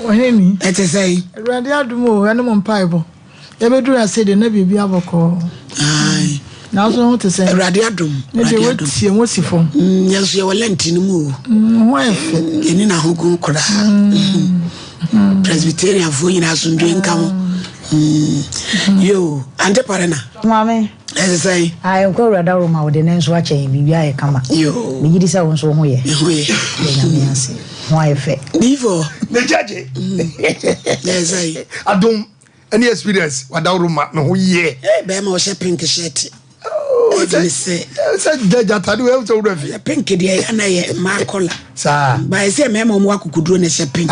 Ɔhene. Ɛte sɛn? Awurade adom o, ɛne mo mpaebɔ. Yɛbɛduru ase de na biribi abɔkɔɔ. Ae. Nanso ho te sɛn? Awurade adom. Ne deɛ watie mo si fam. Yɛn nso yɛwɔ lɛnti no mu o. Ho ayɛ fɛ. Yɛni na ho gu koraa. Presbyterianfoɔ nyinaa asomdwe nka mo. Yo, Ante Parena. Maame. Ɛte sɛn? Ae, nkɔ Awurade aworo ma wode ne nso akyɛ yɛn, biribi ayɛ kama. Yo. Megye di sɛ wo nso wo ho yɛ. Me ho yɛ. Yɛ Nyame ase. Ho ayɛ fɛ. Difo. Me gyagye. Ɛte sɛn? Adom ɛne experience wadaworo ma me ho yɛ. Ee bɛrima ɔhyɛ pink shirt. Ɛdi ne sɛ. Sɛ gyagye atade wei sɛ wura fi. Pink deɛ yɛ na yɛ mmaa kɔla. Saa. Ba ɛsɛ mmarima wɔn akokoduro na ɛhyɛ pink.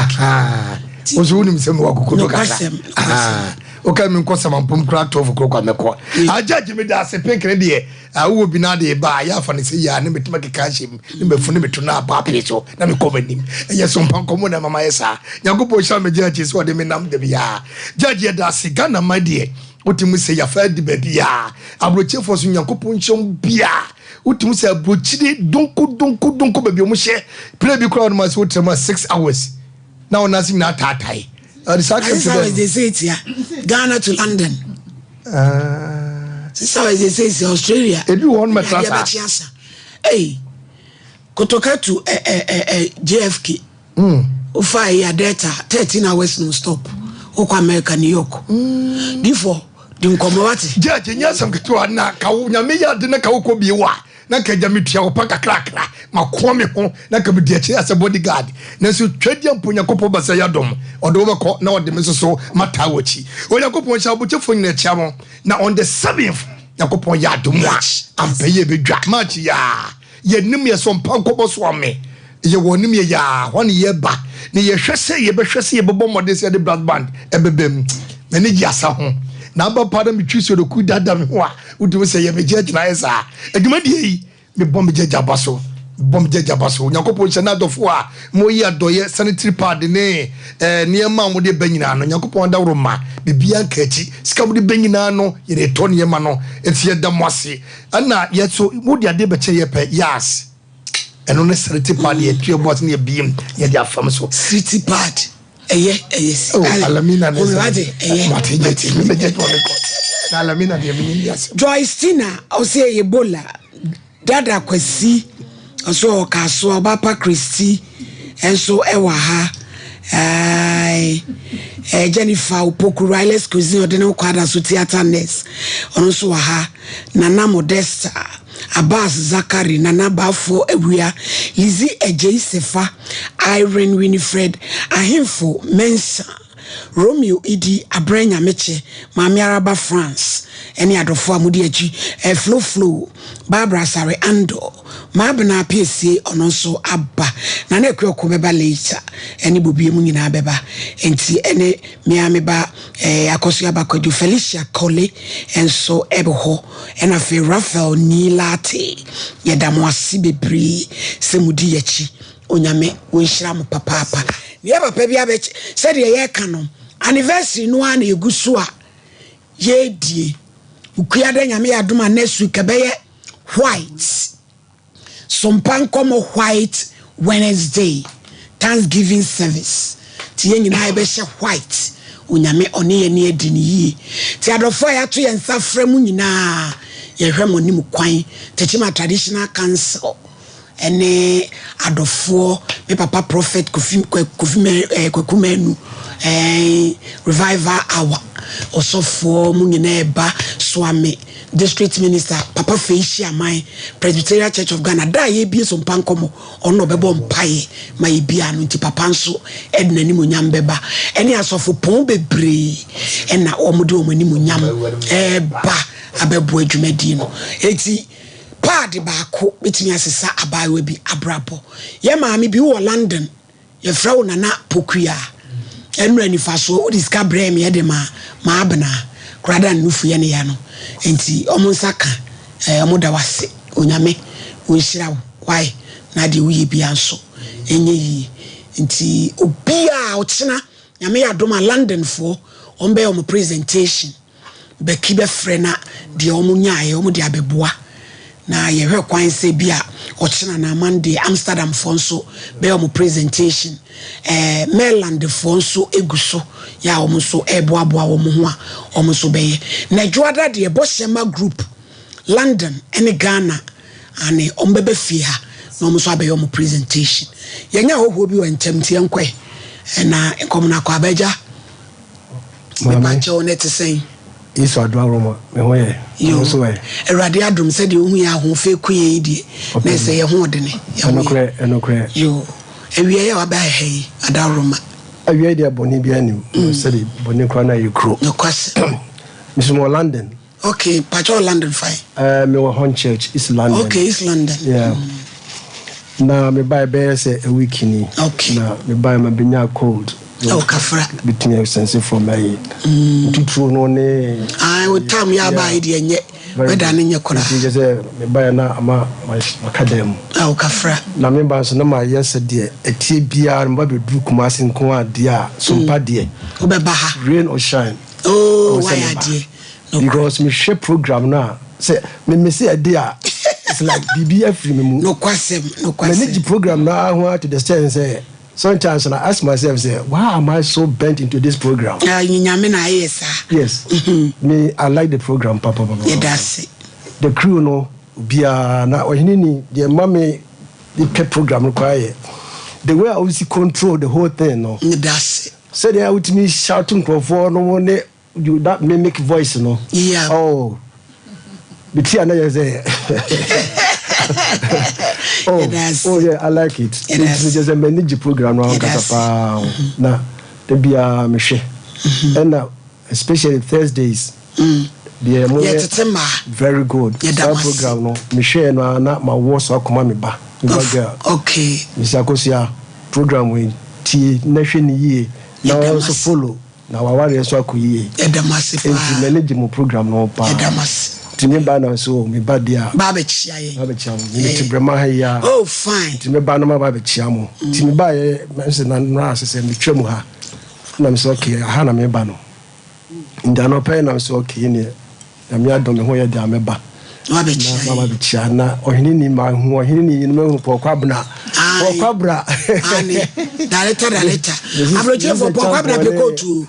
Woso wonim sɛ mewɔ akokoduro kakra. Nokwasɛm nokwasɛm. Woka mi nkɔ samampom kura tɔfo kuro kwa mɛkɔ. Agyagye me da ase pink ne deɛ awowɔ bi na adeɛ ba a yɛ afa ne sɛ yɛ a ne metuma keka ahyɛ mu ne mafu ne meto no abɔ apee so na mekɔ m'anim. Ɛyɛ so mpa nkɔmmɔ na ɛma mayɛ saa. Nyankopɔn hyira me gyagye sɛ ɔde me nam da biara. Gyagye yɛda ase. Ghana man deɛ wotumi sɛ yɛafa adi baabi a aburokyefoɔ so Nyankopɔn nhyira mu biara. Wotumi sɛ aburokyire donko donko donko baabi a wɔhyɛ plane bi koraa wɔn ase wotra mu a 6 hours na wɔn ase nyinaa taatae. Ɔde saa 6 hours de sɛ etia Ghana to London. 6 hours de sɛ etia Australia. Ebi wɔ hɔ no mɛtra saa. Ɛbɛkye asa. Ei, Kotoka to ɛ ɛ ɛ ɛ JFK. Ofa yi a Delta 13 hours non stop. Wokɔ America, New York. Difo di nkɔmɔ wate. Judge, nyɛ asɛm ketewa na ka wo Nyame yɛ ade na ka wokɔ bie wa na nka agya metua wo pa kakrakra makoa me ho na nka medi akyire asɛ bodyguard, nanso twɛdeɛ mpo Onyankopɔn bɛsɛ yɛ adom ɔde wo bɛkɔ na ɔde me nso so mataa w'akyi. Onyankopɔn hyɛ abɔkyɛfoɔ nyina akyia mo na on the 7th Nyankopɔn yɛ adom a ampɛ yɛ bɛdwa March yɛ a yɛnim yɛ so mpa nkɔbɔ so ame yɛ wɔ nim yɛ yaa hɔ ne yɛba ne yɛhwɛ sɛ yɛbɛhwɛ sɛ yɛbɛbɔ mmɔden sɛ yɛde brass band ɛbɛbɛ mu. M'ani gye asa ho na aba pa na metwi sodoku dada me ho a wotumi sɛ yɛbɛgye agyina ayɛ saa adwumadie yi. Mebɔ me gyagya ba so, mebɔ me gyagya ba so. Onyankopɔn nhyira ne adɔfoɔ a moyi adɔeɛ, sanitary pad ne eh, nneɛma a mode ba nyinaa no. Nyankopɔn adaworo ma biribiara nka akyi. Sika a mode ba nyinaa no, yɛde tɔ nneɛma no. Nti yɛda mo ase. Ɛna yɛ so mode adeɛ bɛkyɛ yɛ pɛ, yas. Ɛno ne sanitary pad yɛtua bu ase ne yɛbiem yɛde afam so. Sanitary pad ɛyɛ ɛyɛ si. Oh, Alamina ne sɛ. Ɛyɛ. Mate gye ti, mebɛgye adwuma mekɔ. Na Alamina deɛ menim yɛ asɛm. Joyce Tina ɔsɛ ɛyɛ Ebola. Dada Kwasi ɔso ɔwɔ Kasoa. Ɔbapa Christy nso ɛwɔ ha. Ɛɛ Jennifer Opoku Riley's Cuisine ɔde ne ho kɔ ada so theatre nurse ɔno nso wɔ ha. Nana Modesta Abbas Zakari, Nana Bafo Awia, Lizzie Ejei Sefa, Irene Winifred Ahemfo Mensah, Romeo Idi Abrɛ Nyamekye, Maame Araba France ɛne adɔfo a mode akyi ɛ Flo Flo Barbara Sare Ando Maabena Apiesie ɔno nso aba. Nana Akuoko bɛba later ɛne Bobie mu nyinaa bɛba nti ɛne mmea meba Akɔso aba Kwadwo Felicia Kole nso ɛbɛ hɔ ɛna afei Raphael Nilate. Yɛda mo ase bebree sɛ modi yɛkyi. Onyame wɔnhyira mo papaapa. Neɛ papa bi abɛkyɛ sɛdeɛ yɛreka no, anniversary no ara na yɛgu so a yɛredie. Ukua dɛ Nyame yɛ adom a next week ɛbɛyɛ white sompa nkɔmmɔ, White Wednesday thanksgiving service, nti yɛn nyinaa yɛbɛhyɛ white. Onyame ɔne yɛn ne adi ne yie, nti adɔfoɔ a yɛato yɛn nsa frɛ mu nyinaa, yɛhwɛ mo anim kwan. Techiman Traditional Council ɛne adɔfoɔ, me papa Prophet Kofi Kofi Kwaku Manu, Revival Hour ɔsɔfoɔ mu nyinaa ɛba. Soame District Minister Papa Fei Hyiaman, Presbyterian Church of Ghana, da a yɛbie so mpa nkɔmmɔ ɔno na ɔbɛbɔ mpaeɛ ma yɛbia no, nti papa nso ɛde n'animonyam bɛba ɛne asɔfo pɔn bebree ɛna wɔn de wɔn animonyam ɛɛba abɛboa dwumadie no. Eti paadi baako bɛtumi asesa abaayewa bi abrabɔ. Yɛ maame bi wɔ London, yɛfrɛ wo Nana Pokua, ɛnura nifa so wode sika brɛ me ɛde ma maabena korada nnufu yɛ ne ya no, nti ɔmo nsa ka ɔmo da wase. Onyame wɔnhyira wo wae na adeɛ woyɛ bia nso ɛnyɛ yie. Nti obiaa ɔkyena Nyame yɛ adom a Londonfoɔ ɔmo bɛyɛ ɔmo presentation, bɛki bɛfrɛ na deɛ ɔmo nyaeɛ ɔmo de abɛboa. Na yɛhwɛ kwan sɛ bi a ɔkyena anaa Monday Amsterdam foɔ nso bɛyɛ wɔn presentation. Eh, Maryland foɔ nso egu so yɛ a wɔn nso ɛreboaboa wɔn ho a wɔn nso bɛyɛ. Na Dwoada deɛ Bɔhyɛma group London ne Ghana ane wɔn bɛba fie ha na wɔn nso abɛyɛ wɔn presentation. Yɛnyɛ ahɔhoɔ bi wɔ nkyɛm nti yɛnkɔɛ. Na nkɔm no akɔ abɛgya. Maame. Mepakyɛw na ɛte sɛn? Yesu adom ahorow me ho yɛ. Yo. Wo nso ɛ? Awurade adom sɛdeɛ ohu yɛn ahoɔfɛ ku yɛn yi deɛ na ɛsɛ yɛn ho ɔdene. Yɛn ho yɛ. Ɛnokorɛ, ɛnokorɛ. Yo. Awia yi a waba ha yi, adaworoma. Awia yi deɛ bɔne biara nnim. Sɛde bɔne koraa na ɛyɛ kuro. Nokwasɛm. Me nso mewɔ London. Okay, pakyɛ wɔ London fae? Eh, mewɔ Hornchurch, East London. Okay, East London. Yeah. Na me bae bɛyɛ sɛ a week ni. Okay. Na me bae ma benya cold. Oh, kafra. Bitumi sense from ayi. Ntuturo no ne. Ah, o tam yɛ aba yi deɛ nyɛ. Wɛda ne nyɛ koraa. Nti kyɛ sɛ me bae na ama maka dan mu. Oh, kafra. Na me ba nso na ma yɛ sɛ deɛ ɛteɛ biara no ba bɛduru Kumasi nko a deɛ a sompa deɛ. Wobɛba ha. Rain or shine. Oh, wayɛ adeɛ. Because me hwɛ program no a sɛ me mese ɛde a it's like biribi afiri me mu. Nokwasɛm, nokwasɛm. M'ani gye program no ara ho ara to the extent sɛ sometimes na I ask myself sɛ why am I so bent into this program. Ah, Nyame na ayɛ saa. Yes, me I like the program papapapa. Yɛda ase. The crew no obiara na ɔhene ni deɛ ɛma me pɛ program no koraa yɛ the way a wosi control the whole thing no. Yɛda ase. Sɛdeɛ wotumi shout nkurɔfoɔ no ne You that mimic voice no. Yeah. Oh. Me ti ana yɛ sɛ. Oh, oh yeah, I like it. Nti sɛ sɛ m'ani gye program no ankasa paa ho. Na da biara mehwɛ. Ɛna especially Thursdays. Deɛ mo yɛ Yɛtete mmaa. Very good. Yɛda Saa mo ase. program no mehwɛɛ no ara na mawɔ so akɔma me ba. Me ba girl. Okay. Mesi Akosua program wei tie na hwɛ no yie na Yɛda mo nso ase. follow. Na w'awareɛ nso akɔ yie. Yɛda mo ase paa. Enti m'ani gye mo program no ho paa. Yɛda mo ase. Nti me ba na nso o, me ba deɛ a. Ba abɛkyia yɛn. Ba abɛkyia mo. Me te Brɛma ha yi ara. Oh fine. Nti me ba no maba abɛkyia mo. Nti me baeɛ mɛsɛ na nnora ase sɛ metwa mu ha. Na me sɛ okay aha na me ba no. Nti anɔpa yi na me sɛ okay neɛ. Nyame adom me ho yɛ den a mɛba. Na wabɛkyia Na maba abɛkyia na ɔhene ni mahu ɔhene ni no mahu Paul Kwabena. Paul Kwabra. Ane director director. Aburokyerefo Paul Kwabena pɛ kootu.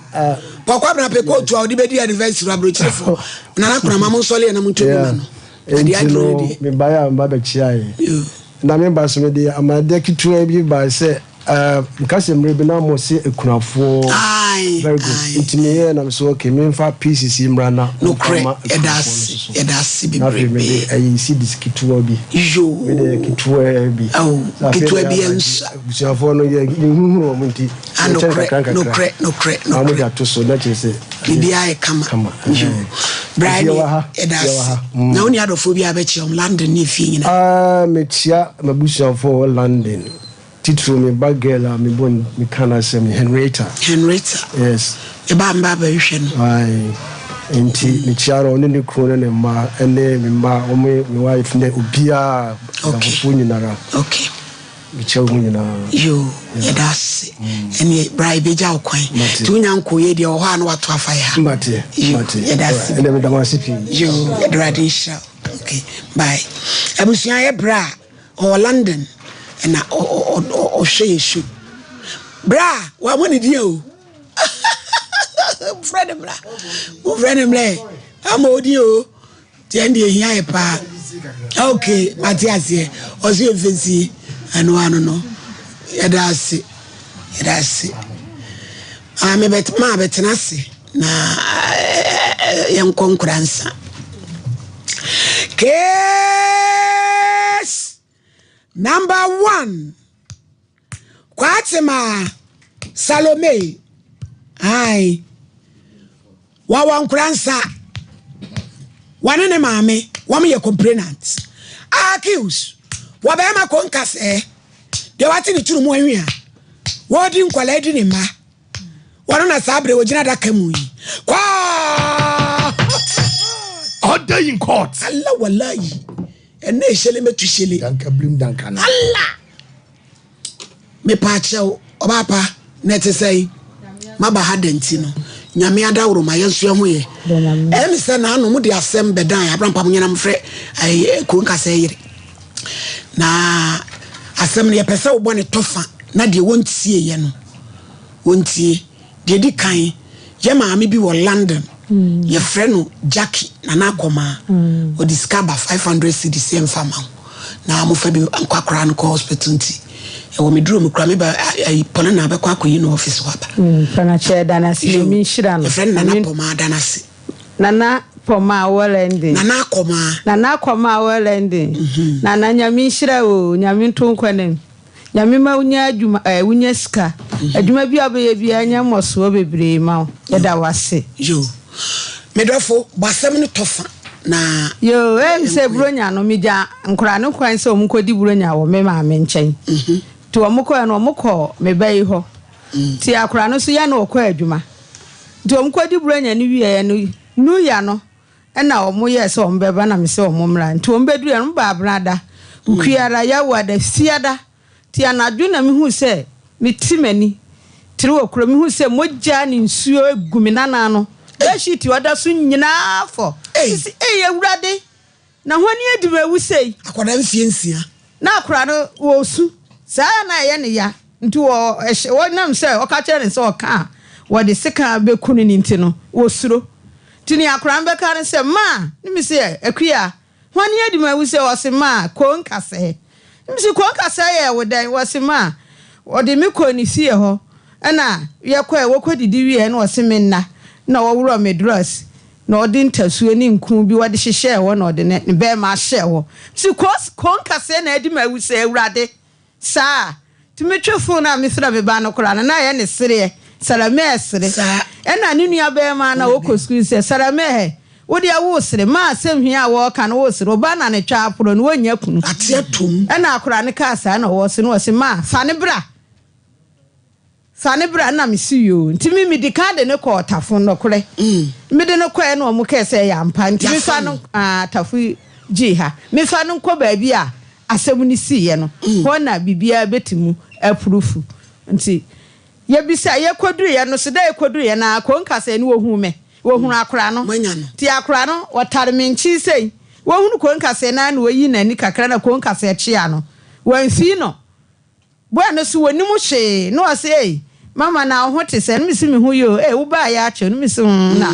Paul Kwabena pɛ kootu a ɔde bɛdi anniversary aburokyerefo. Nana Kunama mo nsɔle yɛ na mo ntwa bi ma no. Adeɛ aduro no deɛ. Mebaeɛ a meba bɛkyia yɛ. Na meba so mede amadeɛ ketewa bi bae sɛ Meka sɛ mmerɛ bi na mo se akunafoɔ. Aye, Very good. aye. Nti me yɛɛ na me so okay me nfa pieces yi mmra na mo nfa Nokorɛ, ma yɛda akunafoɔ no ase, nso so. yɛda ase Na afei me de bebrebe. ɛyi cedis ketewa bi. Yoo. Me de ketewa bi. Ao, Sɛ afei ketewa na bi yɛaba nti, ɛnsua. abusuafoɔ no yɛ yɛnhuhuru wɔn nti, Ah, yɛkyɛ no nokorɛ, kakra nkakra. nokorɛ, nokorɛ, Na wɔn de nokorɛ. ato so na kyerɛ sɛ. Biribiara yɛ kama. Kama. Yoo. Ɛhɛn. Bra Nti ne, yɛwɔ ha, yɛda yɛwɔ ase. ha. Mm. Na wo nua adɔfoɔ bi a bɛkyia wɔn London ne efie nyinaa. Ah, mekyia m'abusuafoɔ wɔ London. Titiriw me ba girl a mebɔ no meka n'asɛm no, Henrietta. Henrietta. Yes. Me ba mba abɛhwehwɛ no. Aye. Nti mekyia no, ɔne ne kunu ne ne mma ne me mma, wɔn me wife ne obiara, Okay. adamfofoɔ nyinara. Okay. Mekyia wɔn nyinaa. Yoo, yɛda ase. Ɛneɛ bra yɛbɛgya wo kwan. Mate. Nti wonya nkɔɔyɛ deɛ wɔ hɔ a na wato afa yɛ ha. Mate, Yoo, mate. yɛda ase. Alright, ɛnna meda mo ase pii. Yoo, yɛda Awurade nhyira wo. Okay, bye. Abusua yɛ bra a. Ɔwɔ London na ɔhwɛ yɛ show. Bra, wamɔ ne din o. Frɛ ne bra. Mo frɛ ne mlɛ. Ama odi o. Tiɛ ndi ehia yɛ paa. Okay, mate aseɛ. Ɔso yɛ mfɛnsie. Ɛno ano no. Yɛda ase. Yɛda ase. Maame bɛt maa bɛtena ase na yɛnkɔ nkora nsa. Case number one. Kwatema Salome. Aye. Wɔwɔ nkora nsa. Wɔne ne maame wɔn yɛ complainant. Accuse wɔ bɛrima ko nkasɛɛ. Deɛ wate ne tiri mu ahwi a wɔredi nkwadaa di ne mma. Wɔno na saa berɛ wɔgyina adaka mu yi. Kwaa! Order in court. Allah wallahi. Ɛnna ehyele mɛtu hyele. Danka blim danka na. Allah! Mepaakyɛw, ɔbaa pa, na ɛte sɛn? Maba ha da nti no. Nyame adaworo ma yɛn nso yɛn ho yɛ. Ɛyɛ me sɛ naano mo de asɛm bɛdan abrampa mo nyinam frɛ ɛyɛ kuro nkasa yere. Na asɛm no yɛpɛ sɛ wobɔ ne tɔfa na deɛ wɔntie yɛ no wɔntie. Deɛ di kan yɛ maame bi wɔ London yɛfrɛ no Jackie Nana Akɔmaa. Ɔde sika ba 500 cedis yɛmfa ma wo na mofa bi nkɔ akora no kɔ hospital nti ɛwɔ me duro mu kora me ba ayi pɔne na abɛkɔ akɔyi no office hɔ aba. Panakyɛ danase Yo, nyame nhyira no. yɛfrɛ no Nana Nyame Pɔmaa danase. Nana Pɔmaa Wellendon. Nana Akɔmaa. Nana Akɔmaa Wellendon. Nana nyame nhyira wo o, nyame nto nkwa nam. Nyame ma wonya adwuma eh, wonya sika. Adwuma bi a wobɛyɛ biara nya mmɔsoɔ bebree ma wo. Yɛda wo ase. Yo, me dɔfo, bɔ asɛm no tɔ fa na Yo, ɛm sɛ yɛnkɔ yi. Buronya no, megya nkwadaa no kwan sɛ wɔn kɔdi Buronya wɔ me maame nkyɛn. Nti wɔn kɔɛ no, wɔn kɔɔ me ba yi hɔ. Nti akwadaa no nso yɛ na ɔkɔ adwuma. Nti wɔn kɔdi Buronya no wieɛ no, New Year no, Ɛna wɔn yɛɛ sɛ wɔn bɛba na mese wɔn mmra. Nti wɔn bɛduruiɛ no, wɔn baa Abenada, Wukuada, Yawada, Fiada. Nti anadwo na mehuu sɛ mete m'ani tere wɔ kuro, mehuu sɛ mogya ne nsuo gu me nana ano, bedsheet a ɔda so nyinaa fɔ. Mese, Ei Awurade, na hwan adi m'awu sei? Akwadaa mfeɛ nsia. Na akwadaa no ɔresu. Saa ara na ɛyɛ no ya. Nti wɔ ɛhyɛ wɔnam sɛ ɔka kyerɛ no sɛ ɔka a wɔde sekan bɛku no no nti no, wɔsuro. Nti nea akwadaa no bɛka ne sɛ, Ma! Ne me se, Akua, hwan adi m'awu sɛ? Ɔse, Ma, koo nkasɛɛ. Ne me se, Koo nkasɛɛ yɛɛ wo dɛn? Ɔse, Ma, ɔde me kɔɔ ne fie hɔ, ɛna yɛkɔɛ, wɔkɔdidi wieɛ na ɔse menna, na ɔworɔ me drɔs, na ɔde ntasuo ne nku bi wɔde hyehyɛɛ hɔ na ɔde ne ne bɛɛma hyɛɛ hɔ. Mese kos kon kaseɛ na adi mawu sɛ Awurade saa a. Nti me twe fon a me frɛ me ba no koraa no na ɛyɛ ne sereɛ Salameh sere. Saa. Ɛna ne nua bɛɛma na ɔkɔ sukuu sɛ Salameh hɛ wo deɛ wo sere ma asɛm hia a wɔɔka no wo sere wo ba na ne twa aporɔ no wɔnnya kunu. Ate atom. Ɛna akora no kaa saa na ɔwɔ se na ɔse ma fa no bra. Fa no bra na mese yoo nti me medi kan de no kɔɔ Tafo nɔkorɛ mede no kɔɛ na ɔmo kɛɛ sɛ ɛyɛ ampa nti me fa no aah Tafo gyee ha me fa no nkɔ baabi a asɛm no siiɛ no hɔ na biribiara bɛtumi apurufu nti yɛbisa yɛkɔduruiɛ no so dɛ yɛkɔduruiɛ no ara Konka sɛ no wɔhuu me wɔhunu akora no nti akora no wɔtare me nkyen sei wɔhunu Konka sɛ no ara na wɔyi n'ani kakra na Konka sɛ kyea no wɔamfii no Boy no so wɔnim hwee na ɔse ei mama na wo ho te sɛn? Mese me ho ye o, ei wo baayɛ akyɛ o, na mese mm na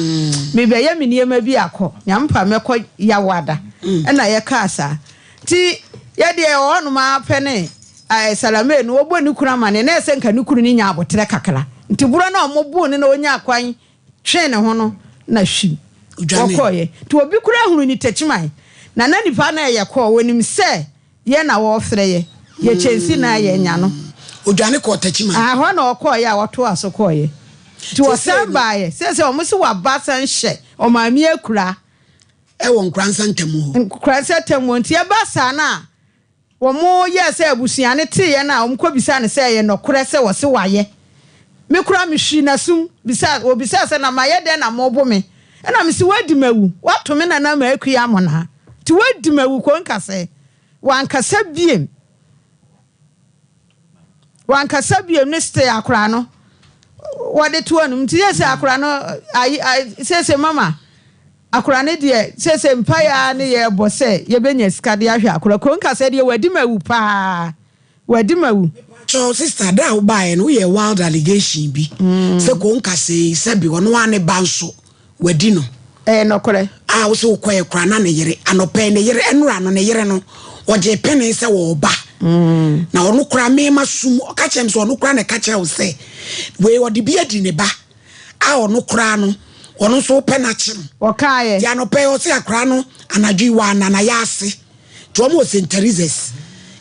mebɛyɛ me nneɛma bi akɔ, Nyame mɛkɔ Yawoada ɛna yɛkaa saa nti yɛdeɛ yɛwɔ hɔnom ara pɛ ne eh, Salame no wɔbɔ ne kunu amaneɛ na ɛsɛ nka ne kunu no nya aboterɛ kakra nti borɔ no a wɔboo no na ɔnyaa kwan twee ne ho no na hwim wɔkɔeɛ nti obi koraa hunu ne takyiman na na nipa no ɛyɛ kɔɔ wɔnim sɛ Yɛ na wɔɔfrɛ yɛ. Yɛ kyɛnsi na yɛ nya no. Odwane kɔɔ Techiman. Aah hɔ na ɔkɔɔyɛ a ɔtoaa so kɔɔyɛ. Nti ɔsan baayɛ. Seesei ɔmo se waba san hyɛ ɔmaame akura. Ɛwɔ Nkoransa ntamu hɔ. Nkoransa ntamu hɔ. Nti ɛba saa no a wɔn yɛɛ sɛ abusua no teeɛ no a wɔn kɔ bisaa no sɛ ɛyɛ nɔkorɛ sɛ wɔse wayɛ. Me koraa me hwiri n'asum bisaa wɔbisaa sɛ na mayɛ dɛn na mobo me? Ɛna mese woadi mawu, woato me nana ma akua amonaa. Nti woadi mawu konkasɛɛ. Wankasa biem. Wankasa biem ne still akora no wɔde to anum. Nti sɛsɛ akora no ayi ayi sɛsɛ mama akora no deɛ sɛsɛ mpaeɛ ara ne yɛbɔ sɛ yɛbɛnya sika de ahwɛ akora. Konkasɛɛ deɛ wadi mawu paa. Wadi mawu. Mepakyɛw sister da a wobaeɛ no woyɛɛ wild allegation bi sɛ konkasɛɛ yi sɛbi ɔno ara ne ba nso wadi no. Ɛyɛ nɔkorɛ. A wose wokɔɛ koraa na ne yere anɔpa yi ne yere ɛnora no ne yere no ɔgyee penee sɛ ɔɔba na ɔno koraa me masum ɔka kyerɛ me sɛ ɔno koraa na ɛka kyerɛ wo sɛ wei ɔde bi adi ne ba a ɔno koraa no ɔno nso wopɛ no akye no. Ɔkaeɛ. Nti anɔpa yi ɔse akora no anadwo yi wɔana na yɛase nti wɔn wɔ St Teresa's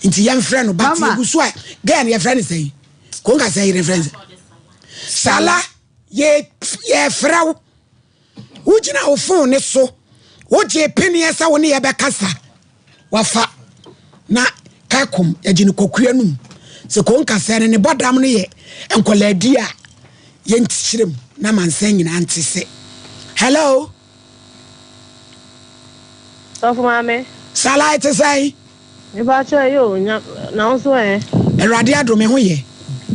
nti yɛmfrɛ no but Mama. yɛgu so a girl no yɛfrɛ no sɛn konka sɛ yere frɛ no sɛn Sala yɛ yɛfrɛ wo wogyina wo phone ne so wogye peneɛ sɛ wo ne yɛbɛkasa wafa na kakom yɛgye no kɔkua no mu sɛ konka sɛ no ne bɔdam no yɛ nkɔlaadi a yɛnkyerɛ mu na mansan nyinaa nte sɛ hello Sɔfo maame. Sala ɛte sɛn? Mepakyɛ ɛyɛ o nya na wo nso ɛ? Awurade adom me ho yɛ.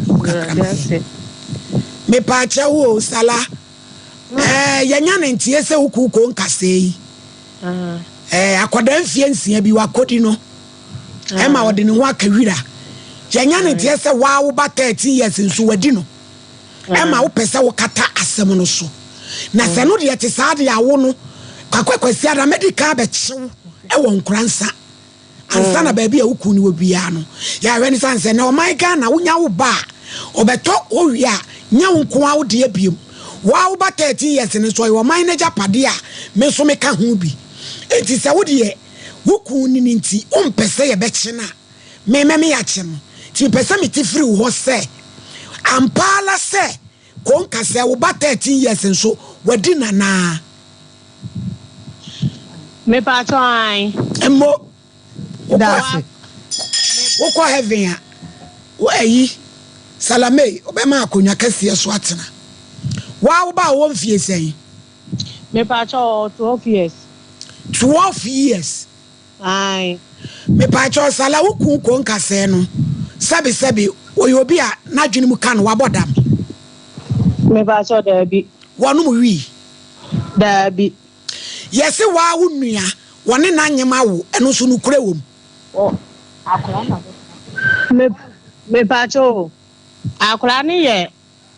Awurade ase. Mepakyɛ wo o Sala. Ɛɛ, yɛnya ne nteɛ sɛ wo kuukoo nkasɛɛ yi. Ɛɛ, akwadaa mfeɛ nsia bi wakɔdi no ɛma ɔde ne ho aka wira. Yɛnya ne nteɛ sɛ waa wo ba 13 years nso wadi no ɛma wopɛ sɛ wokata asɛm no so. Na sɛ no deɛ te saa deɛ awo no Kwakwa Kwasiada mɛdi kan abɛkyew ɛwɔ Nkoransa. Ansa na baabi a wo kunu no wɔ biara no, yɛahwɛ no sane sɛ na ɔman Ghana wonya wo ba a ɔbɛtɔ hɔ wie a nyɛ wo nko ara wo deɛ biom. Wo ara wo ba 13 years no nso ɔyɛ ɔman no agyapadeɛ a me nso meka ho bi. Enti sɛ wo deɛ wo kunu no no nti wompɛ sɛ yɛbɛkye no a, me mɛme yɛakye no. Nti mepɛ sɛ mete firi wo hɔ sɛ ampa ara sɛ Konka sɛ wo ba 13 years nso wadi no anaa? Mepakyɛw ae. Mmo wokɔ wokɔ heaven a wo ayi Salame ɔbɛma akonwa kɛseɛ so atena. Waa wo ba ɔwɔ mfie sɛn? Mepakyɛw ɔwɔ 12 years. 12 years. Ae. Mepakyɛw Sala wo kun kɔ nkasɛɛ no sɛbe sɛbe ɔyɛ obi a n'adwene mu ka no wabɔ dam? Mepakyɛw daabi. Wɔnom wii? Daabi. Yɛse waa wo nua wɔne no anyem awo ɛno nso nokorɛ wom? Wɔ akwadaa na Me mepakyɛw o akwadaa no yɛ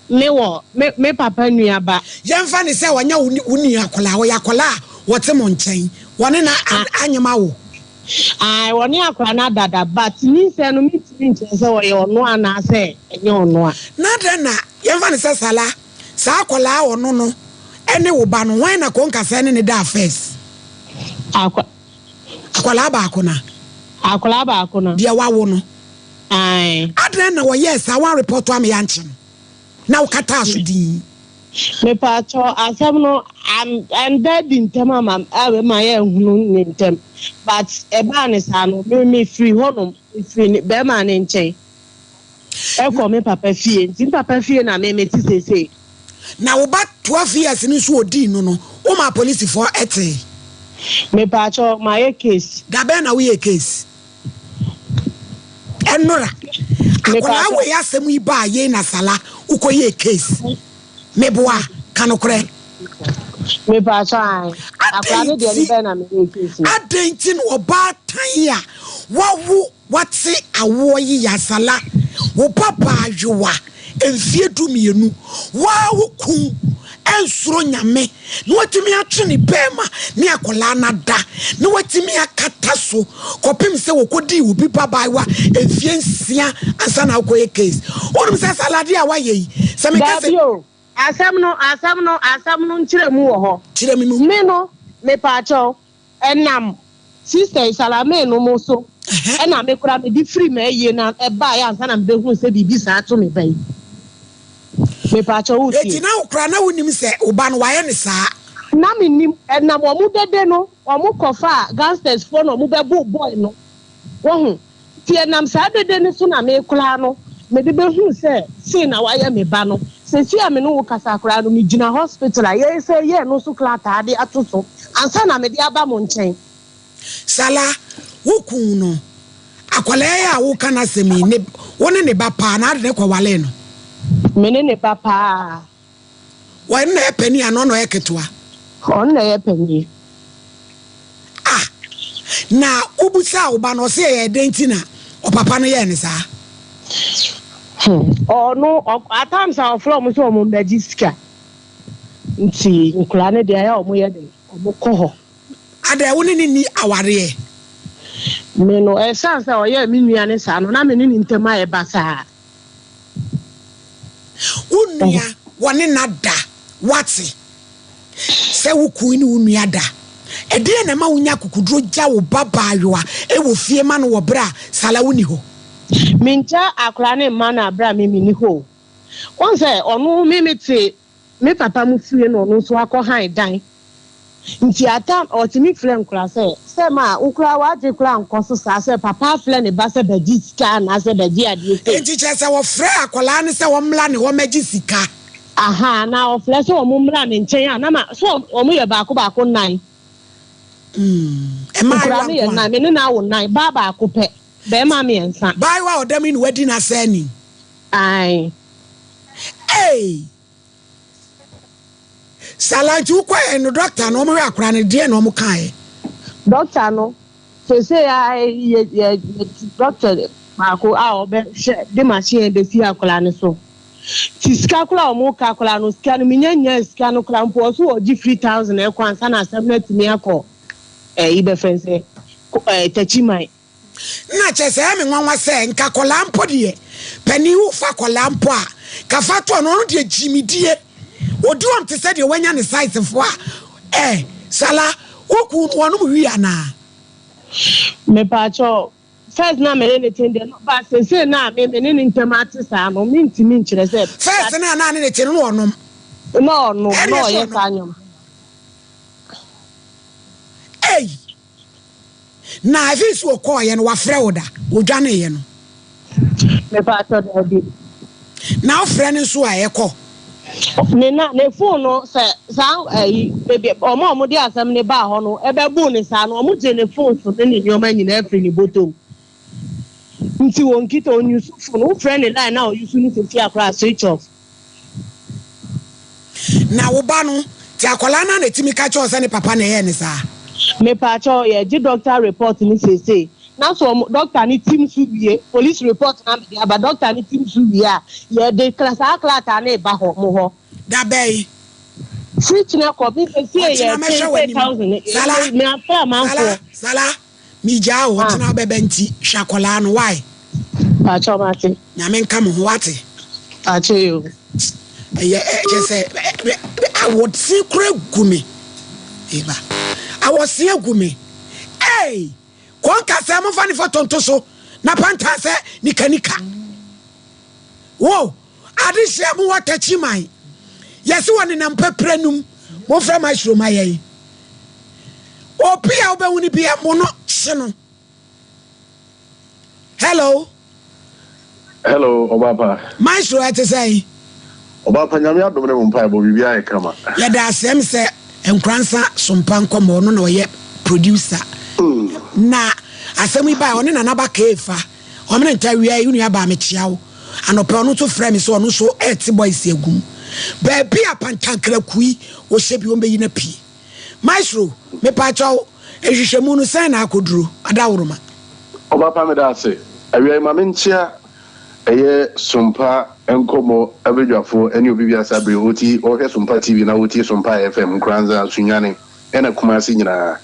Me wɔ me me papa nua ba. Yɛmfa no sɛ ɔnyɛ wo wo nua akwadaa, ɔyɛ akwadaa a wɔte mo nkyɛn, wɔne no a anyem awo. Ae, wɔne akwadaa no adada but nyinsɛn no mentumi nkyerɛ sɛ ɔyɛ ɔno anaasɛ ɛnyɛ ɔno a. Na adɛn na, yɛmfa no sɛ Salah, saa akwadaa a ɔno no ne wo ba no, hwan na Konkasɛɛ ne no daa first? Akwa. Akwadaa baako no a. Akwadaa baako no. Deɛ wawo no. Ae. Adɛn na wɔyɛɛ saa wan report ama yɛankye no na wokataa so dinn. Mepaakyɛw asɛm no ɛnda adi ntɛm ama ama yɛanhunu ne ntɛm but ɛbaa ne saa no me me firi hɔnom me firi ne bɛɛma ne nkyɛn ɛkɔ me papa fie nti me papa fie na me me te seesei. Na wo ba 12 years no nso odii no no womaa polisifoɔ ɛtee? Mepaakyɛw mayɛ case. Dabɛn na woyɛɛ case? Ɛnora akwadaa wei asɛm yi baa yei na sala wokɔ yɛ case meboa ka nokorɛ. Adɛn nti na ɔbaatan a wawo Wate awoɔ yi Yasala wo ba baayewa mfie 12 waa wo kun ɛnsuro Nyame na watumi atwe ne bɛɛma ne akwadaa no ada na watumi akata so kɔpem sɛ wɔkɔdii obi ba baayewa mfie nsia ansa na wokɔyɛ case wonim sɛ Sala adeɛ a wayɛ yi sɛ meka sɛ Daabi o, asɛm no, asɛm no, asɛm no nkyerɛmu wɔ hɔ. Kyerɛ me mu. Me no, mepaakyɛw, Ɛnam Sister Salame no mo so na me koraa mede firi m'ayie no baeɛ ansa na mebɛhunu sɛ biribi saa to me ba yi. Mepaakyɛw wo tie. Enti na wo koraa na wonim sɛ wo ba no wayɛ no saa? Na mennim. Ɛnam wɔn dede no, wɔn kɔfaa gangsters foɔ na wɔn bɛboo boy no. Wahu? Nti ɛnam saa dede no so na me koraa no mede bɛhuu sɛ sei na wayɛ me ba no. Seesei a me ne wo kasa koraa no, megyina hospital a yɛsɛ yɛ ɛno nso krataa de ato so ansa na mede aba mo nkyɛn. Sala, wo kun no, akwadaa yi a woka n'asɛm yi, ne, wo ne ne ba paa na ade ne kɔwalee no? Me ne ne ba paa. Ɔno na ɛyɛ panin anaa ɔno na ɔyɛ ketewa? Ɔno na ɛyɛ panin. Ah! Na wobusaa wo ba no, ɔse ɛyɛ dɛn nti na ɔpapa no yɛɛ no saa? Hmm, ɔno, at times a ɔfrɛ ɔmo sɛ ɔmo mmɛgye sika. Nti nkwadaa no deɛ ɛyɛ a ɔmo yɛ dɛn, ɔmo kɔ hɔ. Adɛn, wo ne no nni awareɛ? Me no, ɛsiane sɛ ɔyɛɛ me nua no saa no, na me ne ne ntam ayɛ basaa. Wo nua, wɔne no ada, woate? Sɛ wo kun ne wo nua da. Ɛdeɛn na ɛma wonya akokoduro gya wo ba baayewa wɔ fie ma no wɔ berɛ a Salah wonni hɔ? Menngya akwadaa no mma no berɛ a me menni hɔ o. Wohu sɛ ɔno me mete me papa mo fie na ɔno nso akɔ han dan. Nti at time ɔtumi frɛ nkwadaa sɛ, sɛ ma wo koraa w'adwene koraa nkɔ so saa sɛ papa afrɛ ne ba sɛ bɛgye sika anaasɛ bɛgye adeɛ sei. Nti kyerɛ sɛ wɔfrɛ akwadaa no sɛ ɔmmra ne hɔ mmɛgye sika. Ahaa, anaa ɔfrɛ sɛ wɔn mmra ne nkyɛn a, na ma, so wɔn yɛ baako baako nnan. Mm, mmaayewa Nkwadaa no yɛ nko a. nnan, me ne no awo nnan, baa baako pɛ, barima mmiɛnsa. Baayewa a ɔda mu yi na wadi n'asɛ ni. Ae. Ei! Sala nti wokɔɛ no doctor no wɔn hwɛ akora no deɛ na wɔn kaeɛ. Doctor no sese a yɛ yɛ doctor baako a ɔbɛ hwɛ de machine bɛsi akora no so ti sika koraa a wɔn ka koraa no sika no menya nyaa sika no koraa mpo ɔso ɔgye 3000 ɛkɔ ansa na asɛm no atumi akɔ ɛyi bɛfɛn sɛ ɛɛ takyiman. Nna kyerɛ sɛ ɛyɛ me nwanwa sɛ nka akwadaa mpo deɛ panin wo fa akwadaa mpo a ka fa to ɔno ɔno deɛ gyimidie ɔdi wɔn te sɛ deɛ wanya ne size foɔ a eh sala wo kun no wɔnom wii anaa. Mepaakyɛw first na me ne ne te deɛ no ba sese na me me ne ne ntɛm ate saa no me ntumi nkyerɛ sɛ. First na na ne ne te no na ɔnom. Na ɔnom na ɔyɛ saa nneɛma. Ei. Na afei so ɔkɔɔeɛ no wafrɛ wo da? Ɔdwaneeɛ no? Mepaatɔ daabi. Na wofrɛ no nso a ɛkɔ? Ne na ne phone no sɛ saa ɛyi beebi ɔmo a ɔmo de asɛm no baa hɔ no ɛbɛboo ne saa no ɔmo gye ne phone so ne ne nneɛma nyinaa firi ne bɔtɔm nti wɔn kita ɔnyusu phone wofrɛ ne line na ɔyusu no sisi akora switch off. Na wo ba no, nti akwadaa no ara na ɛtumi ka kyerɛ wo sɛ ne papa na ɛyɛɛ no saa? Mepaakyɛw, yɛgye doctor report no seesei. Na sɛ ɔmo, doctor no tim so wie, police report no a mede aba, doctor no tim so wie a, yɛde kra, saa krataa no reba hɔ, mo hɔ. Da bɛn? Firi kyena kɔ, me seesei Ɔkyena yɛ mɛhwɛ w'anim. 10,000, Sala, me afrɛ amanfoɔ. Sala, Sala. Megyaa wo ɔkyena wobɛba nti hwɛ akwadaa no why. Pakyɛw mate. Nyame nka mo ho wate. Pakyɛw yoo. Ɛyɛ kyɛ sɛ awɔse kora gu me eba awɔse agu me ei kɔnka sɛ momfa ne foto nto so na pantan sɛ nikanika wo adehyeɛ mo wɔ takyi man yɛse wɔ nenam pɛprɛ num momfrɛ maestro ma yɛn Obi a wobɛhu no bia mo no kye no. Hello. Hello, Ɔbaapa. Maestro ɛte sɛn? Ɔbaapa Nyame adom ne mo mpaebɔ biribiara yɛ kama. Yɛda ase ɛm sɛ Nkoransa Sompa Nkɔmmɔ ɔno na ɔyɛ producer na asɛm yi bae ɔne Nana Ba Keefa ɔmene nta awia yi wo nua baa mekyea wo anɔpɛ ɔno nso frɛ me sɛ ɔno nso ɛte boys agum baabi a pantankrakui ɔhyɛ bi ɔmbɛyi no apue. Maestro, mepaakyɛw, nhwehwɛmu no sɛn na akɔduru? Adaworoma. Ɔbapa meda ase. Awia yi ma me nkyea ɛyɛ Sompa nkɔmɔ abadwafoɔ ɛne obi biara saa bere ɔti ɔhwɛ Sompa TV na ɔtie Sompa FM Nkoranza, Sunyani ɛna Kumasi nyinaa.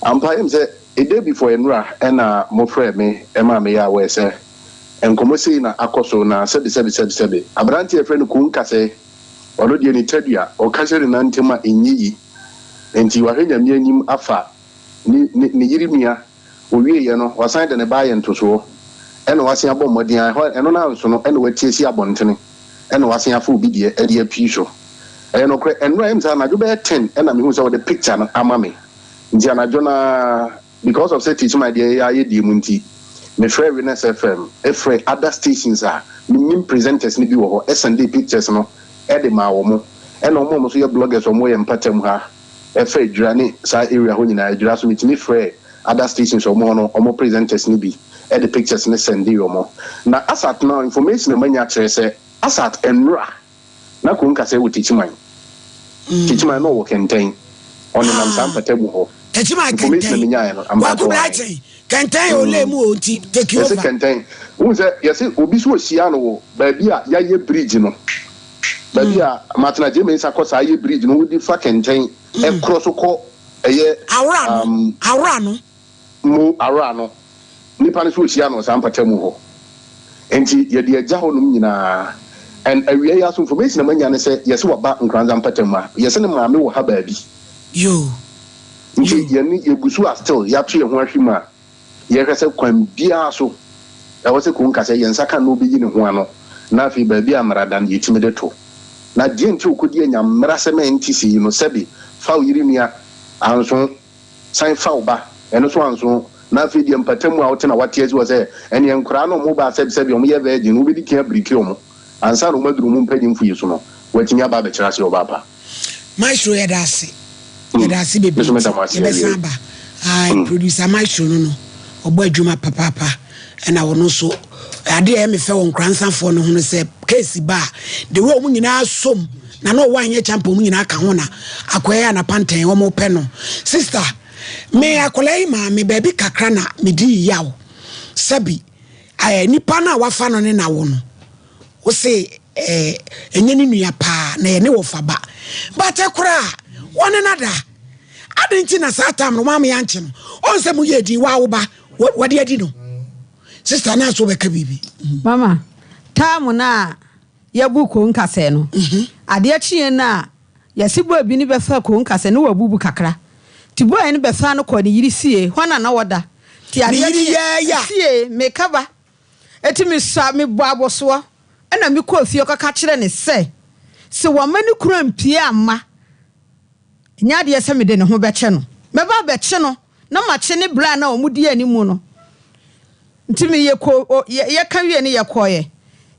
Ampa ɛyɛ me sɛ a day before ɛnora ɛna mo frɛɛ me ɛmaa me yɛ aware sɛ nkɔmɔ sei na akɔ so na sɛbi sɛbi sɛbi sɛbi abranteɛ yɛfrɛ no Kunkasɛe Ɔno deɛ ne tadua, ɔka hyɛ ne nan ntam a ɛnyɛ yi. Enti wahwɛ Nyame anim afa ne ne ne yere nua. Ɔwieeɛ no, wasan de ne ba ayɛ ntosoɔ. Ɛna wasen abɔ mmɔden a ɛhɔ ɛno no anso no, ɛna wati asi abɔntene. Ɛna wasen afa obi deɛ de apii so. Ɛyɛ nokorɛ, ɛnnora ɛyɛ me sɛ anadwo bɛyɛ ten ɛna mehuu sɛ wɔde picture no ama me. Nti anadwo no ara, Because of sɛ Teachman deɛ yɛ ayɛ deɛ mu nti, me frɛɛ Winners FM, frɛɛ other stations a me nim presenters no bi wɔ hɔ, sɛndee pictures no de maa wɔn, ɛna wɔn a wɔn nso yɛ bloggers a wɔn wɔ yɛn mpatam ha, ɛfa Adwira ne saa area hɔ nyinaa, Adwira nso me tumi frɛɛ other stations a wɔn wɔ hɔ no wɔn presenters no bi de pictures no sɛndee wɔn. Na as at now information a manya kyerɛ sɛ as at nnora, Na Konka sɛ wɔ Techiman. Techiman na ɔwɔ Kɛntɛn. Ɔnenam saa mpata mu hɔ. Techiman Information a Kɛntɛn. menyaeɛ no, Kwaku ampatɔ ae. Brighton, Kɛntɛn yɛ ole mu o nti take Yɛse over. Kɛntɛn. Wohu sɛ yɛse obi so ɔhyia no wɔ baabi a yɛayɛ bridge no. Baabi a Martin Adjei Mensah kɔ saa yɛ bridge no, wode fa Kɛntɛn ɛkorɔ so kɔ ɛyɛ Awora no, um, awora no. Mo awora no, nnipa no nso wɔhyia no wɔ saa mpatamu hɔ. Enti yɛde agya hɔ nom nyinaa. And awia yi ara so information a manya ne sɛ yɛse waba Nkoranza mpatamu ha. Yɛse ne maame wɔ ha baabi. Yoo. Nti yɛne yɛgu so a still yɛato yɛn ho ahwe mu a yɛhwɛ sɛ kwan biara so ɛwɔ sɛ Konka sɛ yɛn nsa ka no ɔbɛyi ne ho ano na afei baabi a mmara da no yɛtumi de to. Na deɛ nti a ɔkɔdi anya mmara sɛ mɛnte sei no sɛbe fa wo yere nua anso San fa wo ba, ɛno nso anso, na afei deɛ mpatamu a wote na woate asi hɔ sɛ ɛneɛ nkoraa no ɔmo ba sɛbisɛbi ɔmo yɛ virgin no wobɛdi kan abiriki ɔmo ansa na ɔmo aduru ɔmo mpanyinfo yi so no watumi aba abɛkyerɛ aseɛ ɔbaa pa. Maestro yɛda ase yɛda ase Me bebree nso nti meda mo ase yɛbɛsan awiei. aba ae producer maestro no no ɔbɔ adwuma papaapa ɛna ɔno nso adeɛ a ɛyɛ me fɛ wɔ nkoransafoɔ no ho no sɛ case ba a the way ɔmo nyinaa som. Na na ɔwɔ anyɛ kyampɔn mu nyinaa ka ho na akɔyɛ anapantɛn wɔn pɛ no. Sister, me akwadaa yi maame baabi kakra na medii yaw. Sɛbi, eh, nipa no a wafa no ne na wo no, wo se eh, ɛnyɛ ne nua paa na ɛyɛ ne wɔfa ba. But koraa, wɔne no ada. Adɛn nti na saa tam no wɔn ame ankye no? Ɔn sɛ moyɛ din, waa wo ba, wɔde adi no. Sister, na so wobɛka biribi? Mama, tam no a yɛbu ko nkasɛɛ no, adeɛ kyeeɛ no a yɛse boy bi ne bɛfaa ko nkasɛɛ no wabubu kakra. Nti boy no bɛfaa no kɔɔ ne yere fie, hɔ na na wɔda. Nti Ne adeɛ yere kyeeɛ, yɛɛya. fie, meka ba. Nti mesua, mebɔɔ abɔsoɔ, ɛna mekɔɔ fie kɔka kyerɛɛ no sɛ, se wamma ne kunu ampue amma, ɛnyɛ adeɛ sɛ mede ne ho bɛkyɛ no. Mɛba abɛkye no na makye ne berɛ a na wɔdi anim no. Nti me yɛkɔ o yɛ yɛka wie no yɛkɔeɛ.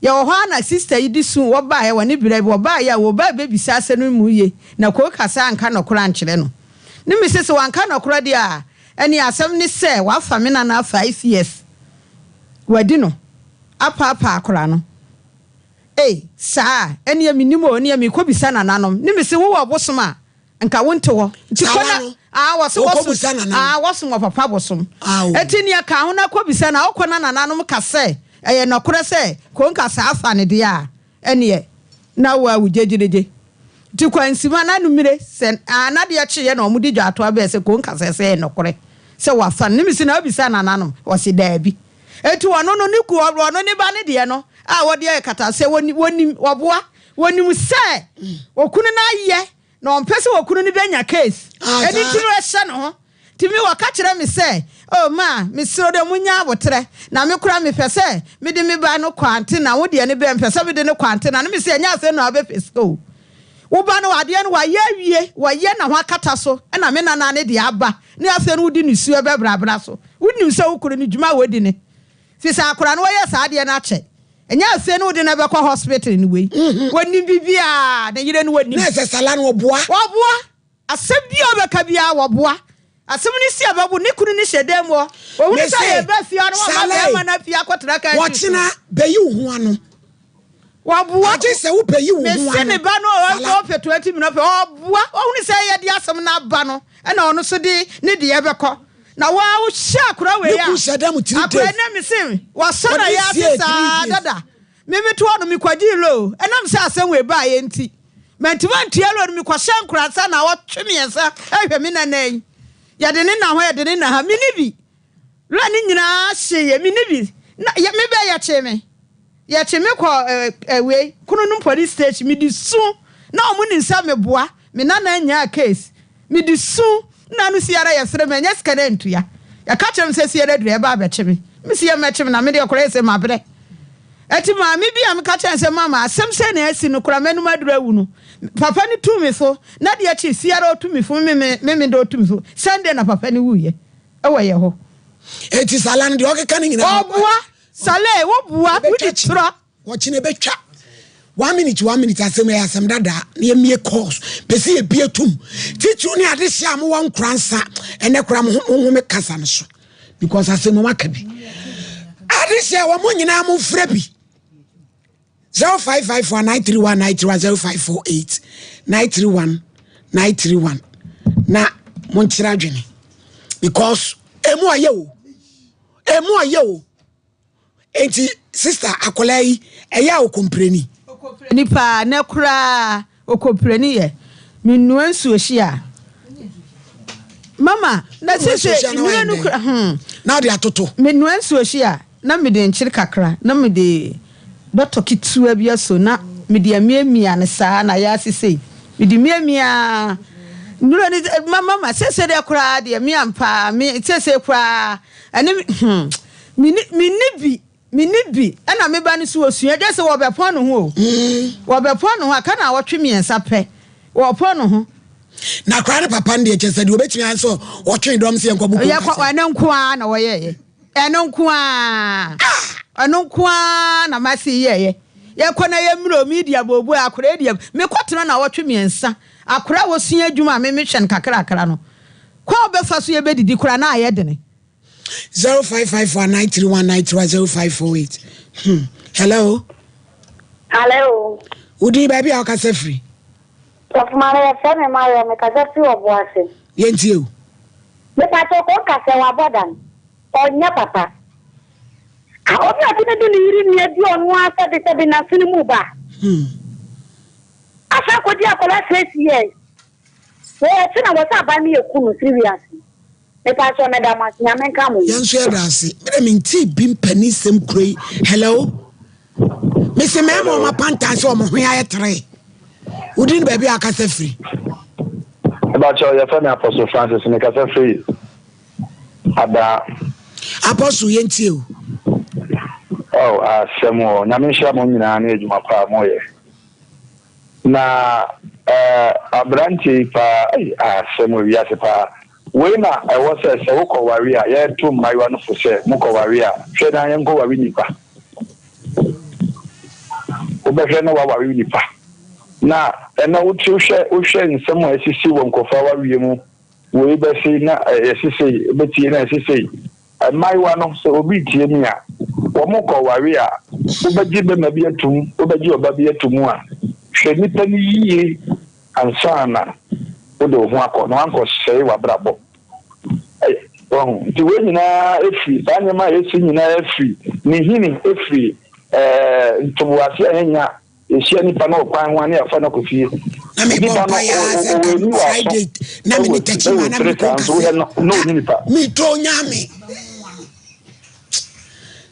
Yɛwɔ hɔ ara na sister yi de su wɔbaeɛ wɔ ne berɛ bi wɔbaeɛ a wɔbaa bɛbisa asɛm no mu yie na Koka sɛ anka nɔkorɛ ankyerɛ no. Ne me se sɛ wanka nɔkorɛ deɛ a ɛneɛ asɛm ne sɛ wafa me nana 5 years wadi no apaapaa akora no. Ei saa a ɛneɛ mennim o ɛneɛ merekɔbisa nananom. Ne me se wowɔ ɔbosom a Nka wo nte hɔ. Nti kɔ Sawa na no, ah wɔse wokɔ wɔsom bisa nana no. ah wɔsom wɔ papa bosom. Ah o. Eti nea ka ho na kɔ bisa na wokɔ na nananom ka sɛ ɛyɛ nɔkorɛ sɛ konka saa fa no deɛ a ɛneɛ na wo a wo gyegyeregye. Nti kwansima na numire sɛ ah na adeɛ kyeeɛ na wɔn de dwaatoa bɛɛ sɛ konka sɛ sɛ ɛyɛ nɔkorɛ sɛ wafa no. Ne mese na wobisa nananom wɔse daabi. Eti ɔno no ne ku ɔno ne ba no deɛ no a wɔde ayɛ kataseɛ wɔnim wɔnim wɔboa wɔnim sɛ okunu no ayɛ Na ɔmpɛ sɛ okunu no bɛnya case. Ah, Ɛno nti saa. no ɛhyɛ ne ho. Nti me wɔka kyerɛ me sɛ, oh ma, mesrɛ wo dɛ monya aboterɛ. Na me koraa mepɛ sɛ mede me ba no kɔ antena, wo deɛ no bɛn, mepɛ sɛ mede no kɔ antena. Na mese ɛnyɛ afei na wabɛpɛ sika o. Wo ba no adeɛ no wayɛ awie, wayɛ na ho akata so, ɛna me nana no deɛ aba, ne afei no wode nisuo bɛbrabra so. Wonim sɛ wo kunu no dwuma a wadi ne. Firi sɛ akwadaa no wayɛ saa adeɛ no akyɛ. Ɛnyɛ afei ne wode no bɛkɔ hospital ne wei. Wɔnim biribiara, ne yere no wɔnim. Na ɛsɛ sala no wɔboa. Wɔboa. Asɛm biara ɔbɛka biara wɔboa. Asɛm no si a bɛbo ne kunu no hyɛ dan mu hɔ. Wɔhunu sɛ yɛba fie hɔ no wɔma bɛrima no afie akɔtena kaa si so. Wɔkyena bɛyi wo ho ano. Wɔboa. Agye sɛ wobɛyi wo ho ano. Mese ne ba no ɔpɛ 20 minutes ɔpɛ ɔboa. Wɔhunu sɛ yɛde asɛm no aba no ɛna ɔno nso de ne deɛ bɛkɔ. Na wo ara wo hyɛ akora wei a. Ne kun hyɛ dɛm three days. Akora ne me se wasɔ na yɛ ase saa dada. Me me to hɔ no me kɔgyee loan ɛnam sɛ asɛm wei baa yɛ nti. Mantumi antua loan no me kɔhyɛ nkoransa na ɔtwe mmiɛnsa ɛhwɛ me nana yi. Yɛde ne na hɔ yɛde ne na ha me ni bi. Loan ne nyinaa hye yɛ me ni bi. Na yɛ me bɛ yɛkye me. Yɛkye me kɔ ɛ ɛ wei Kununum police station me di su na wɔn nim sɛ me boa me nana nyaa case me di su na no siara yɛ sere me ɛnyɛ sika na ntua yɛka kyerɛ me sɛ siara duru ɛba abɛkye me me si yɛ mɛkye me na me deɛ koraa ɛsɛ ma brɛ ɛti maame bi a meka kyerɛ sɛ mama asɛm sɛ na asi no koraa m'anum aduru awu no papa no tu me fo na deɛ kye siara ɔtu me fo me me me me de ɔtu me fo Sunday na papa no wuyɛ ɛwɔ yɛ hɔ. Eti sala no deɛ ɔkeka no nyinaa. Ɔboa. Saleh wo boa wo di torɔ. Wɔkyena ɛbɛtwa one minute one minute asɛm ɛyɛ asɛm dadaa na yɛmmie calls pɛ sɛ yɛbie tom titiriw ne adehyeɛ a mowɔ nkora nsa ɛnɛ kora mo home kasa no so because asɛm mu aka bi adehyeɛ wɔ mo nyinaa mo mfrɛ bi 0554 931 931 0548 931 931 na monkyerɛ adwene because ɛmu ayɛ o Emu ɔyɛ o. Enti sister akwadaa yi ɛyɛ a okompreni. Okompreni paa nɛ koraa okompreni yɛ. Me nua nsuo hye a. Mama na sese nua no kura hmm. Na ɔde atoto. Me nua nsuo hye a na me de nkyere kakra na me de dɔtɔ ketewa bi aso na me de amiamia no saa na ayɛ ase sei. Me de miamia nnuro no ma mama sese deɛ koraa deɛ me ampa me sese koraa ɛne hmm me ni me ni bi me ni bi ɛna me ba no so osua gye sɛ wɔbɛpɔn ne ho o wɔbɛpɔn ne ho aka na wɔtwe mmiɛnsa pɛ wɔpɔn ne ho. Na koraa ne papa no deɛ kyɛ sɛ deɛ obetumi ayɛ sɛ ɔtwe dɔm sɛ yɛnkɔ buku nkasa. Ɛno nko ara na wɔyɛɛyɛ ɛno nko ara ɛno nko ara na masi yɛɛyɛ. Yɛkɔ na yɛmmerɛ o, medi abooboo, akwadaa di ab, mekɔtena nnawɔtwe mmiɛnsa, akwadaa a ɔsua adwuma a me mehwɛ no kakrakra no, kwan a ɔbɛfa so yɛbɛdidi koraa na ayɛ dene. 0554 931 931 0548 hmm. Hello. Hello. Wodin baabi a wokasa firi? Sɔfo maame yɛfrɛ me Mariam mekasa firi Ɔboase. Yɛntie o. Mepakyɛw kɔ nka sɛ wabɔ dam. Ɔnyɛ papa. Ah obi a ɔtumi de ne yere nua di ɔno ara sɛbesɛbe n'asene mu ba. Asan akɔdi akwadaa 6 years. Wei ɛkye na wɔsɛ aban no yɛ ku no firi wiase. Mepakyɛw meda mo ase Nyame nka mo ho. Yɛn nso yɛda ase. Me de mentee bi mpanisɛm kuro yi. Hello. Mese mmarima wɔn apantan sɛ wɔn hwene ayɛ tere. Wodin ne baabi a akasa firi. Mepakyɛw yɛfrɛ me Apostle Francis mekasa firi Adaa. Apostle yɛntie o. Oh asɛm o Nyame nhyira mo nyinaa ne adwuma pa a moyɛ. Na eh aberanteɛ yi paa ei asɛm wɔ wiase paa. Wei na ɛwɔ sɛ sɛ wokɔ ware a yɛto mmaayewa no fo sɛ mokɔ ware a hwɛ na yɛnkɔ ware nipa. Wobɛhwɛ na waware nipa. Na ɛnɛ wote wohwɛ wohwɛ nsɛm a esisi wɔ nkurɔfoɔ awareɛ mu wei bɛse na yɛse sei wobɛtie na yɛse sei. Mmaayewa no, sɛ obi retie me a, wɔkɔware a, wobɛgye bɛma bi atom, wobɛgye ɔba bi ato mu a, hwɛ nipa no yie ansa na wode wo ho akɔ na wankɔsɛe w'abrabɔ. Wahu? Nti wei nyinaa firi, saa nneɛma a ɛsi nyinaa firi ne hini, firi ɛɛ ntoboase a yɛnya. Yɛhyia nipa no wɔ kwan ho a ne yɛafa no akɔ fie. Na mebɔ Nipa no mpaeɛ ara sɛ ɔwɔ nka ani wɔ aso Friday na me ɛwɔ ne ti Tachima ɛwɔ na me tiri kɔ saa nso wohwɛ nkasɛ no na ɔnni nipa. metɔ nyame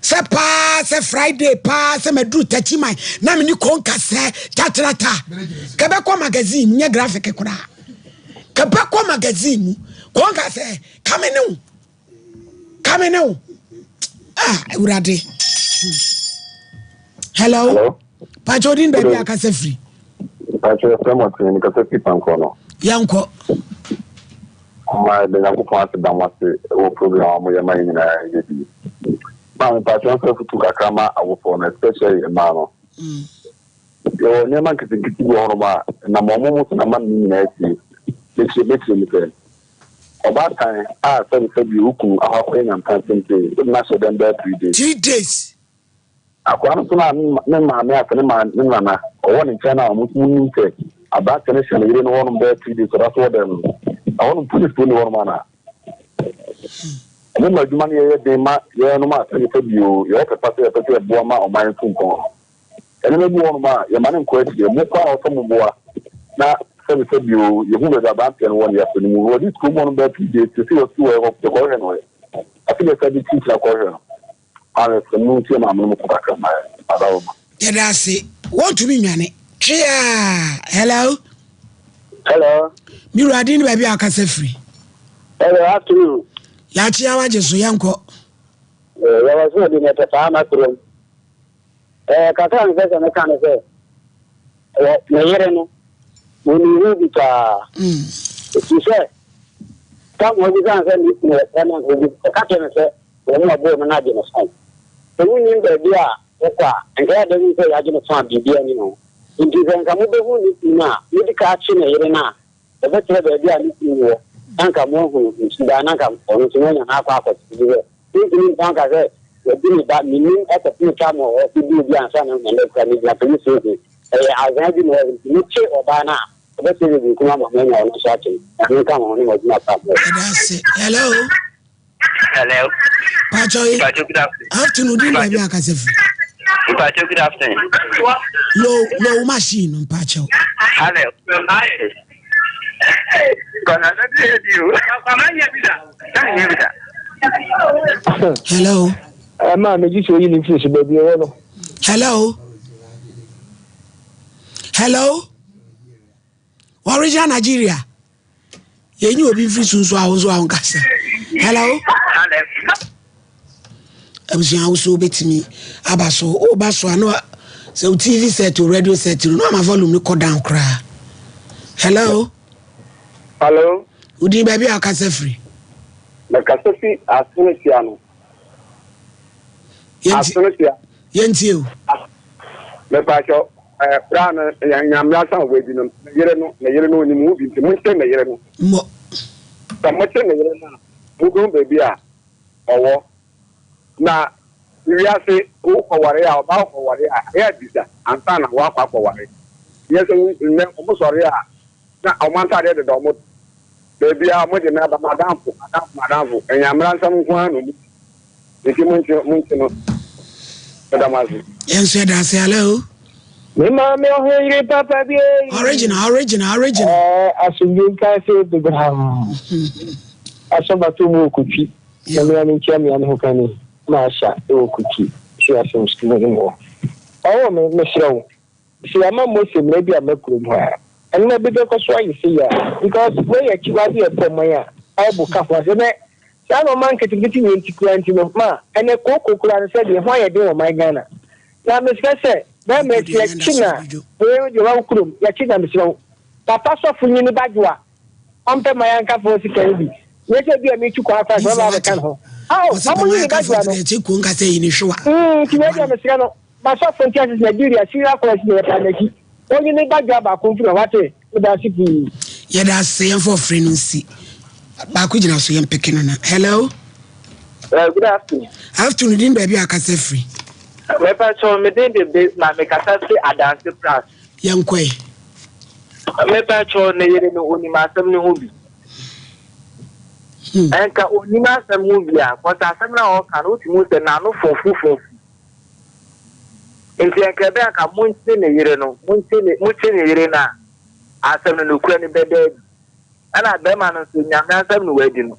sɛ paa sɛ Friday paa sɛ maduru Tachima na me ne kɔ nkasɛ tatrata kɛbɛkɔ magazine mu nyɛ graphic koraa kɛbɛkɔ magazine mu kɔ nkasɛ ka me ne wo Ka me ne wo. Ah, Awurade. Hello. Hello. Pacho odin baabi akasa firi. Pacho ɛfrɛ mo ɔtene ne kasa firi pankɔ no. Yɛnkɔ. Ɔma ɛde Nyankopɔn ase da mo ase wɔ program a moyɛ ma yɛ nyinaa yɛ bi. Maame Pacho nso afutu kakra ma awofoɔ no especially mmaa no. Mm. Yɛwɔ nneɛma nketenkete bi wɔ hɔnom a nam wɔn mo so na ma ne nyinaa sie. Mekyerɛ mekyerɛ mu sɛ Ɔbaatan a sɛbesɛbe wo kunu akɔ akɔyɛ nyansa tenten, wode no ahyɛ dɛm bɛyɛ 3 days. 3 days. Akwadaa no nso na ne maame asɛ ne maa ne nana ɔwɔ ne nkyɛn no a wɔn nso nim sɛ aberanteɛ no hyɛ ne yere no hɔnom bɛyɛ 3 days ɔda so wɔ dɛm no. Ɛhɔnom polisfoɔ nni hɔnom anaa? Wɔn ma adwuma no yɛyɛ den ma yɛnom a sɛbesɛbe o yɛwɔ pɛ pa sɛ yɛpɛ sɛ yɛboa ma ɔman no tu mpɔn no. Nneɛma bi wɔ hɔnom a, yɛma no nkɔ akyire. Mo koraa na ɛwɔ sɛ moboa na sɛbesɛbe o, yɛhu baabi a aberanteɛ no wɔ no, yɛasɔ ne mu. Wɔde kurom hɔ no bɛyɛ 3 days, seesei wɔasi wɔ yɛkɔ yɛkɔhwehwɛ no ɛ. Afei deɛ sɛ de kyinkyini akɔhwehwɛ no. Maame, sɛ montie maame no mo ko kakra ma yɛn. Adaworoma. Yɛda ase. Wɔntumi nnwane. Tweaa! Hello. Hello. Me wura din ne baabi a wakasa firi. Hello, afternoon. Yɛakyea wagye so, yɛnkɔ. Eh, yɛwɔ so di mɛtɛ paa ma kurom. Eh, kakra a mepɛ sɛ meka ne sɛ, wɔ me yere no, wɔnim ho bi paa. Ɛfiri sɛ, tam a ɔbisa no sɛ ne kunu wɔ pɛ no, ɔka kyerɛ no sɛ wɔn a ɔbɔɔ no no agye no fon. Sɛ wonnim baabi a wokɔ a, nka ɛyɛ dɛn hu sɛ yɛagye no fon a biribiara nni ho? Nti sɛ nka mobɛhu ne kunu no a, modi ka akye ne yere no a, ɔbɛkyerɛ baabi a ne kunu wɔ, na anka moahunu ne suban, na anka ɔno nso moanya no akɔ akɔte. Ɛfiri sɛ, Mentumi nka nka sɛ wadi me ba, mennim ɛkɔpem tam a ɔde di obi ansa na mahu no kora, megyina police station, ɛyɛ azaa bi na ɔyɛ nti mekye ɔbaa no a, ɔbɛsɛ me benkum ama manya ɔno nso akye no. Nyame nka mo ho ne mo adwuma pa a moyɛ. Yɛda ase. Hello. Hello. Pacho yi. Pacho good afternoon. Afternoon di baabi akasa fi. Pacho good afternoon. Low low machine no pacho. Hello. Hello. Ɛma megye sɛ oyi ne mfiri so baabi ɛwɔ no. Hello. Hello. Original Nigeria. Yɛnyi obi mfiri so nso a wo nso a wonkasa. Hello. Abusua wo so wobɛtumi aba so. Woba so a na sɛ wo TV set o radio set no na ama volume no kɔ down koraa. Hello. Hello. Wodin baabi a wokasa firi? Mekasa fi Asonosia no. Asonosia. Yɛntie o. Mepakyɛ eh, bra no nyame asan wɔ adi no ne yere no ne yere no onim ho bi nti monkyɛ ne yere no. Mmɔ. Sɛ mokyɛ ne yere no a mobɛhu baabi a ɔwɔ. Na wiase wokɔware a ɔbaa wokɔware a ɛyɛ abisa ansa na woakɔ akɔware. Nyɛ sɛ nnɛ wɔn sɔre a. Na wɔn ntadeɛ deda wɔn baabiara, wɔde me aba, m'adamfo, m'adamfo, m'adamfo. Ɛnyɛ nsɛm nko ara na wɔdi. Nti monkye, monkye no. Meda mo ase. Yɛn nso yɛda ase. Hello. Me maame ɔho yere papa bi eyi. Original, original, original. Ɛɛ asomdwe nka se bebree. Asɔbato mu okutwi. Na mmea me nkyia mmea me ho kani. Maasha ɛwɔ kutwi. Si asɛm sukuu mu hɔ. Ɔwɔ me mesrɛ wo. Sɛ yɛama Mose mmara bi amma kurom hɔ a, nneɛma bi bɛkɔ so ayɛ sei ara. Because wei yɛ akyiwade a ɛkɔ ɔman a Bible ka ho asɛm. Ɛnɛ, saa nneɛma nketenkete wei nti koraa nti no, ma ɛnɛ kooko koraa no sɛdeɛ ɛho ayɛ den wɔ ɔman Ghana. Na mesrɛ sɛ, bɛrima yi, sɛ yɛkye no a, wei deɛ wawo kurom, yɛkye no a, mesrɛ wo, papa sɔfo nyi ne ba dwoa, ɔmpɛ ma yɛankafoɔ sika no bi. Nyɛ sɛ bi a metu kwan afa so, ɔba abɛka ne ho. Ao, ɔmo nyi ne ba dwoa no. Nti wei deɛ mesrɛ no. M'asɔfo ntease sɛ Nigeria senior college na yɛtaa n'akyi. Onyi ne badwa baako mfiri hɔ wate? Medaase pii. Yɛda ase yɛmfa ɔfrɛ no nsi baako gyina so yɛmpeke no na hello. Good afternoon. Afternoon din baabi a akasa firi. Mepa kyɛw me din de Besma me kasa firi Adanse Pras. Yɛnkɔe. Mepa kyɛw ne yere no onim asɛm no ho bi. Ɛnka onim asɛm ho bi a kɔsa asɛm no a ɔka no wotumi hu sɛ n'ano fofo fofo. Nti anka ɛbɛyɛ anka monkye ne yere no, monkye ne, mokye ne yere no a, asɛm no nokorɛ no bɛda adi. Ɛna bɛrima no nso, Nyame asɛm na wadi no.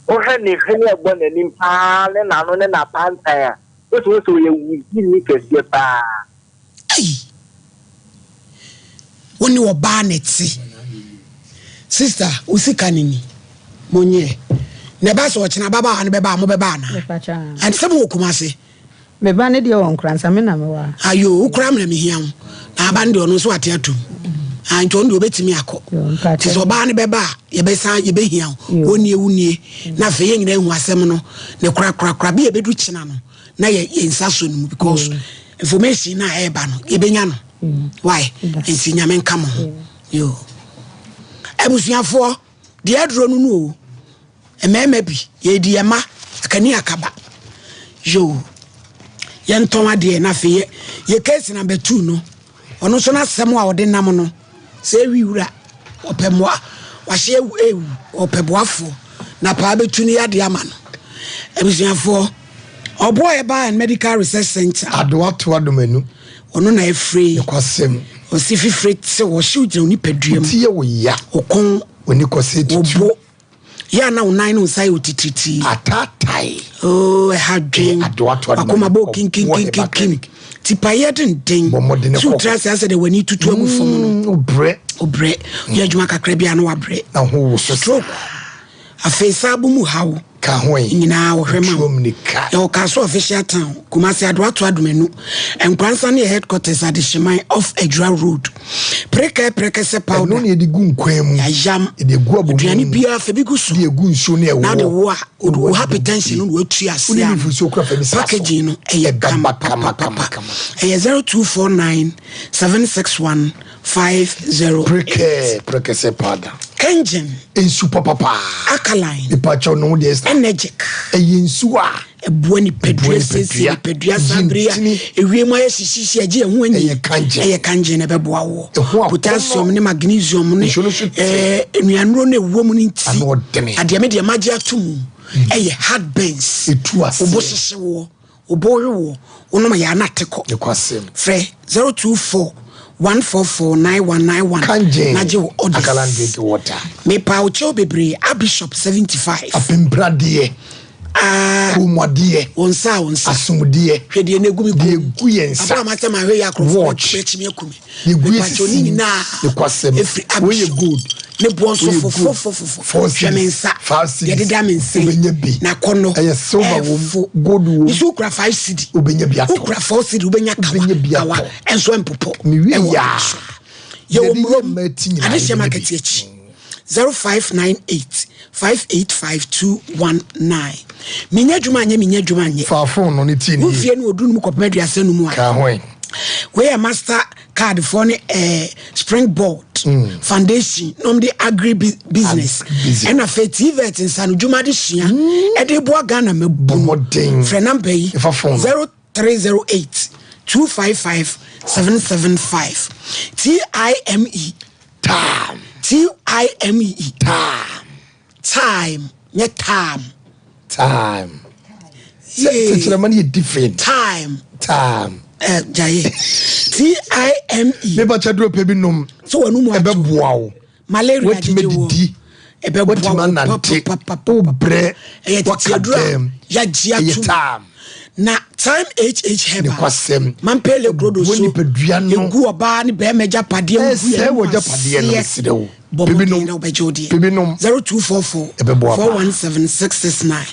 Wohwɛ ne hwene a ɛbɔ n'anim paa ne n'ano ne n'apantan a, wotumi hu sɛ ɔyɛ wudini kɛseɛ paa. Ei! Wo ne ɔbaa na ɛte. Sister, wo sika no ni. Monyɛ. Na ɛba sɛ ɔkyena ababaawa no bɛba a, mobɛba anaa? Ɛnte sɛ mowɔ Kumasi. Me ba no deɛ wɔ Nkoransa, me na mewɔ ha. Ayoo, wo koraa mena mehia wo. Na aba no deɛ ɔno nso ate atom. Ah, nti ɔno deɛ ɔbɛtumi akɔ. Nti sɛ ɔbaa no bɛba a, yɛbɛsan yɛbɛhia wo. Wo nie, wo nie. Na afei yɛn nyinaa ahu asɛm no ne korakorakora. Bi a ɛbɛdu kyena no, na yɛ yɛn nsa so no mu because information na ɛreba no, yɛbɛnya no. Why? Nti Nyame nka mo ho. Yo. Abusuafoɔ, deɛ aduro no no o. Mmarima bi, yɛredi yɛn mma akani akaba. Yoo, yɛntɔn adeɛ na afei yɛ yɛ case number two no, ɔno nso n'asɛm a ɔde nam no, sɛ ewi wura, ɔpɛ mmoa, wahye ewu ewu, ɔpɛ boafoɔ, na paa bɛtu ne yadeɛ ama no. Abusuafoɔ, Ɔboa Herbal and Medical Research Center. Adoa to adomanu. Ɔno na efire yi. Nokwasɛm. Ɔsi fifire tew, ɔhyew gyina onipadua mu. Wo ti yɛ wo ya. Wo kɔn. W'ani kɔ sɛ tutu. Wo bo. Yɛ a na wo nan ne wo nsa yɛ wo titiritii. Ataatae. Oo, ɛha dwen. Adoa to adomanu. Wakoma bɔ kinkinkinkinkim. Tipaeɛ denden. Bɔ mmɔden kɔ. So wotra ase asɛ deɛ w'ani tutu agu fam no. Wobrɛ. Wobrɛ. Yɛ adwuma kakra bi a na wabrɛ. Na ho woso. Stroke. Afei saabo mu haw. Ka ho yi. Nyinaa wɔhwɛ ma wo. Tuo mmirika. Yɛwɔ Kasoa Official Town, Kumasi Adoato Adomanu, Nkoransa ne yɛ headquarters Adehyeman off Adwira Road. Prekɛɛ prɛkɛsɛ powder. Ɛno na yɛde gu nkwan mu. Yayam. Yɛde egu abomu. Aduane biara fa bi gu so. De egu nsuo ne ɛwoɔ. Na de wo a, wo hypertension no na watu ase Wode ano. nufusuo kura fa bi sa so. Packaging no ɛyɛ kama papapapa. Ɛyɛ 0249 761 508. Prekɛɛ prɛkɛsɛ powder. Engine. Nsu papapaa. Alkaline. Mepakyɛw no wo deɛ sa. Energic. Ɛyɛ nsu a. Ɛboa nipadua siesie nipadua saa bere a ewiem ayɛ hyehyeehye agye ɛho anyi. Ɛyɛ kangen. Ɛyɛ kangen na ɛbɛboa woɔ. Ɛho akɔnnɔ. Potassium ne magnesium ne Nsuo no so te. ɛɛ nnuanuro no ɛwɔ mu no nti. Ano ɔdene. Adeɛ me deɛ magye ato mu ɛyɛ heartburns. Etu aseɛ. Wo bo hyehye woɔ. Wo bo we woɔ, wonom yɛ a na ate kɔ. Nokwasɛm. Frɛ 024 144 9191 Kangen na gye wo orders. Alkaline drinking water. Mepa wo kyɛw bebree, Archbishop 75. Apempradeɛ. Ah. Kɔnmuadeɛ. Wo nsa a wo nsa. Asomdeɛ. Hwɛ deɛ na egu me kɔn mu. Deɛ egu yɛn nsa. Abra ma sɛ ma hwɛ yɛ akorɔfo Watch. bɛkyi me aku me. Deɛ egu yɛ Mepa kyɛw ne sisi mu. nyinaa. Nokwasɛm. Efiri Wei yɛ Archbishop. gold. Ne boɔ nso Wei yɛ gold. fofofofofo. Four Hwɛ me cedis. nsa. Five Deɛ cedis. ɛdeda me nsa yi. Wobɛnya bi. N'akɔnnɔ. Ɛyɛ silver wom, Ɛfo. gold wom. Nso wokura five cedi. Wobɛnya bi atɔ. Wokura four cedi wobɛnya kawa. Wobɛnya bi Kawa atɔ. ɛnso ɛmpopɔ. Mewie Ɛwɔ yaa. so. Yɛwɔ Yɛde yɛ Murom. mmaa ti nyinaa Adehyeɛ yɛbɛnya bi. market akyi. 0598 585 219. Menya adwuma anyɛ menya adwuma anyɛ. Fa phone no ne tie ne Wo yie. fie no ɔduru no mu kɔpem aduasa no mu a. Ka ho ɛ. Wei yɛ master card foɔ ne eh, springboard mm. foundation na wɔn de agri business ɛna afei tvet nsanodwuma de sua ɛde boa ghana mabu no frɛ namba yi 0308 255 775 time time. T I M E. Time. Time. Nyɛ time. Time. Sɛ tɛkyerɛma no yɛ different. Time. Time. Ɛ gyaye. T I M E. Meba kyɛ duro pɛ bi nom. So wɔn mu ato. Ɛbɛboa wo. Malaria Watumi gyegye wo. adidi. Ɛbɛboa Watumi wo anante. papapapa. Wobrɛ. Ɛyɛ tete Waka aduro a dɛm. yagye Ɛyɛ atom. time. Na Time HH Herbal. Nokwasɛm. Mampele Grodo Ɛboa so. nipadua no. Egu ɔbaa ne bɛrima agyapadeɛ mu gu Ɛsɛe yɛn wɔ agyapadeɛ no aseɛ. mesrɛ wo. Bɔ Pɛ bi mmɔden nom. na wobɛgye wo deɛ. Pɛ bi nom. 0244 Ɛbɛboa paa. 417 669.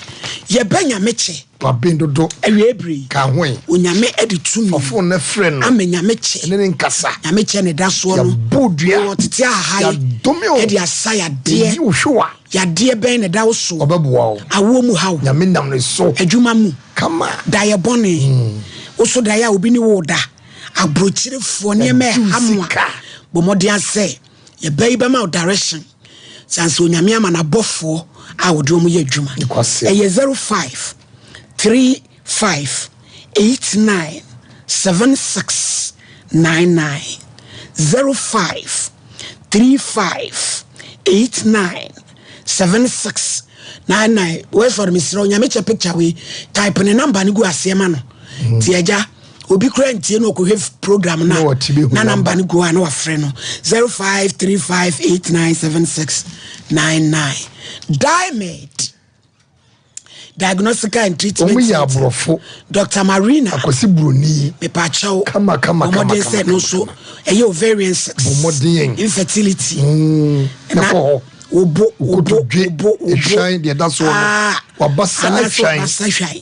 Yɛbɛ Nyame kyɛ. Waben dodo. Awiei bere yi. Ka ho ɛ. Onyame de tumi. Fa phone no frɛ no. Ama Nyame kyɛ. Ɛne ne nkasa. Nyame kyɛ ne da soɔ no. Yɛabɔ dua. Wɔ tete ahae. Yɛadome o. Ɛde asa yadeɛ. Yɛyi wo hwewa. Yadeɛ bɛn na ɛda wo so? Ɔbɛboa wo. Awoɔ mu haw. Nyame nam ne so. Adwuma mu. Kama. Daeɛ bɔne. Wo so daeɛ a obi ne wo da. Aburokyerefoɔ nneɛma Yɛgye wo ɛha mo a. sika. Bɔ mmɔden asɛ yɛbɛ yi bɛma wo direction. Sane sɛ Onyame ama n'abɔfoɔ a wɔde wɔn yɛ adwuma. Nokwasɛm. Ɛyɛ 05 35 89 76 99. 05 35 89 76 99. Westford mesrɛ wo Nyame kyɛ picture wei type ne number no gu aseɛ ma no. Ti agya obi kura ntie no ɔkɔhwɛ program no Na a wɔte bɛhu na number. number no gu hɔ a na wafrɛ no 0535897699. Diamond Diagnostical and Treatment Wɔn yɛ Center. aborɔfo. Dr. Marina. Akwasi Buroni. Mepakyɛw. Kama kama kama Bɔ mmɔden kama sɛ no kama. nso ɛyɛ ovarian sex. Bɔ mmɔden. Infertility. Na kɔ hɔ. Wobo wobo Kotodwe. wobo wobo. Ehwan deɛ ɛda soɔ no. Ah, Waba saa anaasɛ hwan. wabasa hwan.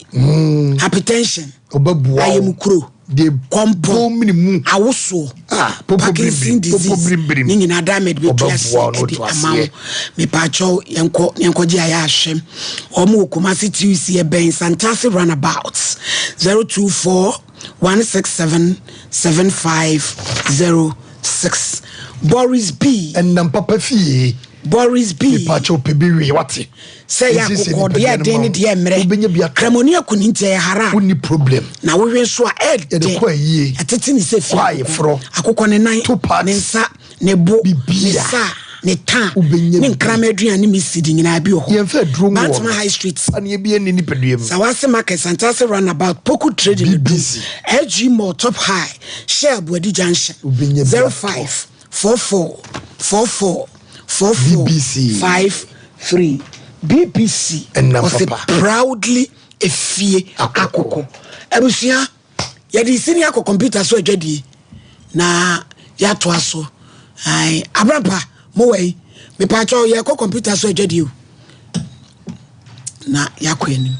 Hypertension. Ɔbɛboa wo. Ayamukuro. Deɛ Kɔmpɔ. bɔ mene mu. Awosoɔ. Ah, popo Parkinson birimbirim. Popo disease. birimbirim. Ne nyinaa Diamond bɛtu Ɔbɛboa aseɛ wo na ɛde ɔtu ama wo. aseɛ. Mepaakyɛw yɛnkɔ yɛnkɔgye ayɛ ahwɛ. Wɔn wɔ Kumasi TUC ɛbɛn Santase runabout 024 167 7506. Boris B. Ɛnam papa fie. Boris B. Mepaakyɛw pɛ bi wie wate. Sɛ yɛ Nsiesie akokɔ deɛ nipadua no ɛden ma ne wo. deɛ mmerɛ. Wobɛnya bi atɔ. Kramoni akuni nti ɛyɛ hara. Wonni problem. Na wohwe nso a ɛɛdɛ. Yɛde kɔ ayie. Ɛtete ne sɛ fie Kɔ akokɔ. ayeforɔ. Akokɔ ne nan, To party. ne nsa, ne bo, ne Bibia. sa, ne ta, Wobɛnya ne bi. nkrama aduane ne misidi nyinaa bi wɔ hɔ. Yɛmfa aduro ngu wɔn. Bantama High Street. Paneɛ bi ɛnni nipadua mu. Sawase Market, Santase Runabout, Poku Trading Adum, BBC. LG Mall, Top High, Shell Buadi Junction, Wobɛnya bi atɔ. 05 44 44 44 BBC. 53. BBC. Ɛnam Ɔse papa. proudly efie Akoko. akoko. Abusua, yɛde sini akɔ kɔmputa so adwadie na yɛatoa so. Ae, Abrampa, mowɔ yi. Mepaakyɛw yɛkɔ kɔmputa so adwadie o. Na yɛakɔ anim.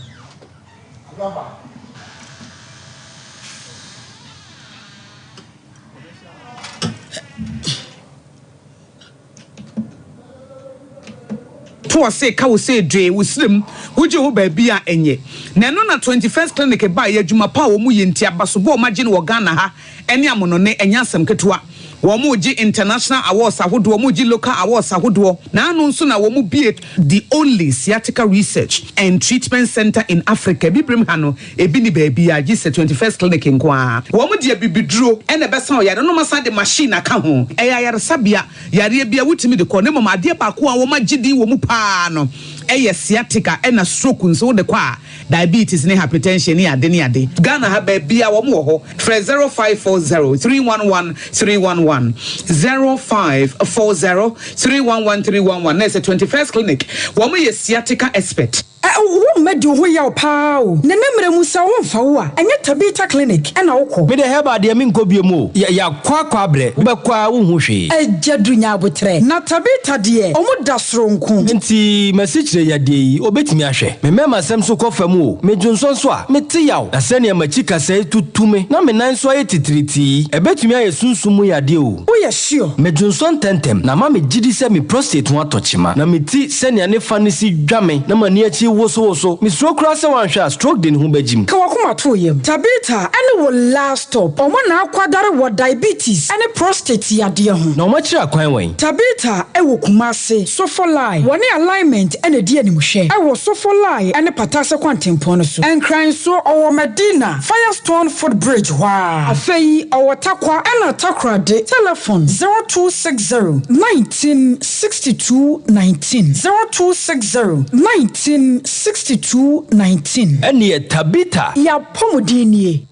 To ɔse ka wo sɛ dwee wo serem wogye ho baabi a ɛnyɛ na ɛno na 21st clinic baeɛ adwuma pa a wɔn yɛ nti abasobɔ a wɔn agye no wɔ Ghana ha ɛne amonone ɛnyɛ asɛm ketewa wɔn regye international awards ahodoɔ wɔn regye local awards ahodoɔ na ano nso na wɔn bue the only sciatica research and treatment center in Africa abibirem ha no ebi ni baabi a gye sɛ 21st clinic nko ara wɔn de abibiduro ɛna ɛbɛsa ɔyare no wɔn asan de machine aka ho ɛyɛ ayaresabea Yareɛ biara wotumi de kɔ na mmom adeɛ baako a wɔagye din wɔ mu pa ara no yɛ sciatica ɛna stroke nso wode kɔ a diabetes ne hypertension ne ade ne ade. Ghana ha baabiara wɔn wɔ hɔ. Frɛ 0540 311 311, 0540 311 311 na ɛsɛ 21st Clinic wɔn yɛ sciatica expert. Ɛ Wo mma di wo ho yaw paa o. Na ne mmerɛ mu sɛ wo mfa wo a, ɛnyɛ Tabitha Clinic na wo kɔ. Me deɛ herbal deɛ menkɔ biom o. Yɛ yɛakɔ akɔ abrɛ, wobɛkɔ ara wonhu hwee. Agya Duru nya aboterɛ. Na Tabitha deɛ ɔmo da soronko. Nti m'asikyire yadeɛ yi obɛtumi ahwɛ? Me mmarima sɛm nso kɔ fam o, me dwonsɔ nso a, mete yaw. Na sɛnea m'akyi kasɛe tutu me na me nan nso ayɛ titiritii yi, ɛbɛtumi ayɛ sunsum mu yadeɛ o. Woyɛ sure? Me dwonsɔ ntɛmntɛm na ama me gyidi sɛ me prostate ho atɔ kyema. Na me ti sɛnea ne fa no si dwa me na m'ani akyi wosowoso. Misuro koraa sɛ wanhwɛ a stroke de ne ho bɛgyim. Ka w'akoma to wo yam. Tabitha ne wo last stop. Wɔn na akwadare wɔ diabetes ne prostate yadeɛ ho. Na wɔakyerɛ akwan wɛn? Tabitha wɔ Kumasi, Sofolai. Wɔne Alignment na ɛdi animhwɛ wɔ Sofolai ne Patase kwantempɔn no so. Nkran nso, ɔwɔ Madina, Firestone foot bridge hɔ ara. Afei ɔwɔ Tarkwa ɛna Takoradi. Telefon, 0260 19 62 19, 0260 19 62 19. Ɛneɛ Tabitha. Y'apɔmuden nie.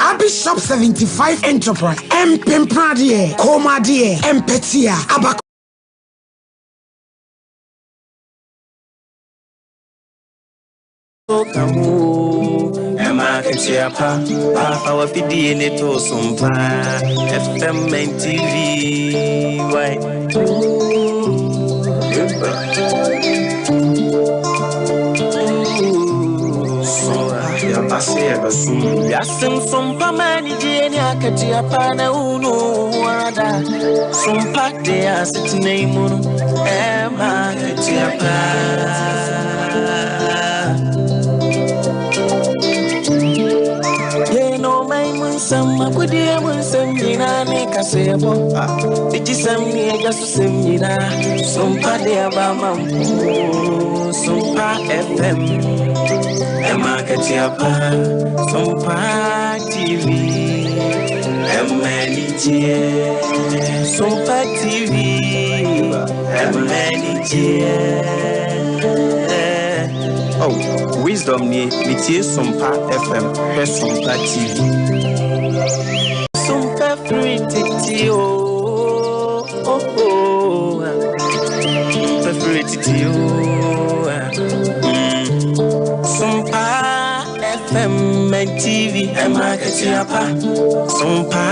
Abi Shop 75 Enterprise, Mpempradeɛ, Kɔnmuadeɛ, Mpɛtea, Abakɔ. Ɛma akatua pa pa fa w'afidie ne to so mpa FM and TV why Wiase nsompa ma anigye ne akatua pa na wunu wo ara da sompa de asetena yi mu no ɛma akatua pa. Nsɛm akodie mu nsɛm nyinaa ne kaseɛbɔ digyisɛm ne agya so sɛm nyinaa sompa de aba ma mpo sompa fm ɛma akatua pa sompa tv ɛma anigyeɛ sompa tv ɛma anigyeɛ. Oh, wisdom nie, metie Sompa FM, hwɛ Sompa TV. Sompa firi tete o, oh, oh, ah. Sompa firi tete o, ah. Sompa FM and TV, ɛma akatua pa. Sompa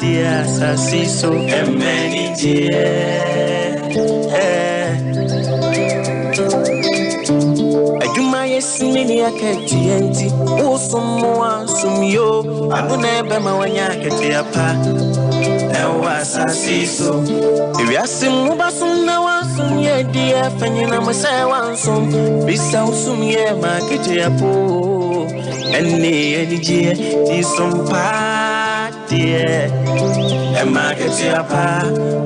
deɛ asase so, ɛma anigyeɛ. Eh. Adwuma yɛ sini ne akatua nti wosom mo ansom yo ano na ɛbɛma wanya akatua pa ɛwɔ asase so ewiase mu wobasom na wansom yɛ di ɛfa nyina mo sɛ wansom bisa wosom yɛ ma akatua po ɛne anigyeɛ ti som paa deɛ ɛma akatua pa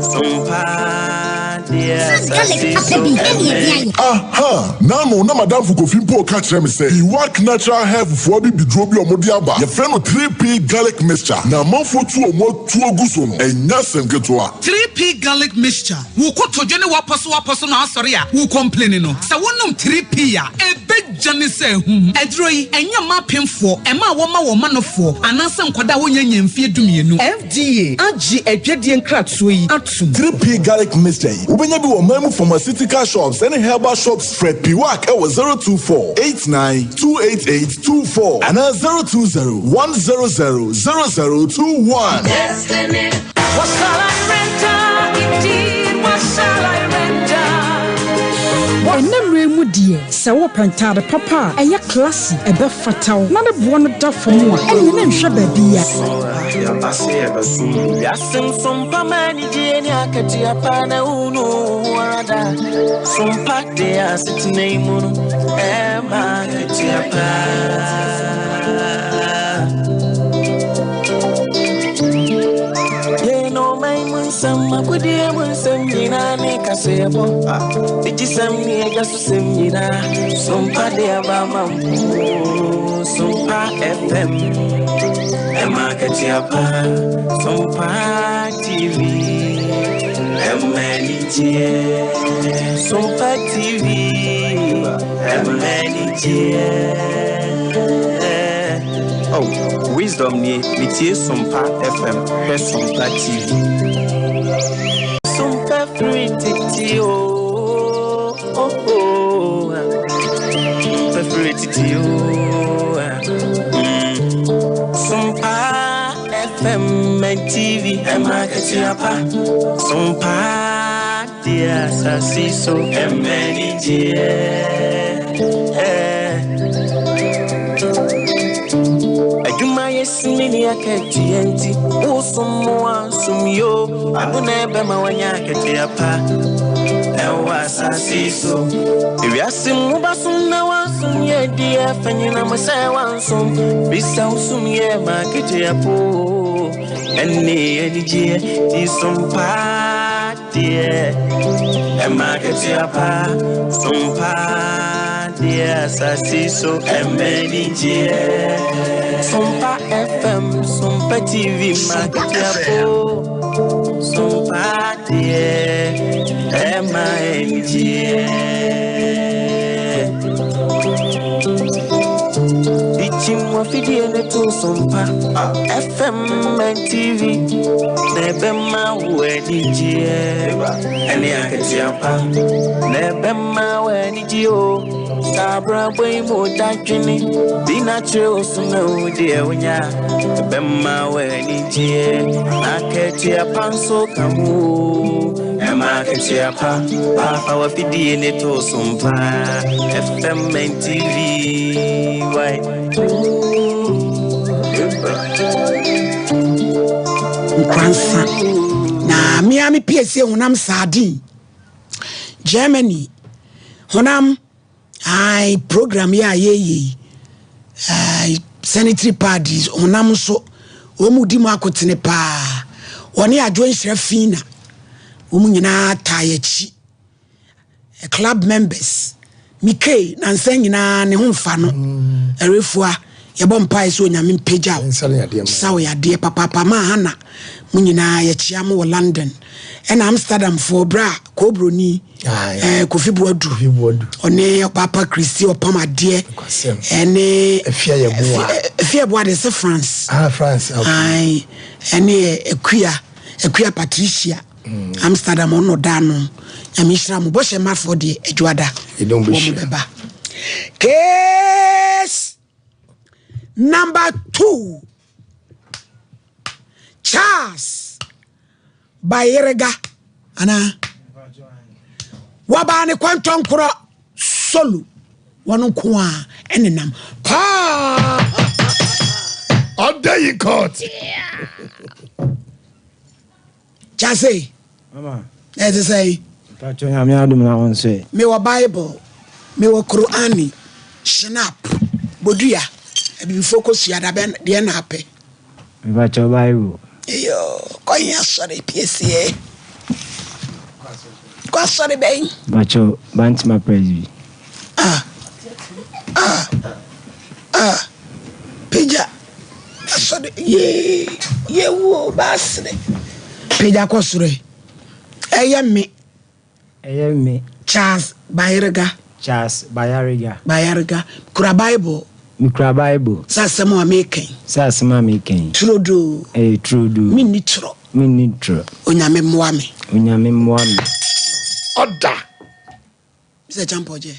som paa deɛ asase so ɛmɛ Aha! N'ano na m'adamfo Kofi mpo reka kyerɛ me sɛ Iwak Natural Health foɔ abibiduro bi a wɔde aba, yɛfrɛ no 3P Garlic Mixture, na amanfoɔ tu wɔn atuo gu so no, ɛnyɛ asɛm ketewa. 3P Garlic Mixture, Wo kotodwe ne w'apɔso w'apɔso na asɔre a wo complaini no, sɛ wonom 3P a, ɛbɛgya ne sɛ ahum. Aduro yi, ɛnyɛ mma apemfoɔ, ɛma a wɔma wɔn manofoɔ, anaasɛ nkwadaa a wɔnnya nnya mfeɛ dumienu. FDA agye adwadie nkratoɔ yi atom. 3P Garlic Mixture yi, wobɛnya bi wɔ ɔman mu pharmaceutical shops ne herbal shops. Frɛ Piwak wɔ 024 89 288 24 anaa 020 100 0021. Destiny. What shall I render? Indeed, what shall I render? Ɛnnɛ mmerɛ yi mu deɛ, sɛ wopɛ ntaade papa a ɛyɛ classy, ɛbɛfata wo, na ne boɔ no da fam a, ɛnneɛ na nhwɛ baabiara. Wiase nsompa ma anigyeɛ ne akatua pa na wunu wo ho ara da sompa de asetena yi mu no ɛma akatua pa. Yɛn ɔman mu nsɛm akodie mu nsɛm nyinaa ne kaseɛbɔ digyisɛm ne agya so sɛm nyinaa sompa de aba ma mpo sompa fm ɛma akatua pa sompa tv ɛma anigyeɛ sompa tv ɛma anigyeɛ. Oh, wisdom nie, metie Sompa FM, hwɛ Sompa TV. Sompa firi tete o, oh, oh, ah. Sompa firi tete o, ah. Sompa FM and TV, ɛma akatua pa. Sompa deɛ asase so, ɛma anigyeɛ. Eh. Adwuma yɛ sini ne akatua nti wosom mo ansom yo ano na ɛbɛma wanya akatua pa ɛwɔ asase so ewiase mu wobasom na wansom yɛ di ɛfa nyina mo sɛ wansom bisa wosom yɛ ma akatua po ɛne anigyeɛ ti som paa deɛ ɛma akatua pa som paa deɛ asase so ɛma anigyeɛ sompa FM, Sompa TV, Makatiafo, Sompa deɛ, ɛma anigyeɛ. Ichim wafidie ne to Sompa FM and TV, na ɛbɛma wo anigyeɛ. Ɛne akatua pa, na ɛbɛma wo anigyeɛ o. Saa abrabɔ yi mu dadwene bi na kyerɛ wo so na wo deɛ wonya ɛbɛma w'anigyeɛ na akatua pa nso ka ho o. Ɛma akatua pa paafa w'afidie ne to so mpa FM and TV why. Nkoransa na me a me piesie honam sardine Germany honam ae program yi a yɛyɛ yi ae sanitary pad yi honam nso wɔn mu di mu akotene paa wɔne adwo nhyira fi na wɔn nyinaa taa yɛkyi club members Mikey nansa nyinaa ne ho mfa no ɛrefua yɛbɔ mpae sɛ onyame mpagya wo sa wo yadeɛ papaapa maa Hana mo nyinaa yɛkyea mo wɔ London ɛna Amsterdam foɔ berɛ a koobroni eh, Kofi Boadu ɔne ɔpaapa Kristi ɔpam adeɛ ɛne Afia Yeboah de sɛ France ah, France okay. ɛne Akua Akua Patricia Amsterdam ɔno da no nyame nhyira mo bɔhyɛ mafoɔ deɛ adwuada wɔn bɛba case number 2 Charles Bayerega anaa wabaa ne kwantɔnkorɔ solo wɔn nko a ɛnenam paa ɔda yi court Kyase. Mama. Ɛte sɛ yi. Mpatsɔ nyame adum na wɔn nso yɛ. Mewɔ Bible, mewɔ Qur'ani, Shinap, Bodua, Abibifoɔ kosua da bɛn deɛ na apɛ. Mpatsɔ Bible. Eyoo, kɔ he asɔre piesie? Kɔ asɔre bɛn? Mpatsɔ Bantama Presby. Ah, ah, ah, pagya. Asɔre yee yɛwu o baasere. Pagya kɔ soro ɛ. Ɛyɛ me. Ɛyɛ me. Charles Bayerga. Charles Bayariga. Bayerga. Kura Bible. Mekura Bible. Sɛ asɛm a meka yi. Sɛ asɛm a meka yi. Turodoo. Ɛyɛ turodoo. Menni torɔ. Menni torɔ. Onyame mmoa me. Onyame mmoa me. Ɔda. Mr. Champɔgyɛ.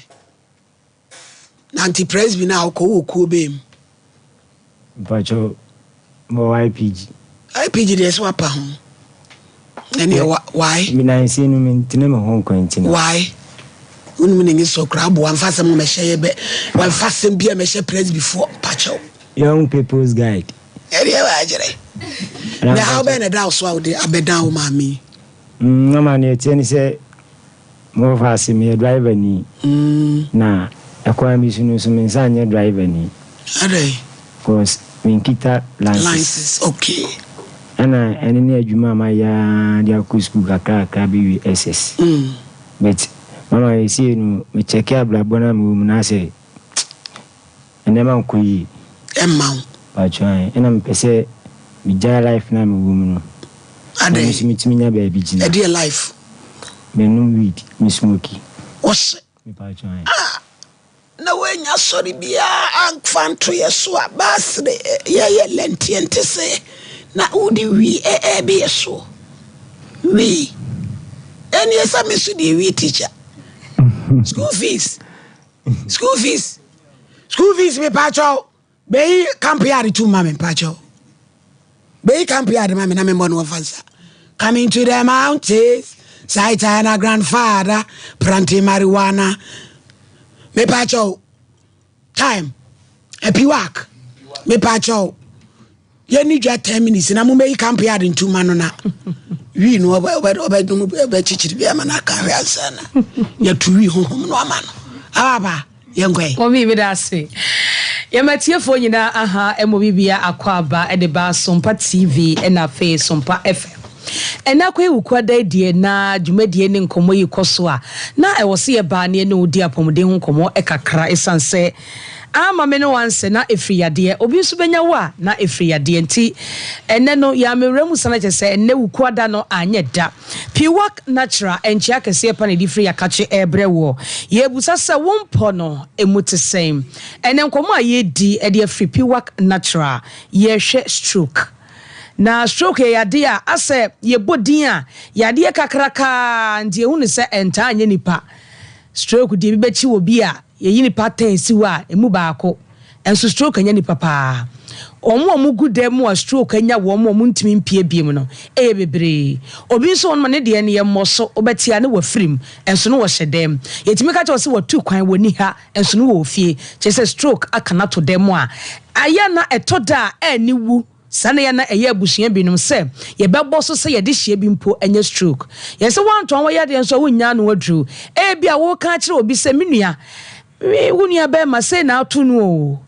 Na nti presby no a wokɔ wowɔ kuo bɛn mu? Mpakyɛw mewɔ YPG. YPG deɛ sɛ wapa ho. Ɛneɛ why? Me nanse no mentene me ho nkwa nti na. Why? Wonim ne nye sɔ koraa aboa mfa asɛm mɛhyɛ yɛ bɛ wamfa asɛm bi a mɛhyɛ presby foɔ mpakyɛw. Young People's Guide. Ɛdeɛ waakyerɛ. Na how bɛn na ɛda wo so a wode abɛdan wo maame yi? Mama nea ɛteɛ ne sɛ Me wɔfa ase meyɛ driver ni na ɛkwan bi so no nso me nsa nyɛ driver ni. Adɛn? Cause me nkita license. License okay. Ɛna ɛno ne adwuma a mayɛ ara de akɔ school kakra kakra bɛwie SS. But mama seesei no me check abrabɔ no a mewɔ mu no asɛ Nneɛma nkɔ yie. Ɛmma wo. Paatwoo ae, ɛna mepɛ sɛ megyae life no a mewɔ mu no. Na Adɛn? me nso metumi nya baabi gyina. Ɛdeɛ life? Menom weed, me smoki. Wohye? Me paatwoo ae. Ah! Na woannya sɔre biara amfa anto yɛ so a, baasere yɛyɛ lɛnteɛ nte sɛ na wode wii ɛɛbe yɛ soɔ. Wii. Ɛneɛ sɛ me nso deɛ wii teacher. School fees. School fees. School fees me pakyɛw. Beyi camp yard tu ma me pakyɛw. Beyi camp yard ma me na me mbɔ no wɔfa nsa. Coming to the mountains. Saitana grandfather planting marijuana. Me pakyɛw. Time. Epiwak. Me pakyɛw. Yɛnni dwa 10 minutes na mommɛyi camp yard ntoma no na wii no ɔbɛkyekyere bi ama no aka hwɛ ansa na yɛto wii honhom no ama no ababa yɛnkɔe. Mɔmi meda ase. Yɛma atiefoɔ nyinaa aha ɛmɔ bibia akɔ aba ɛde ba Sompa TV ɛna afei Sompa FM. Ɛnɛ akɔyɛ Wukuada yi deɛ na dwumadie ne nkɔmmɔ yi kɔ so a na ɛwɔ sɛ yɛba ne yɛne wo di apɔmuden ho nkɔmmɔ kakra ɛsiane sɛ. Ama me ne wo ansɛ na ɛfiri yadeɛ. Obi nso bɛnya wo a na ɛfiri yadeɛ. Nti ɛnnɛ no yɛammɛwura mu sane kyerɛ sɛ ɛnnɛ Wukuada no anyɛ da. Piwak Natural nkyea kɛseɛ pa na ɛde firi Yakakye rebrɛ woɔ. Yɛrebisa sɛ wo mpɔ no ɛmu te sɛn? Ɛnnɛ nkɔmmɔ a yɛredi de afiri Piwak Natural, yɛrehwɛ stroke. Na stroke yɛ yadeɛ a asɛ yɛbɔ din a yadeɛ kakrakaa nti yɛhu no sɛ ɛntaa nyɛ nipa. Stroke deɛ ebi bɛkyi wɔ bi a yɛyi nipa tɛn si hɔ a emu baako. Nso stroke anya nipa paa. Wɔn a wɔgu dan mu a stroke anya wɔn a wɔntumi mpue biom no yɛ bebree. Obi nso wɔ hɔ nom a ne deɛ no yɛ mmɔso, wobɛte a na wafiri mu, nso na ɔhyɛ dan mu. Yɛtumi ka kyerɛ wo sɛ watu kwan, wɔnni ha, nso na wɔwɔ fie. Kyerɛ sɛ stroke aka no ato dan mu a, ayɛ a na ɛtɔ da a aniwu. Saa na ɛyɛ a na ɛyɛ abusua binom sɛ yɛbɛbɔ so sɛ yɛde hyeɛ bi mpo anya stroke. Yɛn sɛ woantɔn wo yadeɛ nso a wonnya ano aduru. Ebia woreka akyerɛ obi sɛ, Me nua, me wo nua barima sei na ato no oo.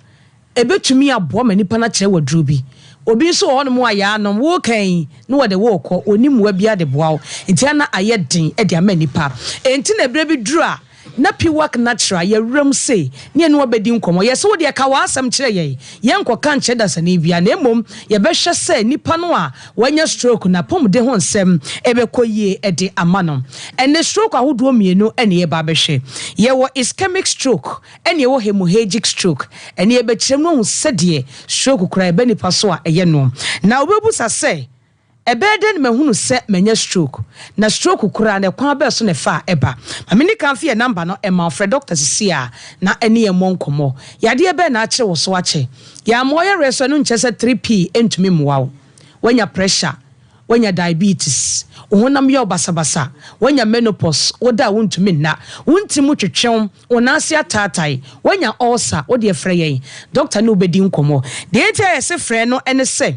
Ɛbɛtumi aboa ma nipa no akyerɛ wo aduro bi. Obi nso wɔ hɔnom a yaanom, woreka yi na wɔde wo rekɔ, ɔnni mmoa biara de boa wo. Nti a na ayɛ den de ama nnipa. Enti na berɛ bi duru a na Piwak Natural yɛ wuram sei ne yɛne wo abɛdi nkɔmmɔ. Yɛse wo deɛ ka w'asɛm kyerɛ yɛn, yɛnkɔka nkyerɛ dasani biara na mmom yɛbɛhwɛ sɛ nipa no a wanya stroke no apɔmuden ho nsɛm bɛkɔ yie de ama no. Ɛnnɛ stroke ahodoɔ mmienu na yɛreba abɛhwɛ. Yɛwɔ ischemic stroke ɛne yɛwɔ hemorrhagic stroke. Ɛnnɛ yɛbɛkyerɛ mu ahu sɛdeɛ stroke koraa ɛba nipa so a ɛyɛ no. Na wobɛbusa sɛ Ɛbɛyɛ dɛn na mahunu sɛ manya stroke? Na stroke koraa no, ɛkwan bɛn so na ɛfa a ɛba? Ma menni kan mfa yɛn namba no mma wo. Frɛ dɔkta seesei ara na ɛne yɛn mmɔ nkɔmmɔ. Yadeɛ bɛn na akyere wo so akyɛ? Yɛamma wo yareɛ so, ɛno nkyerɛ sɛ 3P ntumi mmoa wo. Woanya pressure, woanya diabetes, wo honam yɛ wo basabasa, woanya menopause, woda a wontumi nna, wo ntini mu twetwe wo, wo nan ase ataatae, woanya ulcer, wo deɛ frɛ yɛn. Dɔkta ne wo bɛdi nkɔmmɔ. Deɛ enti a yɛse frɛ no ne sɛ,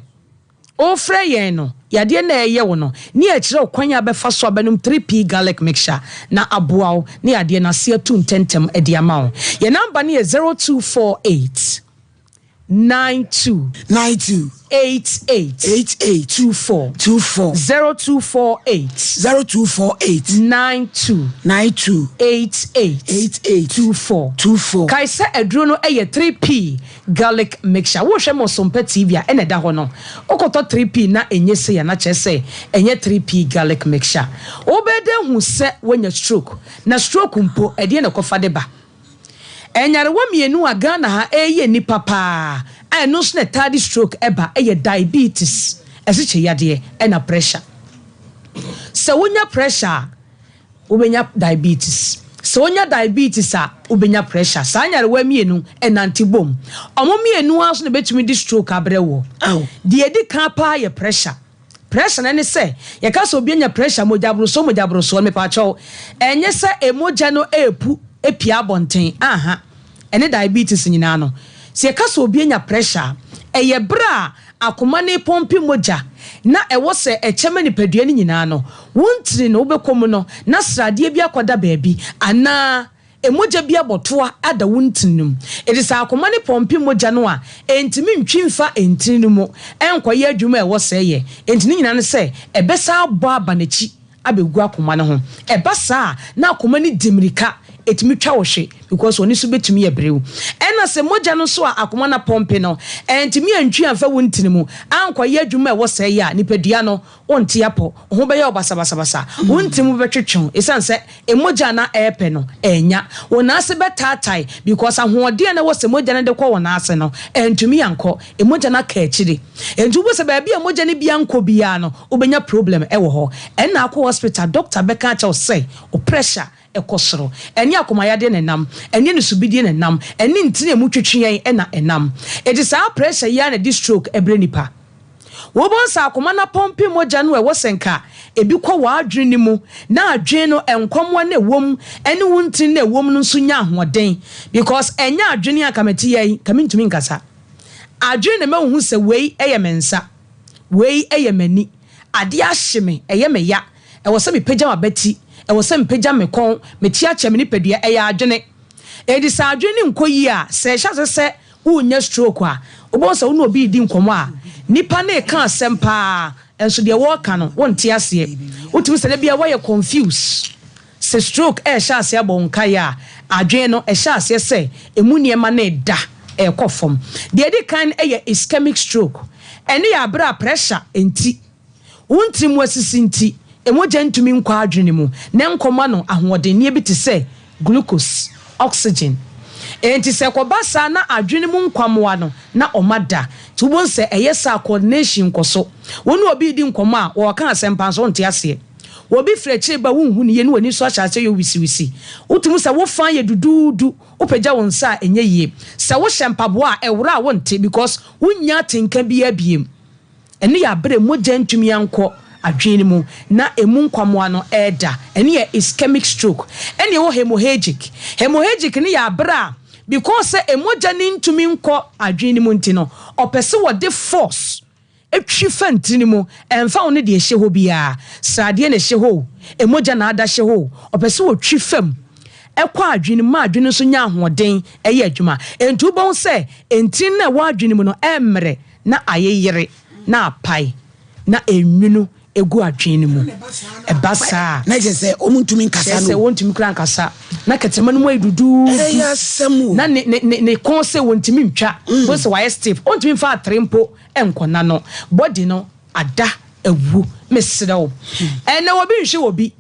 Worefrɛ yɛn no, yadeɛ no a ɛreyɛ wo no, ne yɛkyerɛ wo kwan a wobɛfa so abɛnom 3P Garlic Mixture na aboa wo na yadeɛ no ase atu ntɛntɛm de ama wo. Yɛn number no yɛ 0248 92 92 88 88 24 24 0248 0248 92 92 88 88 24 24. Kae sɛ aduro no yɛ 3P Garlic mixture wo hwɛ mo sompa TV a ɛna ɛda hɔ no wo kɔtɔ 3P na ɛnyɛ sei a na kyerɛ sɛ ɛnyɛ 3P garlic mixture. Wo bɛyɛ dɛn hu sɛ wanya stroke na stroke mpo ɛdeɛn na ɛkɔfa de ba? Nyarewa mmienu a Ghana ha ɛreyɛ nnipa paa a ɛno nso na ɛtaa de stroke ɛba ɛyɛ diabetes, ɛsikye yadeɛ, ɛna pressure. Sɛ wonya pressure a wobɛnya diabetes. Sɛ wonya diabetes a, wobɛnya pressure. Saa nyarewa mmienu nante bom. Wɔn mmienu ara nso na ɛbɛtumi de stroke abrɛ woɔ. Deɛ ɛdi kan paa yɛ pressure. Pressure no ne sɛ, yɛka sɛ obi anya pressure, mogyaborosoɔ mogyaborosoɔ no, mepaakyɛw, ɛnyɛ sɛ mogya no repu apue abɔnten, aha, ɛne diabetes nyinaa no. Sɛ yɛka sɛ obi anya pressure a, ɛyɛ berɛ a Akoma no repɔmpe mogya na ɛwɔ sɛ ɛkyɛ ma nipadua no nyinaa no, wo ntini no wobɛkɔ mu no na sradeɛ bi akɔda baabi anaa mogya bi abɔtoa ada wo ntini no mu. Enti sɛ akoma no pɔmpe mogya no a, ɛntumi ntwi mfa ntini no mu nkɔyɛ adwuma a ɛwɔ sɛ ɛyɛ. Enti ne nyinaa ne sɛ ɛbɛsan abɔ aba n'akyi abɛgu akoma no ho. Ɛba saa a, na akoma no di mmirika, ɛtumi twa wo hwe because w'ani so bɛtumi yɛ biriw. Ɛna sɛ mogya no nso a akoma no apɔmpe no antumi antwi amfa wo ntini mu ankɔyɛ adwuma a ɛwɔ sɛ ɛyɛ a, nipadua no, wonte apɔ, wo ho bɛyɛ wo basabasabasa, wo ntini mu bɛtwetwe wo ɛsiane sɛ mogya a na ɛrepɛ no annya. Wo nan ase bɛtaatae because ahoɔden a na ɛwɔ sɛ mogya no de kɔ wo nan ase no antumi ankɔ, mogya no aka akyire. Enti wobɛhu sɛ baabi a mogya no biara nkɔ biara no, wobɛnya problem wɔ hɔ. Ɛnna akɔ hospital, doctor bɛka akyerɛ wo sɛ wo pressure kɔ soro. Ɛne akomayadeɛ na ɛnam, ɛne anisobidie na ɛnam, ɛne ntini a ɛmu twetwe yɛn na ɛnam. Enti saa pressure yi ara na ɛde stroke brɛ nipa. Wobɛhu sɛ akoma no apɔmpe mogya no a ɛwɔ sɛ nka ebi kɔ w'adwene no mu na adwene no nkɔmmoa no a ɛwɔ mu ne wo ntini no a ɛwɔ mu no nso nya ahoɔden because ɛnyɛ adwene a nka mete yɛ yi nka mentumi nkasa. Adwene na ɛma wohu sɛ wei yɛ me nsa. Wei yɛ m'ani. Adeɛ ahye me, ɛyɛ me ya. Ɛwɔ sɛ mepagya m'abati, ɛwɔ sɛ mepagya me kɔn, mekyeakyea me nipadua. Ɛyɛ adwene. Enti sɛ adwene no nkɔ yie a, sɛ ɛhyɛ ase sɛ worenya stroke a, wobɛhu sɛ wo ne obi redi nkɔmmɔ a, nipa no reka asɛm pa ara, nso deɛ wɔreka no, wonte aseɛ. Wotumi sɛ da biara woayɛ confused. Sɛ stroke rehyɛ aseɛ abɔ wo nkaeɛ a, adwene no, ɛhyɛ aseɛ sɛ ɛmu nneɛma no reda. ɛrekɔ fam. Deɛ ɛdi kan yɛ ischemic stroke. Ɛno yɛ aberɛ a pressure nti, wo ntini mu asisi nti, mogya ntumi nkɔ adwene mu na ɛnkɔma no ahoɔdenneɛ bi te sɛ glucose, oxygen. Enti sɛ ɛkɔba saa na adwene mu nkwammoa no na ɔma da. Nti wobɛhu sɛ ɛyɛ saa a coordination nkɔ so. Wo ne obi redi nkɔmmɔ a, ɔreka asɛm paa nso wonte aseɛ. Obi firi akyire ba a wonhu no yie na w'ani nso ahyɛ aseɛ yɛ wisiwisi. Wotumi hu sɛ wo fa yɛ duduudu, wopagya wo nsa a ɛnyɛ yie. Sɛ wohyɛ mpaboa a ɛwora a wonte because wonnya atenka biara biem. Ɛno yɛ bere a mogya ntumi ankɔ adwene no mu na emu nkwammoa no reda. Ɛno yɛ ischemic stroke. Ɛna ɛwɔ hemorrhagic. Hemorrhagic no yɛ bere a because sɛ mogya no ntumi nkɔ adwene no mu nti no, ɔpɛ sɛ wɔde force twi fa ntini no mu, ɛmfa ho ne deɛ ɛhyɛ hɔ biara, sradeɛ na ɛhyɛ hɔ o, mogya na ada hyɛ hɔ o, ɔpɛ sɛ ɔtwi fa mu kɔ adwene no mu ma adwene no nso nya ahoɔden yɛ adwuma. Enti wobɛhu sɛ ntini no a ɛwɔ adwene mu no ɛremmrɛ na ayeyere na apae na enwunu gu adwene no mu. Ɛba saa a, Na kyerɛ sɛ wɔntumi nkasa kyerɛ sɛ no. wɔntumi koraa nkasa. Na kɛtrɛma no mu ayɛ duduudu. Ɛyɛ asɛm o. Na ne ne ne ne kɔn sɛ wɔntumi ntwa. Wohu sɛ wayɛ stiff. Ɔntumi mfa atere mpo nkɔ n'ano. Body no ada awu. Mesrɛ wo. Ɛnnɛ obi nhwɛ obi.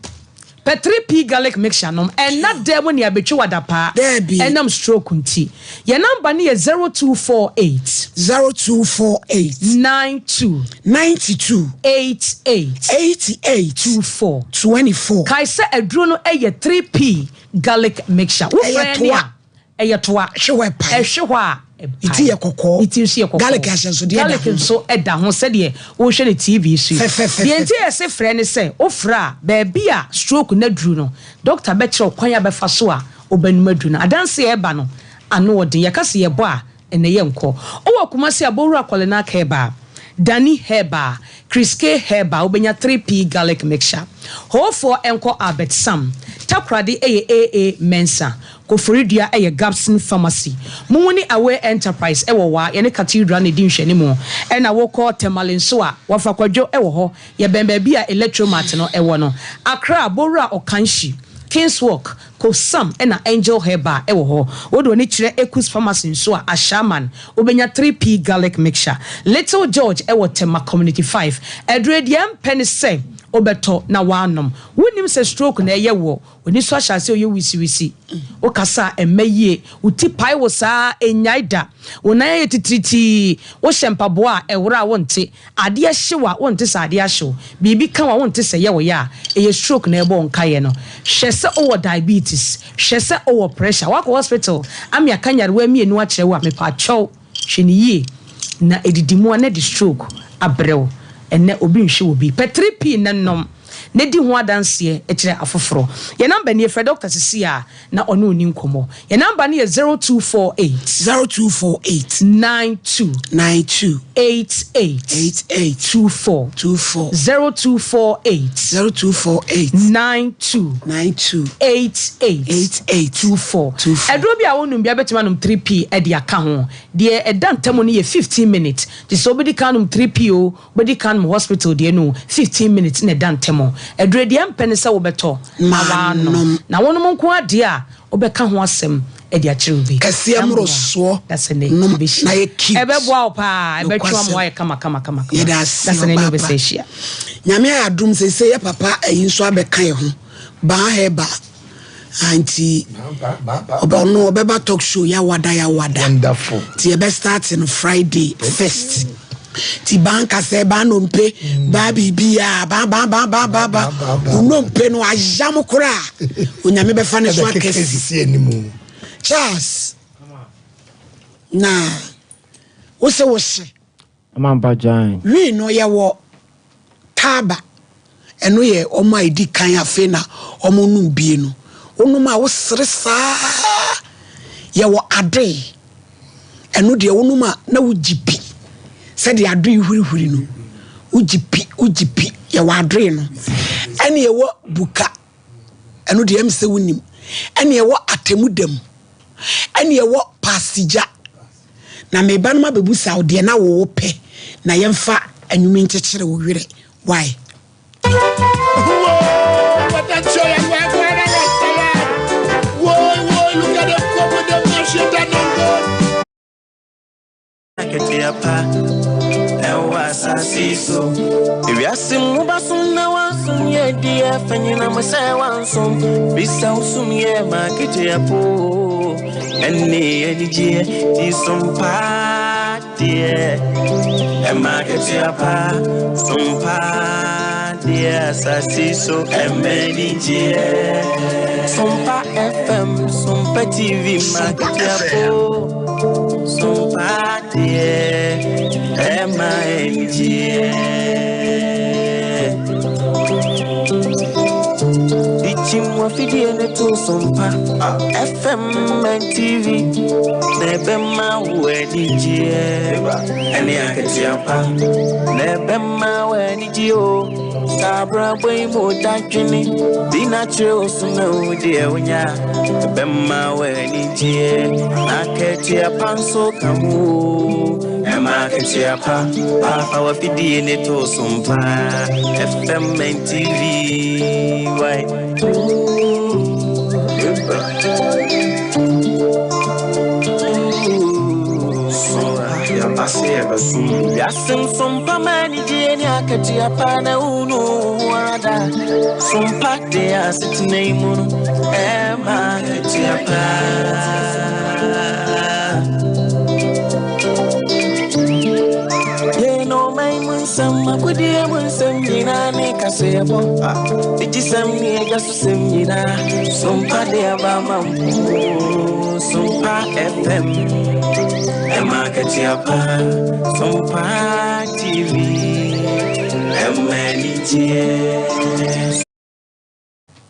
Pɛ 3P garlic mixture nom ɛnna dan mu nea betwi wo adapaa Daabi. ɛnam stroke nti. Yɛn number no yɛ 0248. 0248. 92. 92. 88. 88. 24. 24. Kae sɛ aduro no yɛ 3P garlic mixture. Wo Ɛyɛ frɛ yɛn toa. a, Ɛyɛ toa. Ɛhwe hɔ ɛpae. Ɛhwe hɔ a, ɛpae. Ne ti yɛ kɔkɔɔ. Ne ti nso yɛ kɔkɔɔ. Garlic ahyɛnsodeɛ da ho. Garlic nso da ho sɛdeɛ wohwɛ no TV so yi. Fɛfɛfɛfɛ. Deɛ nti a yɛse frɛ ne sɛ, wofrɛ a, baabi a stroke no aduru no, dɔkta bɛkyerɛ wo kwan a bɛfa so a wobɛnom aduru no. Adanseɛ a ɛba no, ano ɔden. Yɛka sɛ yɛbɔ a, ɛnnɛ yɛnkɔ. Wowɔ Kumasi a, Bowura Kɔlenak Herbal, Dani Herbal, Chris K Herbal wobɛnya 3P garlic mixture. Hoofoɔ nkɔ Albert Sam. Takoradi yɛ AA Mensah. Koforidua yɛ Gabson Pharmacy. Mumu ne Away Enterprise wɔ Waa, yɛne Cathedral na ɛdi nhwɛanimu. Ɛna wokɔ Tamale nso a, Wafa Kwadwo wɔ hɔ. Yɛbɛn baabi a Electromart no wɔ no. Accra, Bowura Okanshi, Kingswalk, Kofsam na Angel Herbal wɔ hɔ. Wode w'ani kyerɛ Ekus Pharmacy nso a, Ashaiman, wobɛnya 3P Garlic Mixture. Little George wɔ Tema Community 5. Aduro yi deɛ ɛmpɛ ne sɛ wobɛtɔ na woanom. Wonnim sɛ stroke na ɛyɛ woɔ. W'ani so ahyɛ aseɛ ɔyɛ wisiwisi. Wokasa a ɛmma yie. Wo ti pae wo saa ara ɛnnyae da. Wo nan ayɛ titiritii. Wohyɛ mpaboa a ɛwora a wonte. Adeɛ hye wo a wonte sɛ adeɛ ahye wo. Biribi ka wo a wonte sɛ ɛyɛ wo ya a, ɛyɛ stroke na ɛrebɔ wo nkaeɛ no. Hwɛ sɛ wowɔ diabetes. Hwɛ sɛ wowɔ pressure. Woakɔ hospital ame aka nyarewa mmienu akyerɛ wo a, mepaakyɛw hwɛ no yie na ɛdidi mu a na ɛde stroke abrɛ wo. Ɛnnɛ obi nhwɛ obi. Pɛ 3P na nom na di ho adanseɛ kyerɛ afoforɔ. Yɛn number nie, frɛ doctor seesei ara na ɔne wo nni nkɔmmɔ. Yɛn number no yɛ 0248. 0248. 92. 92. 88. 88. 24. 24. 0248. 0248. 92. 92. 88. 88. 24. 24. Aduro bi a wonom biara bɛtumi anom 3P de aka ho. Deɛ ɛda ntam no yɛ 15 minutes. Te sɛ wobɛdi kan anom 3P o, Wobɛdi kan ma hospital deɛ no 15 minutes na ɛda ntɛm. Aduro deɛ ɛmpɛ ne sɛ wobɛtɔ na woanom. Na wonom nko ara deɛ a, wobɛka ho asɛm de akyerɛ obi. Kɛseɛ mmorosoɔ nom na yɛ cute. Ɛbɛboa wo paa, ɛbɛtwe wo ama woayɛ kama kama kama. Yɛda ase Dasɛ na ɛne ɔbaa wobɛsan pa. ahyia. Nyame ayɛ adom seisei yɛ papa ayi nso abɛka yɛ ho. Baa Herbal. Ah, nti ɔno ɔbɛba talk show yawada yawada. Wonderful. Nti yɛbɛ start no Friday first. Nti baa nkasɛ, baa nnompe, baa biribiara, baa baa baa baa baa baa. Nnompe no ayam koraa. Onyame bɛfa ne so akɛse. Charles, na wose wose. Amampa gyan. Wii no yɛwɔ taaba, ɛno yɛ wɔn a ɛdi kan afei na wɔnom bie no. Wonom a wosere saa. Yɛwɔ adoe, ɛno deɛ wonom a na wogye pi sɛdeɛ adoe hurihuri no, wogye pi wogye pi. Yɛwɔ adoe no. Ɛne yɛwɔ buka, ɛno deɛ ɛm sɛ wonim. Ɛne yɛwɔ atemudam, ɛne yɛwɔ paasigya. Na me ba no mabɛbusa wo deɛ na wo pɛ na yɛmfa anwumi nkyekyere wo werɛ why? akatua pa ɛwɔ asase yi so. Ewiase mu wobasom na woansom yɛ deɛ fa nyina mo sɛ woansom. Bisa wo som yɛ ma akatua po ɛne anigyeɛ ti som pa deɛ ɛma akatua pa som pa deɛ asase so ɛma anigyeɛ. Sompa FM, Sompa TV ma akatua po sompa deɛ ɛma anigyeɛ. Dichim wafidie ne to Sompa FM and TV na ɛbɛma wo anigyeɛ ɛne akatua pa na ɛbɛma wo anigyeɛ o saa abrabɔ yi mu dadwene bi na kyerɛ wo so na wo deɛ wonya ɛbɛma wo anigyeɛ na akatua pa nso ka ho o ɛma akatua pa paafa wafidie ne to Sompa FM and TV why Sompa ma anigyeɛ ne akatua pa na wonu wo ho ara da. Sompa de asetena yi mu no ɛma akatua pa. Yɛn ɔman mu nsɛm, akodie mu nsɛm nyinaa ne kaseɛbɔ. Digyisɛm ne agya so sɛm nyinaa. Sompa de aba ama mo. Sompa FM. Ɛma akatua pa. Sompa TV. Ɛma anigyeɛ.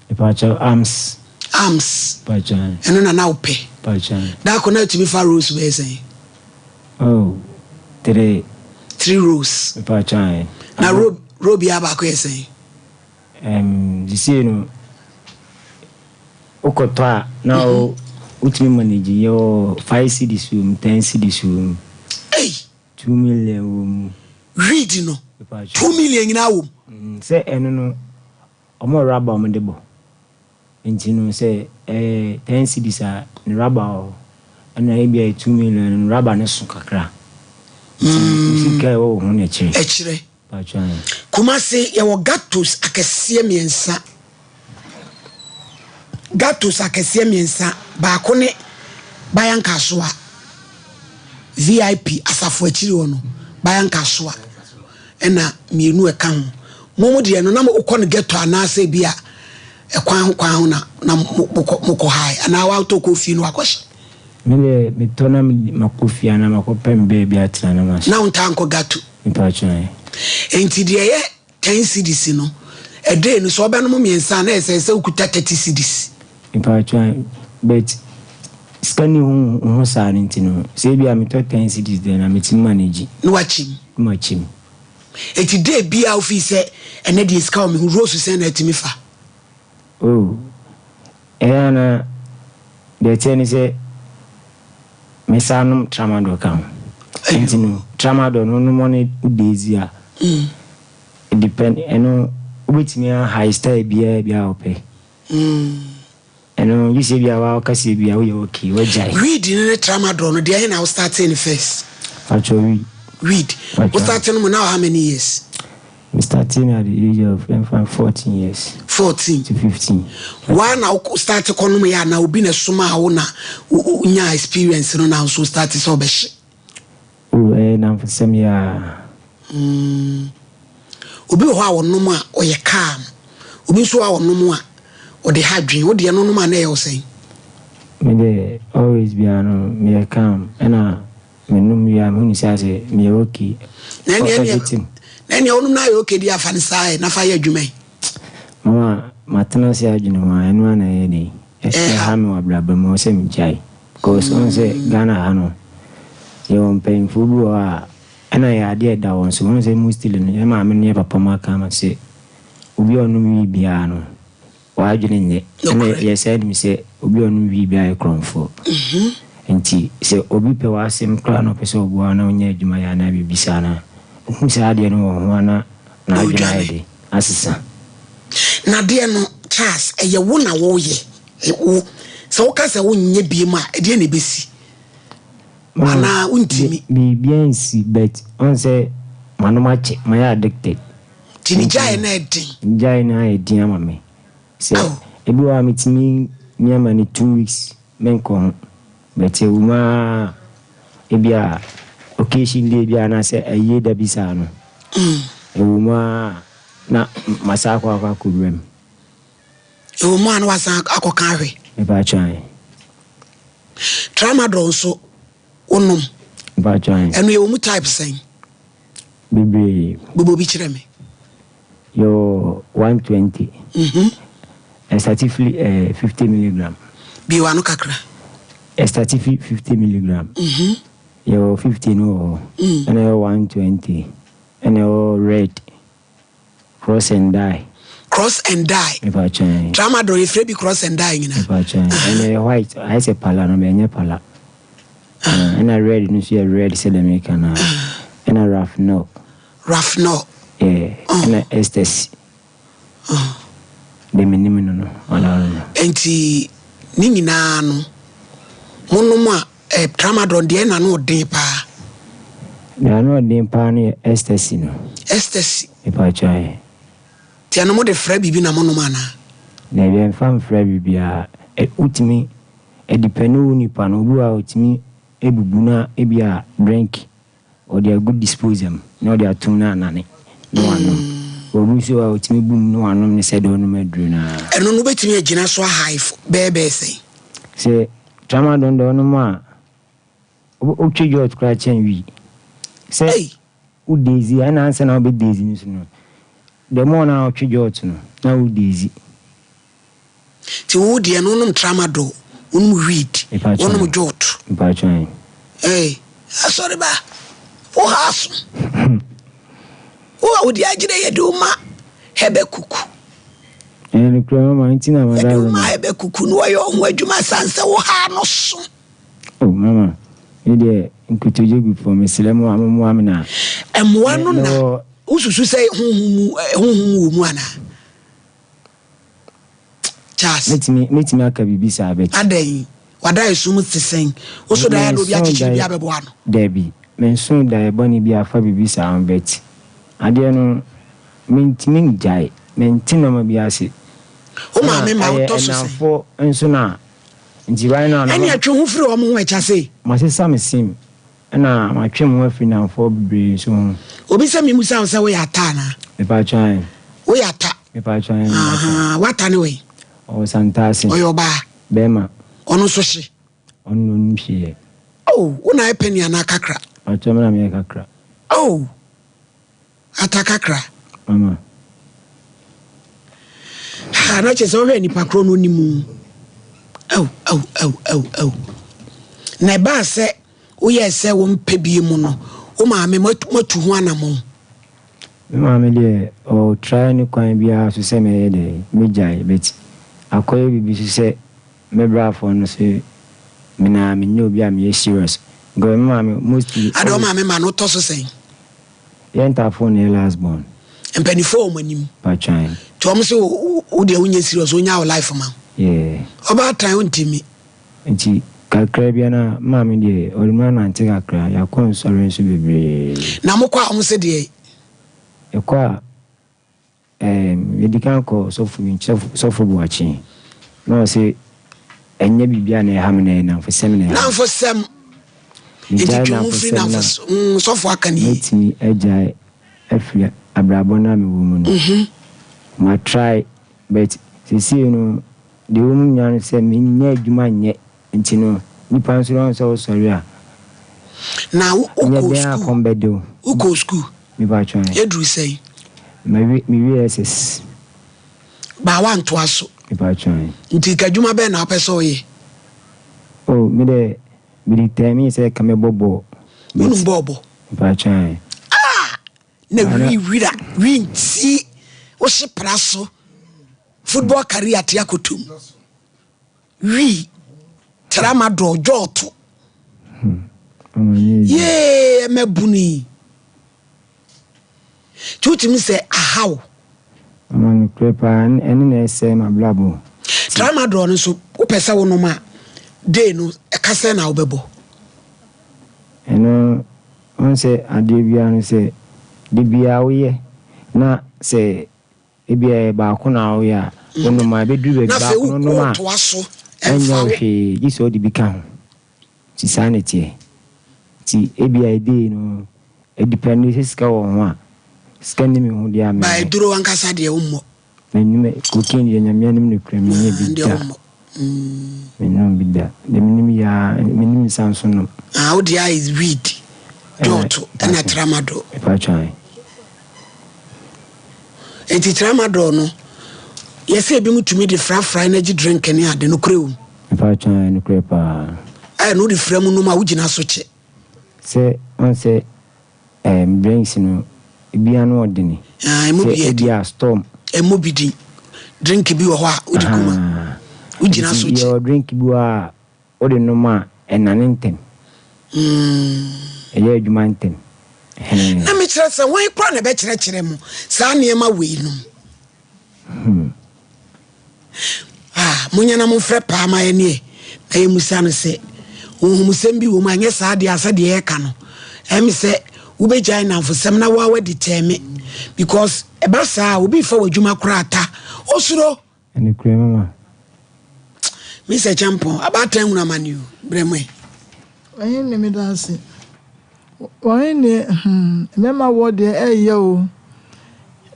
Mepakyɛw arms. Arms. Pakyɛw. Ɛno na na wopɛ. Pakyɛw. Daako na atumi fa rolls bɛyɛ sɛn? Oh, three. Three rolls. Mepakyɛw. Na roll roll biara baako yɛ sɛn? Um, sisei no, wokɔtɔ a na wo wotumi manage yɛwɔ five cedis wɔ mu, ten cedis wɔ mu. Ei! 2 million wɔ mu. Weed no, 2 million nyinaa wɔ mu? Mm, sɛ ɛno no, ɔmo rubber ɔmo de bɔ. Nti no sɛ ɛyɛ 10 cedis a ne rubber wɔ hɔ. Ɛna ebi a ɛyɛ 2 million no rubber no so kakra. Nti wo sika a ɛwɔ wo ho na ɛkyerɛ. Ɛkyerɛ. Pakyɛw. Kumasi yɛwɔ ghettos akɛseɛ mmiɛnsa. Ghettos akɛseɛ mmiɛnsa. Baako ne Bayan Kasoa. VIP asafo akyiri hɔ no, Bayan Kasoa. Ɛna mmienu ɛka ho. Mo mo deɛ no na mokɔ no ghetto anaasɛ bi a ɛkwan ho kwan ho na na mokɔ mokɔ hae anaa watɔ kɔ fie no wakɔhyɛ. Me deɛ metɔ na makɔ fie anaa makɔpɛ me baabi atena na mahyɛ. Na wontaa nkɔ ghetto. Mepakyɛw. Enti deɛ ɛyɛ 10 cedis no, ɛdee no sɛ ɔbɛnom mmiɛnsa a na ɛsɛ sɛ wokuta 30 cedis. Mepakyɛw, but sika ni ho ho saa no nti no, sɛ ebi a metɔ 10 cedis deɛ na metumi manage. Na wakyim. Na makyim. Enti day biara wofii sɛ ɛnɛ deɛ sika wɔ me ho, Rose sɛn na atumi fa? Oh, ɛyɛ a na deɛ ɛteɛ ne sɛ mesan nom tramadol ka ho. Nti no, tramadol no wonom ɔne wo daisy a, it depend, ɛno wobɛtumi a high style biara bi a wopɛ. Ɛno gye sɛ bi a woaka sɛ bi a woyɛ okay, woagyae. Weed no ne tramadol no, deɛ ɛhe na wo startee no first? Pakyɛ weed. Weed. Wo startee no mu na how many years? Me startee no at the age of ɛmfa 14 years. 14. To 15. Waa na wo start kɔ nom yɛ anaa obi na ɛsomaa wo na wo nyaa experience no na wo nso start sɛ wobɛhye? Oh, ɛyɛ nnamfosɛm yi ara. Obi wɔ hɔ a ɔnom a ɔyɛ calm, obi nso wɔ hɔ a ɔnom a ɔde ha adwene. Wo deɛ no nom a na ɛyɛ wo sɛn? Me deɛ always biara no meyɛ calm ɛna me nom wie a mehu sɛ asɛ meyɛ okay. Na ɛneɛ ɛneɛ Everything. na ɛneɛ wonom na ayɛ okay deɛ a fa no saa ɛ na fa yɛ adwuma yi. Mama matena ase adwene ho a ɛno ara na ɛyɛ den ɛha me wɔ abrabɔ mu ɛwɔ sɛ megyae because wohu sɛ Ghana ha no yɛwɔ mpanyinfoɔ bi wɔ hɔ a ɛna yɛ adeɛ ɛda wɔn so wohu sɛ mostly no yɛ maame ne yɛ papa mu aka ama sɛ obi a ɔnom wii biara no w'adwene nyɛ ɛna yɛsan nim sɛ obi a ɔnom wii biara yɛ korɔmfoɔ nti sɛ obi pɛ w'asɛm koraa na ɔpɛ sɛ ɔboa wo na wonya adwuma yɛ anaa biribi saa no a ohu saa adeɛ no wɔ ho a na n'adwene ayɛ den asesa. Na adeɛ no Charles ɛyɛ wo na woyɛ wo sɛ woka sɛ wonyɛ biem a ɛdeɛ na ɛbɛsi? Anaa wontumi? Biribiara nsi but ɔn sɛ manom akyɛ, mayɛ addicted. Nti ne gyaeɛ no ayɛ den? Ne gyaeɛ no ayɛ den ama me. Sɛ ebi wɔ hɔ a metumi mia ma no 2 weeks menkɔ ho but ɛwɔ mu ara ebi a occasion day bi a anaasɛ ayie da bi saa no, ɛwɔ mu ara na masan akɔ akɔ akɔwura mu. Ɛwɔ mu a na wasan akɔka ahwɛ? Mepakyɛ ae. Tramadol nso wonom? Mepakyɛ ae. Ɛno yɛwɔ mu type sɛn? Bebree. Bobɔ bi kyerɛ me. Yɛwɔ 120. Ɛstarte firi 50 milligram. Bue w'ano kakra. Ɛstarte firi 50 milligram. Yɛwɔ 50 no wɔ hɔ. Ɛna yɛwɔ 120. Ɛna yɛwɔ red. Cross and die. Cross and die. Mepakyɛ. Tramadol yɛfrɛ bi cross and die nyina. Mepakyɛ. Ɛna ɛyɛ white ayɛ sɛ pala no bɛ ɛnyɛ pala. Ɛna red no nso yɛ red sɛ deɛ meka no ara. Ɛna Rafnel. Rafnel. Yeah. Ɛna ecstasy. Deɛ menim no no ɔno no. Nti ne nyinaa no monom a eh, tramadol deɛ na ano ɔden paa. Deɛ ano ɔden paa no yɛ ecstasy no. Ecstasy. Mepakyɛ ɛ. Nti ɛno mode fra biribi na monom anaa? Daabi ɛmfa mfra biribiara. Ɛ wotumi ɛdepɛne wo nipa no obi wɔ hɔ a ɔtumi bubu na ebi a drink ɔde agu disposer mu na ɔde atom na anane na wanom. Obi nso wɔ hɔ a ɔtumi bu mu na wanom no sɛdeɛ ɔnom aduro no ara. Ɛno no wobɛtumi agyina so ahae fo bɛyɛ bɛyɛ sɛn? Sɛ tramadol deɛ ɔnom a wotwe jot koraa kyɛn wii. Sɛ wo daisy a ɛna ansa na wobɛ daisy no so no the more na wotwe jot no na wo daisy. Nti wo deɛ no wonom tramadol, wonom weed, wonom jot. Mpakyɛw. Hey, asɔre ba, wo ha aso. Wo a wode agyina yɛde wo ma hɛbɛ kuku. Ɛyɛ nokorɛ mama nti na mada Yɛde wo ma hɛbɛ kuku no wɔyɛ ɔho adwuma san sɛ wo ha no so. Oh mama, me deɛ nkotodwe gu fam mesrɛ mo a mommoa me na. Mmoa no na wosusu sɛ honhom mu honhom wɔ mu anaa? Charles. Mɛtumi mɛtumi aka biribi saa but. Adɛn? W'adaeɛso mu te sɛn? Wo so daeɛ a na obi akyekyere bi abɛbɔ ano? Dabi, mensoo daeɛ bɔne bi afa biribi saa ho but adeɛ no mentumi ngyae, mente nnoɔma bi ase. Wo maame ma wotɔ so sɛn? Ɛna ɛyɛ nnamfoɔ nso na nti right now no. Ɛnneɛ twe ho firi wɔn ho ɛ Chasey. Masesa me sim Ɛna matwe me ho afiri nnamfoɔ bebree nso ho. Obi sɛ memmisa wo sɛ woyɛ ata anaa? Mepaatwɔ ae. Woyɛ ata? Mepaatwɔ ae, meyɛ ata. Ahaa, w'ata ne wɛn? Ɔwɔ Santase. Ɔyɛ ɔbaa? Bɛɛma. Ɔno nso hye? Ɔno na ɔnim hye yɛ. Oh, wo na ayɛ panin anaa kakra? Mepaatwɔ me na meyɛ kakra. Oh! Ata kakra. Mama. Ha na kyerɛ sɛ wohwɛ nipa korɔ no onim mu. Aw aw aw aw aw. Na ɛbaa sɛ woyɛɛ sɛ wompɛ bie mu no, wo maame moatu ho anamɔn? Me maame deɛ ɔ try ne kwan biara so sɛ mɛyɛ dɛ mɛgyae but akɔyɛ biribi so sɛ me brafoɔ no so me naa menyɛ obi a meyɛ serious because me maame mostly. Adɛ wo maame ma no wotɔ so sɛn? Yɛn ntaafoɔ na yɛ last born. Mpaninfoɔ wɔ mo anim. Patwan. Nti wɔn se wo deɛ wo nyɛ serious wo nya wo life ma wo. Yeah. Ɔbaatan wo ntimi. Nti kakra bia na maame deɛ ɔde me anante kakra yɛakɔ nsɔre nso bebree. Na mo kɔ a wɔn se deɛ. Yɛkɔ a. Ɛɛm, yɛdi kan kɔɔ sɔfo bi nkyɛn, sɔfo Boakye, na ɔse ɛnyɛ biribiara na ɛha me na ɛyɛ nnamfosɛm na ɛha me. Nnamfosɛm! Enti Megyae twe wo ho firi nnamfosɛm no a, nnamfos mm, sɔfo aka no yie. mɛtumi agyae afiri abrabɔ no a mewɔ mu no. Ma try but seesei no deɛ ɛwɔ mu nyinaa ne sɛ mennya adwuma nyɛ nti no nipa nso no sɛ wosɔre a Na wo nyɛ wokɔɔ dɛn a sukuu? kɔm bɛde wo. Wokɔɔ sukuu? Mepaatwɔ ɛ. Eduru sɛn? Mawie mewie SS. Baa woantoa so? Mepaatwɔ ɛ. Nti nka adwuma bɛn na wopɛ sɛ woyɛ? Oh me dɛ me determine sɛ ka mɛbɔ bɔɔl. Wonim bɔɔl bɔ? Mepaatwɔ ɛ. Ah! Na wi wira wi nti wohye pra so football career te akotom. Wi tramadol dwɔɔto. Yee ɛmɛbunu yi. Nti wotumi sɛ ahaw. Ama nokorɛ paa ɛno na ɛsɛe m'abrabɔ. Tramadol no nso wopɛ sɛ wonom a day no ɛka sɛn na wobɛbɔ? Ɛno, wohu sɛ adeɛ biara no sɛ da biara woyɛ na sɛ ebia ɛyɛ baako na woyɛ a, wonom a, ɛbɛduru baabi Na afei baako no nom a, wotoa so ɛnyɛ ɛmfa wo wo. hwee gye sɛ wode bi ka ho. Nti saa na ɛteɛ. Nti ebia a day no, ɛdepɛnde sɛ sika wɔ ho a, sika nni me ho deɛ a Ba menyɛ. aduro ankasa deɛ wommɔ. Mennom cocaine deɛ Nyame anim nokorɛ menyɛ bi Deɛ da. wommɔ. Mennom bi da. Deɛ menim yɛ ara, mennim nsa nso nom. Ah, wo deɛ ayɛ weed, dɔɔto, ɛna tramadol. Mepa kyɛw ae. Enti tramadol no, yɛsɛ ebinom tumi de frafra energy drink ne ade, nokorɛ wom? Mepa kyɛw ae, nokorɛ paa. Ɛɛ, na wode fra mu nom a, wogyina so kyɛ? Sɛ, wohu sɛ Ɛɛm drinks no ebi ano ɔdene. Ah, emu Sɛ bi yɛ ebi den. a storm. Emu bi din. Drink bi wɔ hɔ a wode gu mu a, Ahaa. wogyina Nti so kyɛ. yɛwɔ drink bi wɔ hɔ a wode nom a ɛnane ntɛm. Ɛyɛ adwuma ntɛm. Ɛhɛn. Na mekyerɛ sɛ hwan koraa na ɛbɛkyerɛkyerɛ mo saa nneɛma weinom? Hmm. Ah, monyɛ na momfrɛ paa ma yɛn ɛ, na yɛmmisa no sɛ, honhomsɛm bi wɔ mu a, ɛnyɛ saa deɛ a sɛdeɛ yɛka no, ɛme sɛ wobɛgyae nnamfosɛm na woa woaditɛme, because ɛba saa a, obi fa w'adwuma koraa ta, osuro. Ɛnokorɛ mama. Mister Kyampɔn, abaatan hunu amane o, brɛ mo ɛ. Ɔhene meda ase. Ɔhene hmm mmarima wɔ deɛ ɛyɛ o.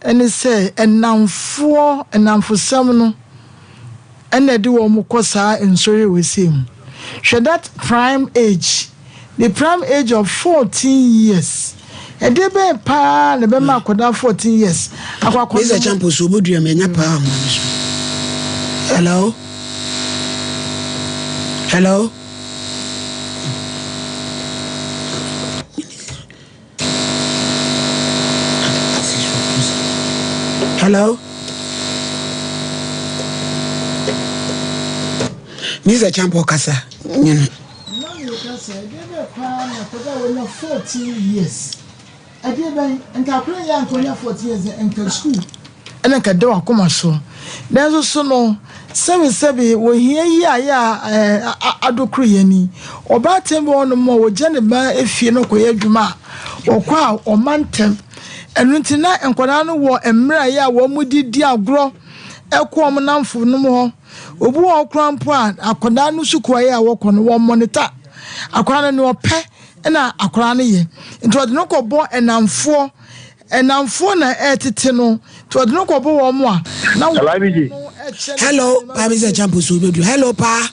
Ɛne sɛ nnamfoɔ nnamfosɛm no ɛna ɛde wɔn kɔ saa nsɔhwɛ wei mu. Hwɛ that prime age, the prime age of 14 years. Ɛdeɛ bɛn paa na ɛbɛma akwadaa 14 years akɔ akɔ Mr. Champo so obodua me anya paa ahoma no so. Hello? Hello? Hello? Mr. Champo kasa. Nyina. Na meka sɛ, ɛdeɛ bɛn paa na akwadaa a wanya 14 years, ɛdeɛ bɛn, nka akwadaa yi a nka ɔnya 14 years deɛ, nka sukuu ɛna nka ɛda wakoma so. Nanso so no, sɛbesɛbe wɔ hia yi a yɛ a adokoro yɛn yi, ɔbaatan bi wɔ hɔnom a ɔgya ne ba fie na ɔkɔyɛ adwuma a, ɔkɔ a ɔma ntɛm. Ɛno nti na nkwadaa no wɔ mmerɛ a yɛ a wɔde di agorɔ kɔ wɔn nnamfonom hɔ. Obi wɔ hɔ koraa mpo a, akwadaa no sukuu a ɛyɛ a wɔkɔ no, wɔmmɔneta. Akwadaa no, nea ɔpɛ na akwadaa no yɛ. Nti wɔde no kɔbɔ nnamfoɔ. Nnamfoɔ na ɛretete no. Nti wɔde no kɔbɔ wɔn a, na Hello, wɔn IBG. no kyerɛ no Hello, nneɛma paa mi sɛ bebree. champo so obedu. Hello, paa.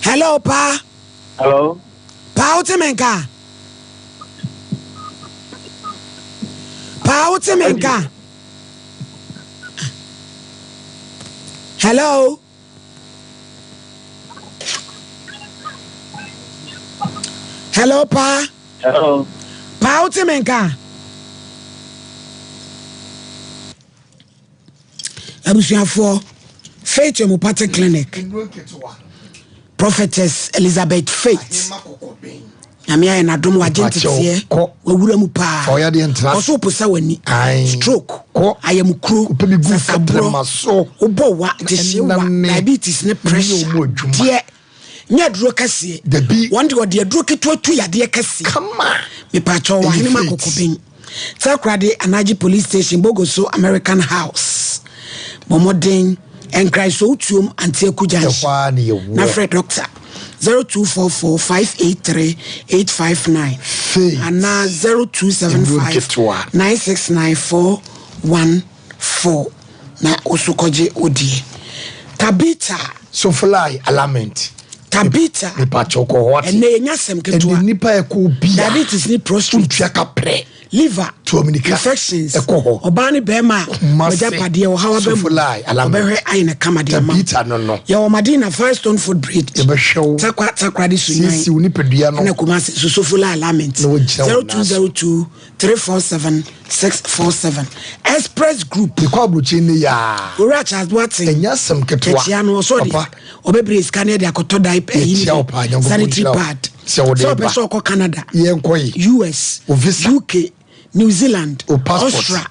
Hello, paa. Hello. Paa, wote me nka? Paa, wote me nka? Hello. Hello, paa. Hello. Paa, wote me nka? Abusuafoɔ, Faith Homeopathic Clinic, Prophetess Elizabeth Faith. Nyame ayɛ n'adom wagye nteteɛ wawura mu paa ɔso woposa w'ani stroke ayamukuro sasaborɔ wobɔ wa ntehyee wa diabetes ne pressure deɛ nyɛ aduro kɛseɛ wɔn deɛ ɔde aduro ketewa tu yadeɛ kɛseɛ mepaakyɛw wɔ ahenema kokoben Takoradi Anagye Police Station, Bogoso American House. Bɔ mmɔden Nkran Sowutuom Antiaku Junction na frɛ Dɔkta 0244 583 859 anaa 0275 969 414 na wo so kɔgye wo deɛ. Tabitha. Sofly alignment. Tabitha. Mepakyɛw kɔ hɔ ate. Ɛnɛ yɛnya asɛm ketewa. Ɛnɛ nipa ɛkɔ bia. Diabetes ne prostrate. Wontua kaprɛ. Liver. Tuominika. Infections. Ɛkɔ hɔ. Ɔbaa ne bɛrima a. Kumasi. Wagyapadeɛ ɔhaw aba mu. Sofly alignment. Ɔbɛhwɛ ayɛ no kama de ama. Tabitha no no. Yɛwɔ Madina Firestone Food Bridge. Yɛbɛhwɛ wo. Takwa Takoradi Sunyani. Siesie wo nipadua no. Ɛna Kumasi nso Sofly alignment. Na wagyina wo nan so. 0202 347 647 Express Group. Mekɔ aburokyi nnɛ yi aa. Owura Charles Boateng. Ɛnyɛ asɛm ketewa. Yɛkyia no ɔsɔ de ɔbɛbrɛ sika no de akɔtɔ diaper ɛyi Yɛkyia wo paa Nyankopɔn sanitary nhyira wo. pad. Sɛ wode Sɛ ɔpɛ ba. sɛ ɔkɔ Canada. Yɛnkɔ yi. US. Wo visa. UK, New Zealand, Wo passport. Austria,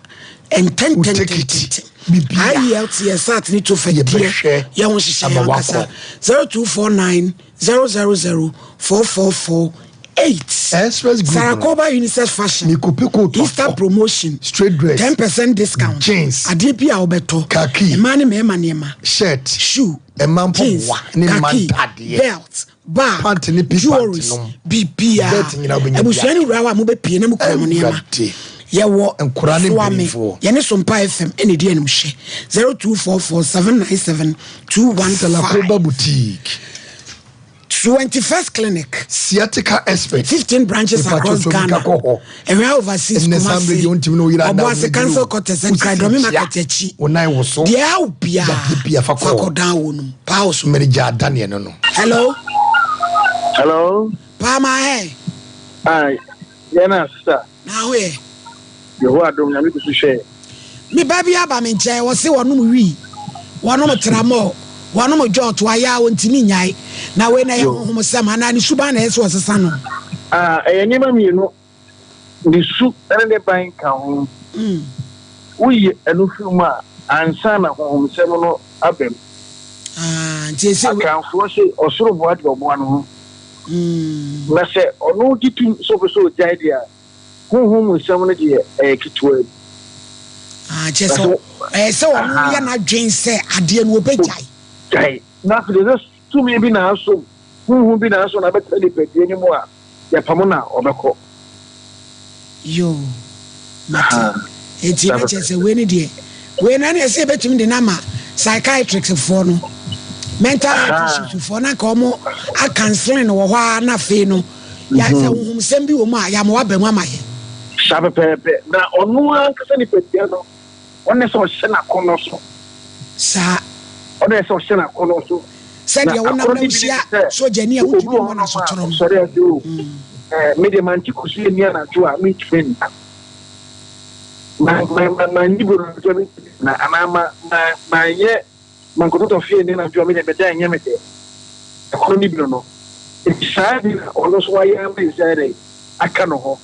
Wo ntɛntɛntɛntɛntɛm. ticket. Biribiara. IELTS, SAT ne TOEFL deɛ Yɛbɛhwɛ yɛ ho nhyehyɛeɛ ama ankasa. wakɔ. 0249. 000 444 8. Express Group Sarah no. Koba Unisex Fashion. Mekɔpɛ coat Easter atɔ. promotion. Straight dress. 10% discount. Jeans. Adeɛ bi a wobɛtɔ. Khaki. Mmaa ne mmarima nneɛma. Shirt. Shoe. Mmaa Jeans. mpaboa ne mmaa Khaki. ntadeɛ. Belt. Bag. Pant ne pea pant Jewelries. nom. Biribiara. Belt nyinaa wobɛnya bi Abusua ne wura hɔ a mobɛpie na mokura mo nneɛma. Awurade. Yɛwɔ Nkwadaa ne Soame. mpanimfoɔ. Yɛne Sompa FM ɛna ɛdi anim hyɛ. 0244 797 215. Salakoba Boutique. 21st Clinic. Sciatica expert. 15 branches Nipa across twotwo Ghana. mika kɔ hɔ. Ɛhwɛ overseas Ɛnɛ saa mmerɛ deɛ wontumi ne wo yere ada Kumasi, wo Obuasi Council duro. Quarters, Wosi Nkran Dɔme kyia. Market akyi. Wo nan wo so. Deɛ awo biara. Yadeɛ biara fa kɔ Fa hɔ. kɔ dan wo nom. Paa wo so. Mmere gya Daniel no no. Hello. Hello. Paa ma hɛ. Ah, yɛn na sisa. Na ho yɛ. Yehowa dom nyame kusu hwɛ. Me ba bi aba me nkyɛn, wɔse wɔnom wii, wɔnom tramɔɔ, wɔnom jɔɔto, ayɛ a wɔntumi nnyae. Na wei na ɛyɛ honhomsɛm anaa ne suban na ɛyɛ sɛ wɔsesa no? Ah, ɛyɛ nneɛma mmienu. Ne su ne ne ban ka ho. Woyi ɛno firi mu a, ansa na honhomsɛm no aba mu. Ah, nti ɛsɛ. Akanfoɔ se ɔsoro boa deɛ ɔboa no ho. Na sɛ ɔno gye tom sɛ ɔpɛ sɛ ɔgyae deɛ a, honhom mu nsɛm no deɛ ɛyɛ ketewa bi. Ah, kyerɛ sɛ ɛyɛ sɛ ɔno yɛ n'adwen sɛ adeɛ no ɔbɛgyae. Gyae. Na afei deɛ sɛ tumi bi na asom, honhom bi na asom na abɛtena nipadua no mu a, yɛpamo no a, ɔbɛkɔ. Yoo, mate. Enti na kyerɛ sɛ wei no deɛ, wei no ɛne ɛsɛ yɛbɛtumi de no ama psychiatrics foɔ no, mental health issues foɔ na nka wɔn akanseling no wɔ hɔ ara na afei no, yɛ sɛ honhomsɛm bi wɔ mu a, yɛama waba mu ama yɛn. Saa pɛpɛɛpɛ. Na ɔno ankasa nipadua no, ɔne sɛ ɔhyɛ n'akɔnnɔ so. Saa. Ɔne sɛ ɔhyɛ n'akɔnnɔ so. Sɛdeɛ wonam na wohyia sogyani a wontumi mmɔ no asotorɔ no. Sɔre ase o. Me deɛ mante kosua nni anadwo a mentumi nna. Ma ma ma manni brodo anadwo a mentumi nna. Anaa ma ma manyɛ mankɔtɔtɔ fie nni anadwo a me deɛ meda ɛnyɛ me dɛ. Ɛkɔnnɔ no bi no no. Nti saa bi na ɔno nso wayɛ ama nsi ayɛ dɛ aka no hɔ.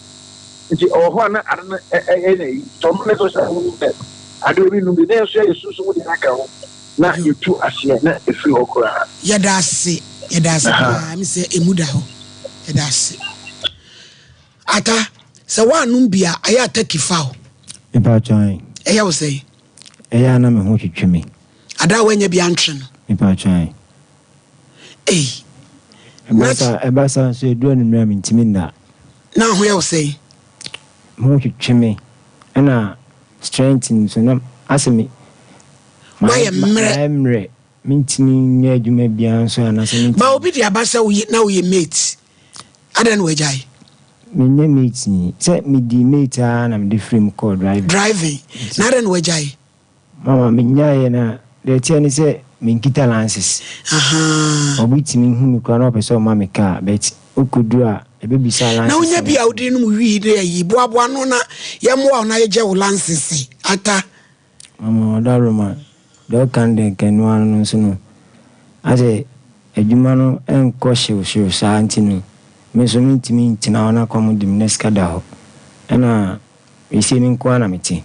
Nti ɔwɔ hɔ a na ade no ɛyɛ na yi. Nti ɔno na ɛsɛ sɛ ɔhu sɛ ade obi num bi na yɛn nso yɛayɛ sunsum deɛ aka ho. Na yɛtu aseɛ na ɛfiri hɔ koraa. Yɛda ase, yɛda ase paa, me sɛ emu da hɔ. Yɛda ase. Ata, sɛ woannom bi a, ayɛ a turkey fa wo. Mepaatwɔ ae. Ɛyɛ wo sɛn? Ɛyɛ a na me ho twetwe me. Ada a woannya bi antwe no. Mepaatwɔ ae. Ei. Ɛba saa, ɛba saa nso ɛduru anwummerɛ a mentumi nna. Na ho yɛ wo sɛn? Me ho twetwe me, ɛna strength nso na asɛ me. Woayɛ mmerɛ. Mayɛ mmerɛ. Mentumi nyɛ adwuma biara nso anaasɛ mentumi. Ba obi de aba sɛ woyɛ na woyɛ mate. Adɛn na wagyae? Menyɛ mate ni. Sɛ medii mate ara na mede firii mu kɔɔ driving. Driving. Na adɛn na wagyae? Mama menyaeɛ na deɛ ɛteɛ ne sɛ menkita lances. Ahaa. Obi tumi hu me koraa na ɔpɛ sɛ ɔma me car but wokɔduru a ɛbɛbisa lances. Na wonya bi a wode nom wii ne ayi boaboa ano na yɛmmoa wo na yɛgye wo lances ata. Mama ɔdawuroma, deɛ ɔka no deɛ nka ɛno ara no nso no, asɛ adwuma no nkɔ hyew hyew saa nti no, me nso mentumi ntena hɔ na kɔm de me na sika da hɔ. Ɛna seesei me nko ara na mete.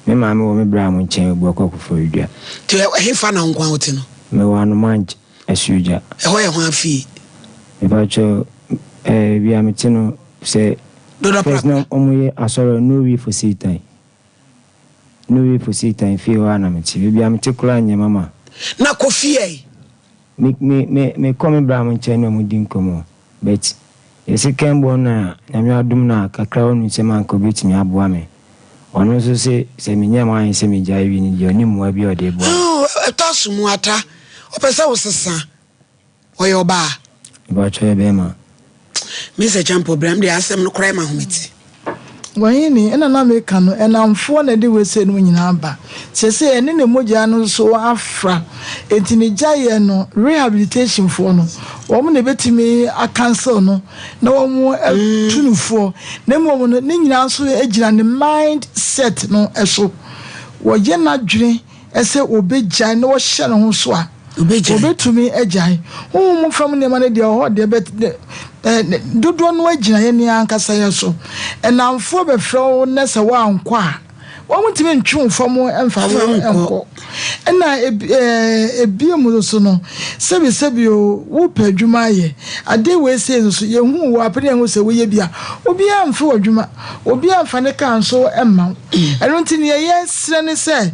Me maame wɔ me bra mo nkyɛn Obuakwa Koforidua. Nti ɛhefa na wo nko ara wote no? Mewɔ Anomanj, Asuogya. Ɛhɔ yɛ hwan fie? Mepakyɛw, eh, baabi a mete no, sɛ Dodo first na wɔyɛ asɔre No Way for Satan. No way for Satan fie hɔ a na mete. Baabi a mete koraa nyɛ mama. Na kɔ fie ɛ. Me me me mekɔ me bra mo nkyɛn ne ɔmo di nkɔmɔ but yɛse kɛnbɔn na Nyame adom no a kakra wɔ ne nsam a anka obetumi aboa me. Ɔno nso se sɛ menyɛ m'adwene sɛ megyae wi no deɛ ɔnni mmoa bi a ɔde boa me. Oh, ɛtɔ aso mu ata. Ɔpɛ sɛ wosesa. Ɔyɛ ɔbaa? Mepakyɛw ɔyɛ bɛɛma. Mister Gyampo bra me deɛ asɛm no koraa ɛma ahomete. Wahini, ɛna na meka no, ɛnamfoɔ na ɛde wei sei nom nyinaa ba. Seesei ɛne ne mogya no nso afra. Enti ne gyaeɛ no, rehabilitation foɔ no, wɔn na ɛbɛtumi a counsel no na wɔn atu no foɔ. Na mmom no, ne nyinaa nso gyina ne mind set no so. Wɔyɛ n'adwene sɛ ɔbɛgyae na ɔhyɛ ne ho so a, ɔbɛtumi agyae. Honhom mu fam nneɛma no deɛ, ɛwɔ hɔ deɛ, but dodoɔ no ara gyina yɛn ankasa yɛn so. Nnamfoɔ bɛfrɛ wo na sɛ woankɔ a, wɔntumi ntwe wo fam mfa wo nkɔ. Ɛna ebiem nso no, sɛbi sɛbi o, wopɛ adwuma ayɛ. Adeɛ wei sei nso so, yɛhu wo apɛ na yɛhu sɛ woyɛ bi a, obiara mfe w'adwuma, obiara mfa ne kaa nso mma wo. Ɛno nti nea yɛsrɛ ne sɛ,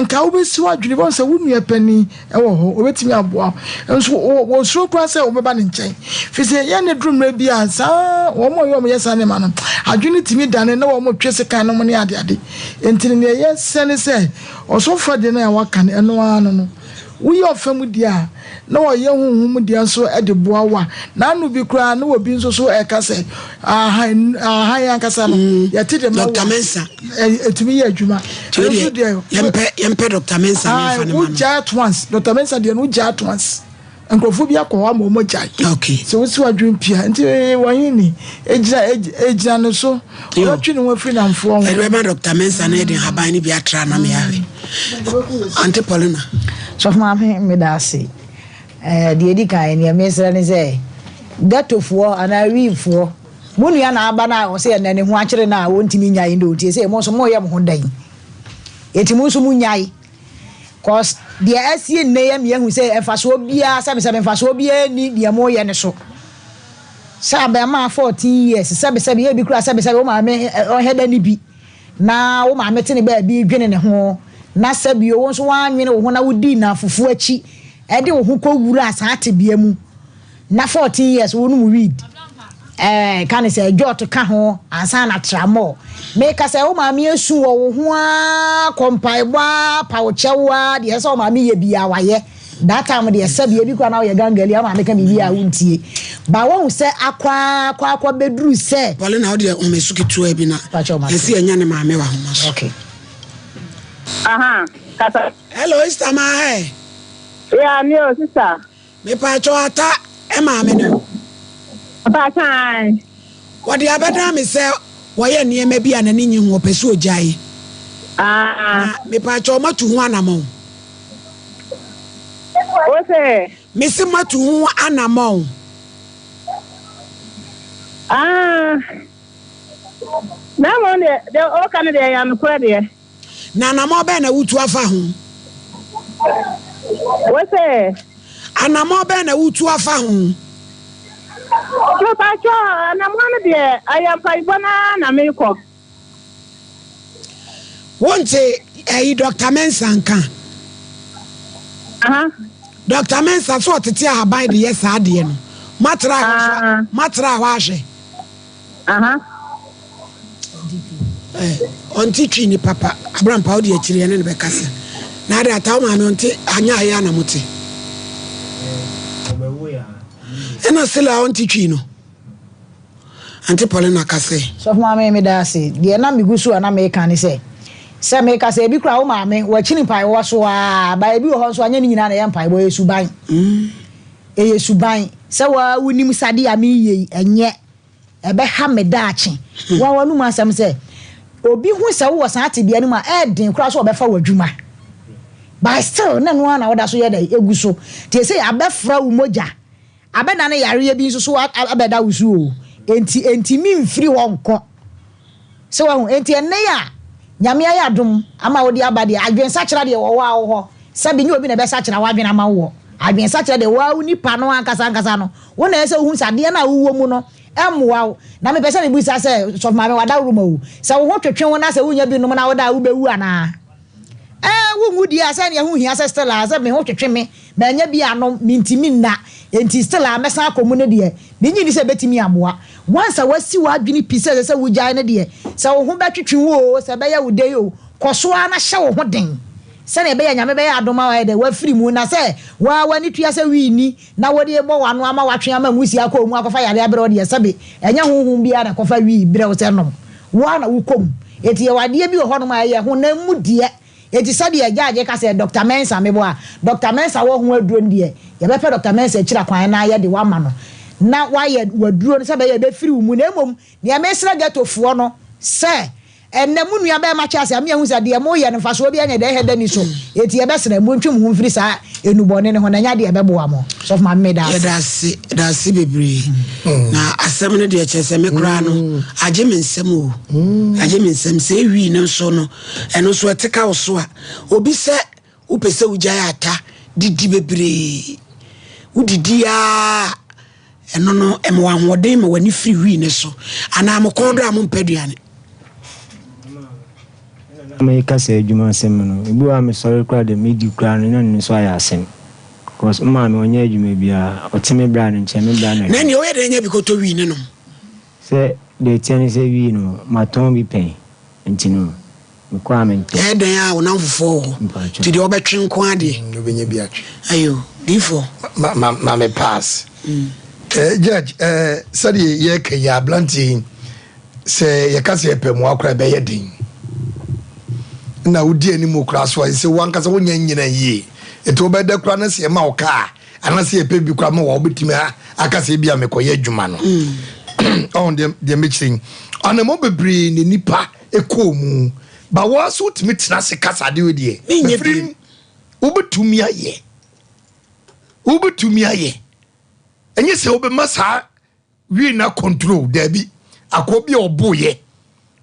nka wobɛsi w'adwene, wobɛhu sɛ wo nua panin wɔ hɔ, ɔbɛtumi aboa wo. Nso wɔsuro koraa sɛ wobɛba ne nkyɛn. Firi sɛ yɛn ne duru mmerɛ bi a, saa wɔn a wɔyɛ wɔn yɛ saa nneɛma no, adwene tumi dane na wɔn twe sekan nom ne adeade. Enti no nea yɛsrɛ ne sɛ, ɔsɔfoɔ deɛ no a waka no, ɛno ara no no. Woyɛ ɔfa mu deɛ a, na wɔyɛ honhom mu deɛ nso de boa wo a, n'ano bi koraa na obi nso so ɛka sɛ, ahan, ahan ankasa no, yɛte de ma wo a, Dr. Mensah. ɛtumi yɛ adwuma. Nti wo Ɛno nso deɛ, deɛ, yɛmpɛ, yɛmpɛ Dr. Mensah ne ae, mfa ne ma no. wogyae at once. Dr. Mensah deɛ no, wogyae at once. Nkurɔfoɔ bi akɔ hɔ ama wɔn agyae. Okay. Sɛ wosi w'adwene pia, nti wɔn ni, egyina, egyina ne so. Ɔbɛtwe ne ho afiri namfoɔ ho. Ɛde bɛma Dr. Mensah na yɛde nhaban no bi atra na meahwɛ. Ante Paulina. Sɔfo maame meda ase. Ɛɛ deɛ edi kan deɛ mesrɛ ne sɛ ghettofoɔ anaa wiifoɔ mo nua na aba no a ɔsɛ ɛnɛ ne ho akyere no a wɔntumi nyae no nti sɛ mo nso moyɛ mo ho dɛn eti mo nso mo nyae cause deɛ asie nnɛ yɛ meahu sɛ mfasoɔ biara sɛbesɛbe mfasoɔ biara nni deɛ moyɛ no so. Sɛ abarimaa 14 years, sɛbesɛbe, ebi koraa sɛbesɛbe wo maame ɔnhɛ da nni bi, na wo maame te ne baabi redwene ne ho, na sɛbio wo nso woannwene wo ho na wodii nnamfofoɔ akyi de wo ho kɔwuraa saa tebea mu, na 14 years wonom weed, ɛɛ ka ne sɛ jot ka ho ansa na tramol. Meka sɛ wo maame asu wɔ wo ho ara kɔ mpaebɔ ara pa wo kyɛw ara deɛ ɛsɛ sɛ wo maame yɛ biara wayɛ. That time deɛ sɛbi ebi koraa na woyɛ gangali ama maame ka biribi a wontie. Ba woahu sɛ akɔ ara akɔ akɔ bɛduru sɛ. Paulina wo deɛ home so ketewa bi na yɛsi yɛnya ne maame wɔ ahoma so. Okay. Aha, kasa. Hello, Esther ma hɛ. Yeah, me o sister. Me pa cho ata e maame no. Pa chan. Wɔde abɛdan me sɛ wɔyɛ nneɛma bi a n'ani nye ho ɔpɛ sɛ ogyae. Ah. Na me pa cho matu ho anamɔn. Wo se? Me se matu ho anamɔn. Ah. Na mmom deɛ, deɛ ɔka no deɛ ɛyɛ nokorɛ deɛ. Na anamɔn bɛn na wotu afa ho? Wo se? Anamɔn bɛn na wotu afa ho? Mepakyɛ, anamɔn no deɛ, ɛyɛ mpaebɔ no ara na mekɔ. Wonte ɛyi Doctor Mensah nka? Aha. Doctor Mensah so ɔtete ahaban de yɛ saa adeɛ no. Moatra hɔ so Ah. moatra hɔ ahwɛ. Aha. Eh, ɔnte twi ni papa. Abrampa wode akyiri ɛne no bɛkasa. Na ade ata wo maame ɔnte anyɛ ayɛ ana mote. Ɛna sila ɔnte twi no. Auntie Paulina ka sɛ. Sɔfo Maame, meda ase. Deɛ na megu so a na meka ne sɛ, sɛ meka sɛ ebi koraa wo maame, wakyini mpaebɔ so ara, but ebi wɔ hɔ nso a nyɛ ne nyinaa na ɛyɛ mpaebɔ, ɛyɛ suban. Ɛyɛ suban. Sɛ wo ara wonim sɛ adeɛ a mereyɛ yi, ɛnyɛ, ɛbɛha me daakye. Wo ara w'anom asɛm sɛ, obi hu sɛ wowɔ saa tebea no mu a, ɛyɛ den koraa sɛ ɔbɛfa w'adwuma. But still, na ɛno ara na woda so yɛ dɛn? Ɛgu so. Nti ɛsei abɛfra wo mogya. Abɛdane yareɛ bi nso so abɛda wo so o, enti ɛntumi mfiri hɔ nkɔ. Sɛ wahu? Enti ɛnnɛ yi a Nyame ayɛ adom ama wode aba deɛ, adwensakyera deɛ wɔ wo ara wo hɔ. Sɛbe nyɛ obi na ɛbɛsakyera w'adwene ama wo wɔ. Adwensakyera deɛ wo ara wo nipa no ankasa ankasa no, wo na ɛsɛ sɛ wohunu sɛ adeɛ no a wowɔ mu no ɛmmoa wo. Na mepɛ sɛ mebisa sɛ, Sɔfo Maame Wadaworoma o, sɛ wo ho twetwe wo na sɛ wonnya bi nom na woda a wobɛwu anaa? Ɛɛ, wonwu deɛ a, sɛ ɛneɛ ɛho hia sɛ still a sɛ me ho twetwe me, mannya bi anom, mentumi nna, enti still a mɛsan akɔ mu no deɛ, mennye nni sɛ ɛbɛtumi aboa. Once a woasi w'adwene pi sɛ ɛsɛ sɛ wogyae no deɛ, sɛ wo ho bɛtwetwe wo oo, sɛ ɛbɛyɛ wo dɛn oo, kɔ so ara na hyɛ wo ho den sɛdeɛ ɛbɛyɛ a Nyame bɛyɛ adom ama woayɛ dɛn, woafiri mu. Na sɛ wo ara w'ani tua sɛ wii nni na wode rebɔ w'ano ama woatwe ama nwusie akɔ wo mu akɔfa yareɛ abrɛ wo deɛ, sɛbe ɛnyɛ honhom biara na ɛkɔfa wii brɛ wo sɛ nom. Wo ara na wokɔ mu. Enti yɛwɔ adeɛ bi wɔ hɔnom a ɛyɛ honam mu deɛ. Enti sɛdeɛ Gyagye ka sɛ Dɔkta Mensah meboa a, Dɔkta Mensah wɔ ho aduro no deɛ, yɛbɛpɛ Dɔkta Mensah akyiri akwan na yɛde wo ama no na wayɛ w'aduro no sɛ ɛbɛyɛ a ɛbɛfiri wo mu. Na mmom deɛ mesrɛ ghettofoɔ no sɛ, ɛnnɛ mo nua barima Charles Amia ahu sɛ deɛ moyɛ no mfasoɔ biara nyɛ dɛ ɛhɛ da ni so. Enti yɛbɛsrɛ montwe mo ho mfiri saa nnubɔne no ho na ɛnyɛ adeɛ a ɛbɛboa mo. Sɔfo Maame meda ase. Yɛda ase, yɛda ase bebree. Na asɛm no deɛ kyerɛ sɛ me koraa no agye me nsam o. Agye me nsam. Sɛ ewii no nso no, ɛno nso ɛte ka wo so a, obi sɛ. Wopɛ sɛ wogyae ata didi bebree. Wodidi ara a, ɛno no ɛma wo ahoɔden ma w'ani firi wii no so. Anaa mo kɔn dɔ a mompɛ aduane. Na meka sɛ adwuma asɛm no, ebi wɔ hɔ a mesɔre koraa deɛ medi koraa no na ɛno nso ayɛ asɛm. Cause me maame ɔnyɛ adwuma biara, ɔte me bra no nkyɛn, me bra na Na ɛhwɛ. ɛnneɛ woyɛ dɛn nya bi kɔtɔ wii no nom? Sɛ deɛ ɛteɛ ne sɛ wii no matɔn bi pɛn nti no mekɔ a mentɔ. Ɛyɛ dɛn a wo namfofoɔ wɔ hɔ Mpakyɛw. nti deɛ wobɛtwe nko ara deɛ. Wobɛnya bi atwe. Ayo, diifoɔ. Ma ma ma me pass. Eh, judge, eh, sɛdeɛ yɛreka yi aberanteɛ yi, sɛ yɛka sɛ yɛpɛ mmoa koraa ɛbɛyɛ den. Na wodi anim koraa so a, sɛ wankasa wonyɛ nyina yie. Nti wobɛda koraa na sɛ yɛma wo kaa anaasɛ yɛpɛ bi koraa ma wa wobɛtumi aka sɛ ebi a mekɔyɛ adwuma no. Ɔho deɛ deɛ mekyerɛ yi. Anammɔn bebree na nipa kɔɔ mu. Ba wo ara so wotumi tena ase kasa adeɛ wei deɛ. Menyɛ Mefiri bio. wobɛtumi ayɛ. Wobɛtumi ayɛ. Ɛnyɛ sɛ wobɛma saa wii na control daabi. Akoa bi a ɔboyɛ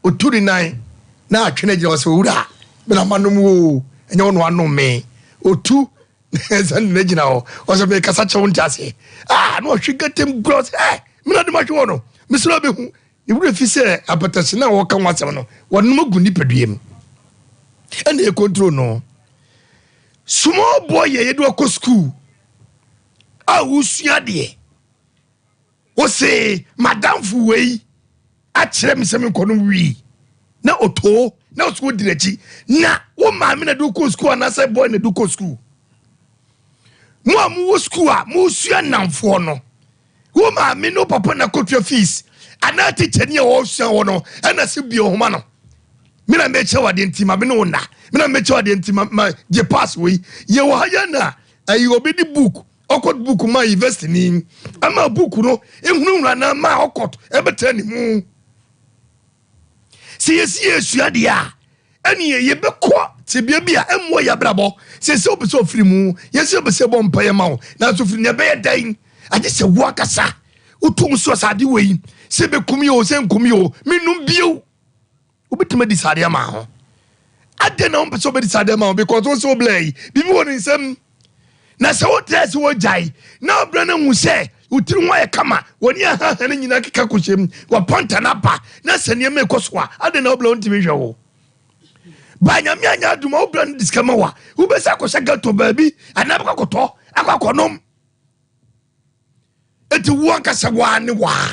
otu ne nan na atwe no agyina hɔ sɛ owura me na manom wo ɛnyɛ wo na wanom me. Otu sɛ ne gyina hɔ ɔsɛ mekasa kyɛ wo nte aseɛ. Ah na ɔhwe gatam gura ɔsɛ eh me na de mahwe hɔ no mesrɛ bɛhu ne werɛ fi sɛ apɛtɛhye no a wɔka ho asɛm no wɔnom agu nipadua mu ɛna ɛcontrol no. Small boy yɛ yɛde wakɔ school a wosua deɛ wose madamfo wei akyerɛ me sɛ menkɔnom wii na otoo na ɔso wodi n'akyi na wo maame na de wokɔ school anaasɛ boy na de wokɔ school mo a mowɔ school a mosua nnamfoɔ no Wo maame ne wo papa na kɔtua fees anaa tikyani a ɔresua wɔ no ɛna sɛ bie nhoma no. Me na mekyɛ wo adeɛ nti ma me ne wo nna. Me na mekyɛ wo adeɛ nti ma ma gye pass wei. Yɛ wɔ ha yɛ na ɛyi obi de book ɔkɔt book ma university ni ama book no ehunahuna na ma ɔkɔt ɛbɛtena ne mu. Sɛ yɛsi yɛsua deɛ a, ɛneɛ yɛbɛkɔ tebea bi a ɛmmoa yɛ abrabɔ. Sɛ sɛ wopɛ sɛ ɔfiri mu, yɛsɛ yɛpɛ sɛ yɛbɔ mpaeɛ ma wo, nanso firi nea ɛbɛyɛ dɛn? Agye sɛ wo ankasa wotom so sɛ ade wei, sɛ ɛbɛkum yɛ o, sɛ nkum yɛ o, mennom bio. Wobɛtumi adi saa adeɛ ama ho. Adɛn na wompɛ sɛ wobɛdi saa adeɛ ama ho? Because wo sɛ woblɛ yi, biribi wɔ ne nsam. Na sɛ wotrɛ sɛ wogyae na wobrɛ no hu sɛ wo tiri ho ayɛ kama, w'ani ahaha no nyinaa keka kɔhyɛ mu, wapanta no aba, na sɛ nneɛma ɛkɔ so a, adɛn na wobrɛ wontumi nhwɛ wo? Ba nyame anyɛ adom a wobrɛ no de sika ma wo a, wobɛsɛ akɔhyɛ gato baabi anaa bɛkɔ akɔtɔ akɔ akɔnom. Enti wo ankasa waa ne waa.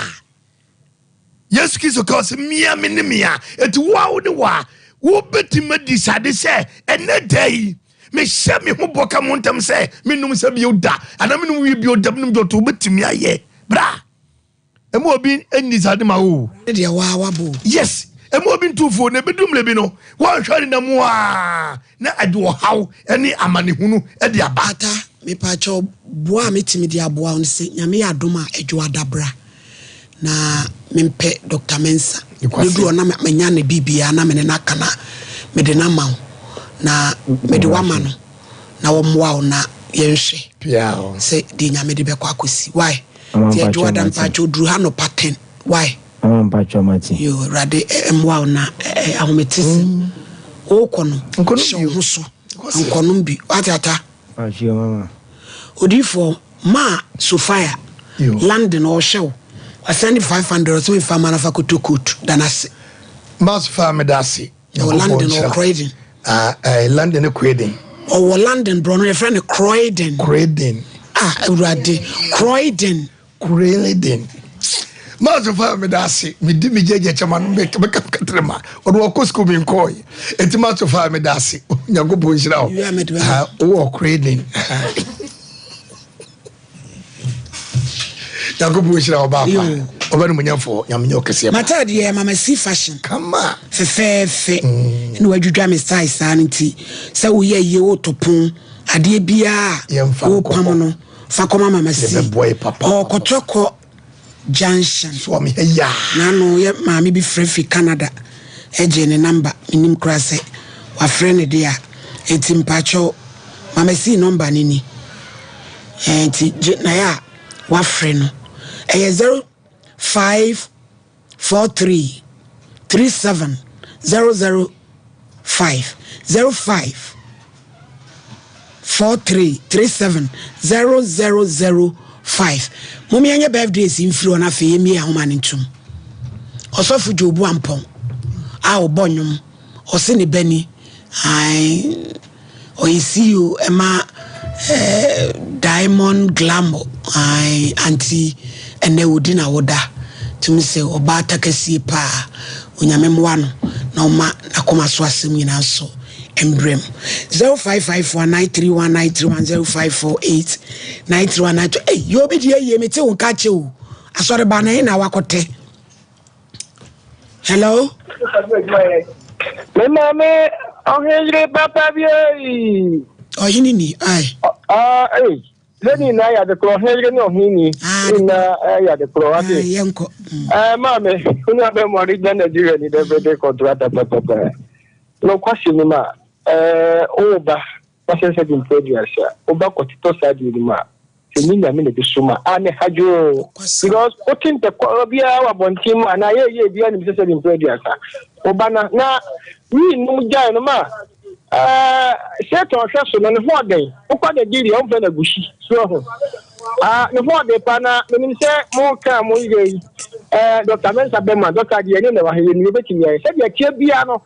Yesu Kristo ka sɛ mia me ne mia. Enti wo a wo ne waa wobɛtumi adi sade sɛ ɛnɛ da yi mehyɛ me ho bɔ ka mo ntam sɛ menom sɛ bio da anaa menom wie bio da menom dɔto wobɛtumi ayɛ bra. Ɛmu obi nni saa de ma wo. Ne deɛ waa wabɔ o. Yes, ɛmu obi ntu fo na ebedu mmerɛ bi no wɔnhwɛ ne nam a na ɛde ɔhaw ne amanehunu de aba. Ata, mepakyɛw boa a metumi de aboa wo ne sɛ Nyame yɛ adom a Adwo Ada bra na mempɛ Doctor Mensah. Medu hɔ na manya ne biribiara na mene no aka na mede no ama wo na mede wo ama no na wɔmmoa wo na yɛnhwɛ sɛ deɛ Nyame de bɛkɔ akɔsi. Why? Mama Nti mpakyɛw Adwoada mate. mpakyɛw duru ha nɔpa ten why? Mama mpakyɛw mate. Yoo Awurade mmoa wo na ahometesɛm wokɔ no hyɛ wo ho so nkɔnom bi wate ata. Mpakyɛw mama. Odiyifoɔ maa Sophia London ɔhwɛ wo wasɛnde 500 ɔsɛ mefa ma no fa kɔtɔ coat da no ase. Maa Sophia meda ase. Ɔwɔ London ɔwɔ Croydon. Ah, eh, London ne Croydon. Ɔwɔ London borɔ no yɛfrɛ no Croydon. Croydon. Ah, Awurade, Croydon. Croydon. Maaso fa me da ase medi me gyegye kyɛ ma no meka katere ma ɔde wɔkɔ sukuu mi nkɔɔe enti maaso fa me da ase Nyankopɔn nhyira wo wowɔ Croydon. Nyankopɔn nhyira wo baapa. Ɔbɛ no munyamfo Nyame nyɛ ɔkɛseɛ pa. M'ataade yɛ Mama C fashion. Kama. Fɛfɛɛfɛ. Mm. Na wadwidwa me style saa no nti sɛ woyɛ yie woto pon adeɛ biara a wopam no fa kɔma Mama C. Ɔkɔtɔkɔ junction. Soa me ha yaa. N'ano yɛ maame bi frɛ fi Canada ɛgye ne number menim koraa sɛ wafrɛ no deɛ a eti mpakyɛw Mama C number no ni. Ɛɛ nti gye na yɛ a wafrɛ no ɛyɛ 0543 37 005 05. 43 37 000 5. Mom yɛnyɛ birthdays yi mfiri hɔ na afei yɛmmie ahoma no ntom. Ɔsɔfo Joe Boampɔn a ɔbɔ nnwom, ɔse ne ba ni, ae, ɔyɛ CEO ɛma eh, Diamond Glamour, ae, anti ɛnɛ ɔdi na woda. Tumi sɛ ɔbaa takasie paa, Onyame mmoa no na ɔma n'akoma so asɛm nyinaa nso mbrɛ mu. 0554 931 931 0548 931 92 Ei, yɛ obi deɛ yie mete wo nka kyɛ o. Asɔre ba na na wakɔtɛ. Hello? Me maame ɔhene papa bi ei. Ɔhene ni ai. Ah, ei. Ne nyinaa yɛ ade korɔ, ɔhene yere ne ɔhene ni nyinaa yɛ ade korɔ. Wate? Yɛnkɔ. Ɛɛ maame, wo nua bɛn mu ɔde gyina Nigeria ni dɛ bɛde kɔntrata pɛpɛpɛ. Nokwasɛm nim a, ɛɛ wo ba wasɛ sɛ de mpo aduasa, wo ba kɔtotɔ saa deɛ nim a, sɛ nye nyame na ebi som a, a ne ha dwoo. Because wote ntɛkwa biara wɔ abɔnten mu a, na ayɛ yie biara nim sɛ sɛ de mpo aduasa. Wo ba na na wii nom gyae no ma ɛɛ Satan hwɛ so no ne ho ɔden. Wokɔ Nigeria wɔmfrɛ no agushi so ahu. Ah ne ho ɔden paa na menim sɛ mo ka mo yɛ yi ɛɛ Dr. Mensa bɛma Dr. deɛ ɛne na wɔ ha yɛ ni yɛbɛtumi ayɛ sɛdeɛ ɛteɛ biara no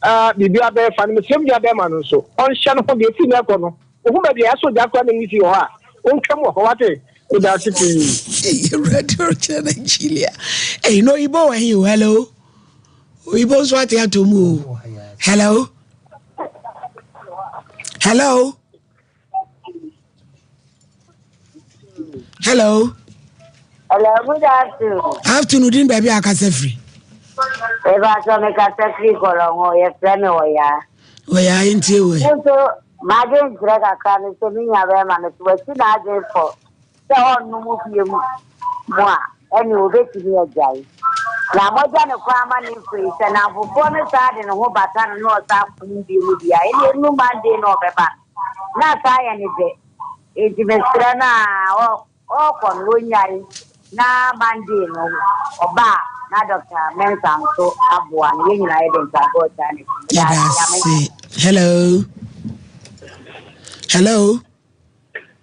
ɛɛ biribi abɛyɛ fa no mesrɛ mu nua bɛrima no nso ɔnhyɛ no ho deɛ ɛfiri no ɛkɔ no ohu baabi a ɛsɔ gya koraa na nwisi wɔ hɔ a ɔntwam wɔ hɔ wate meda ase pii. Ei awurade ɔkyerɛ Nigeria. Ei no oyibo wɔ he o hello. Oyibo nso ate ato mu o. Hello. Hello. Hello. Hello, good afternoon. Afternoon, din baabi a akasa firi. Eba sọ mi kasa firi kɔlɔngɔ, yɛfrɛ me Ɔyaa. Ɔyaa, yɛntie wɔ yi. Nso, m'adwen kyerɛ kakra ne sɛ me nua bɛrima no so wasi n'adwen fɔ sɛ ɔnnom bio mu a, ɛnneɛ ɔbɛtumi agyae. Na moagya no kwan ama no mfiri. Sɛ nnamfofoɔ no san de ne ho bata no na ɔsan kɔnom bio mu deɛ a, ɛnneɛ ɛnnu Monday na ɔbɛba no, na asan ayɛ no dɛ. Enti mesrɛ no a, ɔrekɔ no, ɔnnyae, na Monday no ɔba a, na Dɔkta Mensah nso aboa no. Yɛn nyinaa yɛde mpaebɔ retaa n'akyi. Meda Yɛda ase, Nyame. ase. Hello. Hello.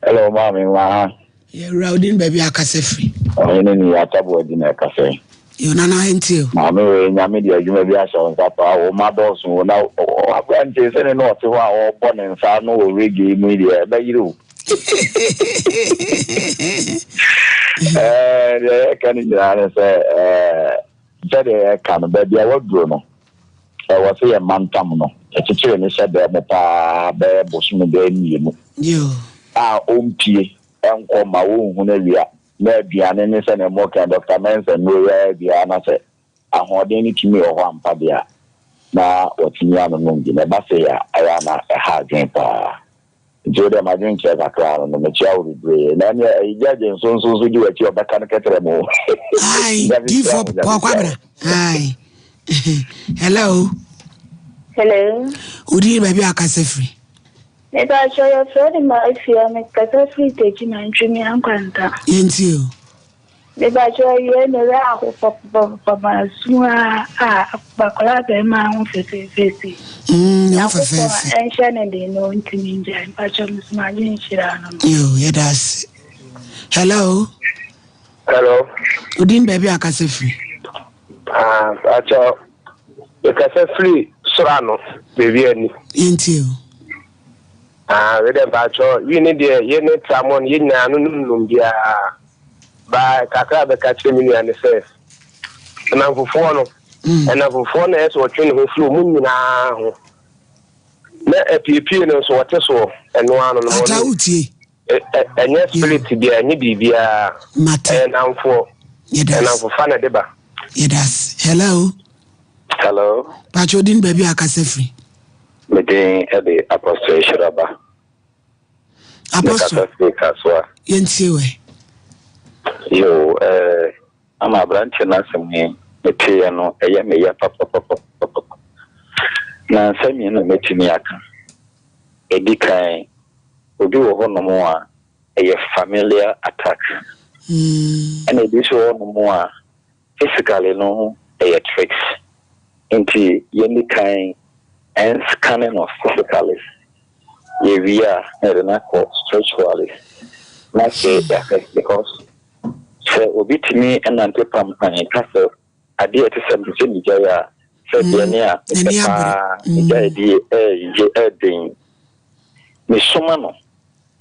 Hello maame ma ha. Yɛwura wo din baabi akasa firi. Ɔhene ni atabo adi na ɛkasa yi. Yo nana ɛnti o. Maame wei nyame de adwuma bi ahyɛ wo nsa paa wo mma dɔɔso o na aberanteɛ sɛ ne na ɔte hɔ a ɔrebɔ ne nsa ano wɔ reggae mu yi deɛ ɛbɛyere o. Ɛɛ deɛ yɛka no nyinaa ne sɛ ɛɛ sɛdeɛ yɛka no baabi a waduro no Ɛwɔ sɛ yɛn mantam no, yɛkyekyere no hyɛ dan mu paa bɛyɛ bosome bɛyɛ mmienu a ɔmpue nkɔ mma wɔnhunu awia na aduane ne sɛdeɛ moka Dɔkta Mensah nnuro yi ara biara na sɛ ahoɔden ne tumi wɔ hɔ ampa deɛ a na watumi anonom bi na ɛba sei a ɛyɛ a na ɛha adwene paa. Nti wo deɛ m'adwene kyerɛ kakra no no mekyia wo bebree na ɛneɛ ɛyi judge nso nso nso di w'akyi ɔbɛka no kɛtrɛ mu. Ayi Nyame diifo nhyira wo, Nyame kɔ nhyira kwabena. wo. Ayi hello. Hello. Wodi baabi a akasa firi. Mepakyɛw yɛfrɛ no Mafia mekasa firi Techiman Ntwimia Nkwanta. Yɛntie o. Mepakyɛw awiei me werɛ ahow papapapa masu aa a akwadaa bɛɛma ho fɛfɛɛfɛ sei. Mm, ne ho Nyankopɔn fɛfɛɛfɛ. ɛnhyɛ ne den na ɔntumi ngyae mpakyɛw meso m'adwene nhyira no no. Yo, yɛda ase. Hello. Hello. Odin baabi a akasa firi. Ah, mpakyɛw mekasa firi soro ano baabi ani. Yɛntie o. Ah, wei dɛ mpakyɛw wi ne deɛ yɛ ne tramɔ no yɛ nyinaa no nom nom biara. Ba kakra a bɛka kyerɛ me nua ne sɛ, nnamfofoɔ no, nnamfofoɔ na ɛyɛ sɛ ɔtwe ne ho firi wɔn nyinaa ho. Na apiepie no nso ɔte soɔ, ɛno ano no. Ata wotie. Ɛnyɛ spirit bia, ɛnyɛ biribiara. Mate. Ɛyɛ nnamfoɔ. Nnamfofa na ɛde ba. Yɛda ase. Hello. Hello. Pakyɛ odin baabi a akasa firi. Me din de Apostle Hyiraba. Apostle. Mekasa firi Kasoa. Yɛntie wɛ. Yo, eh, ama aberanteɛ no asɛm yi meteeɛ no ɛyɛ me ya papapapapapa. Na nsɛm mmienu na mɛtumi aka. Ɛdi kan, obi wɔ hɔnom a ɛyɛ familiar attack. Ɛna ebi nso wɔ hɔnom a Physically no ɛyɛ tricks nti yɛnni kan ɛnscanne no physically. Yɛwie a na yɛde no akɔ spiritually na afei yɛahwɛ because sɛ obi tumi nante pampan ka sɛ adeɛ a ɛte sɛ mepɛ sɛ megyae a sɛ deɛ ne a mepɛ paa megyae die ɛyɛ ɛden. Mesoma no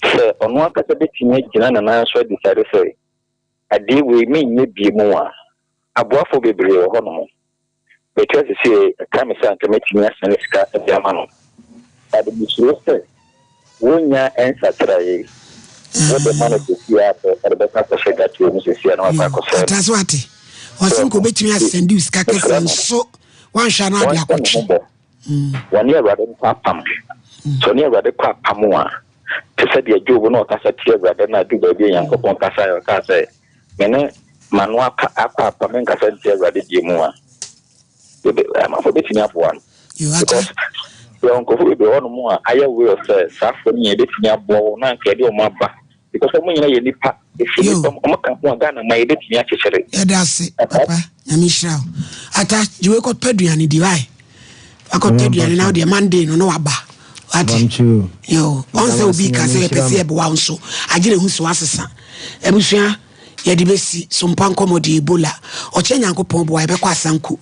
sɛ ɔno ankasa bɛtumi agyina ne nan so adecide sɛ adeɛ wei menyɛ bio mu a, aboafoɔ bebree wɔ hɔnom. Mete ase sei, ɛka me sɛ anka mɛtumi asane sika de ama no. But mesuro sɛ wɔnnya nsakyeraeɛ yi, wode ma no seesei ara pɛ, ɔde bɛkɔ akɔhyɛ gatoɔ mu seesei ara na wakɔ akɔsɛe no. Ata so ate? Ɔse nka obɛtumi asɛnde wo sika kɛseɛ nso wanhwɛ a na ade Wɔnhyɛ ne ho akɔtwe. bɔ. Wɔne Awurade nkɔ apam. Sɛ ɔne Awurade kɔ apam a, te sɛ deɛ Job na ɔkasa tia Awurade no a duru baabi a Nyankopɔn kasaeɛ, ɔkaa sɛ, Me ne m'ano aka akɔ apam, menkasa ntia Awurade bio mu a, yɛbɛ, amanfoɔ bɛtumi aboa no. Because yɛwɔ nkurɔfoɔ bebree wɔ hɔnom a ayɛ will sɛ saa afoɔ no nyinaa yɛbɛtumi aboa wɔn na anka yɛde wɔn aba because wɔn nyinaa yɛ nipa, ɛfiri nipa mu, wɔn ka ho a Ghana man yɛbɛtumi akyekyere. Yɛda ase papa nyame nhyira wo ata gye wei kɔtɔ aduane di wae wakɔtɔ aduane na wodeɛ Monday no na waba wate yo ɔn sɛ obi ka sɛ yɛpɛ sɛ yɛboa wo nso agye ne ho so asesa abusua yɛde bɛsi so mpa nkɔmmɔ de Ebola ɔkyɛ Nyankopɔn boa yɛbɛkɔ asanko.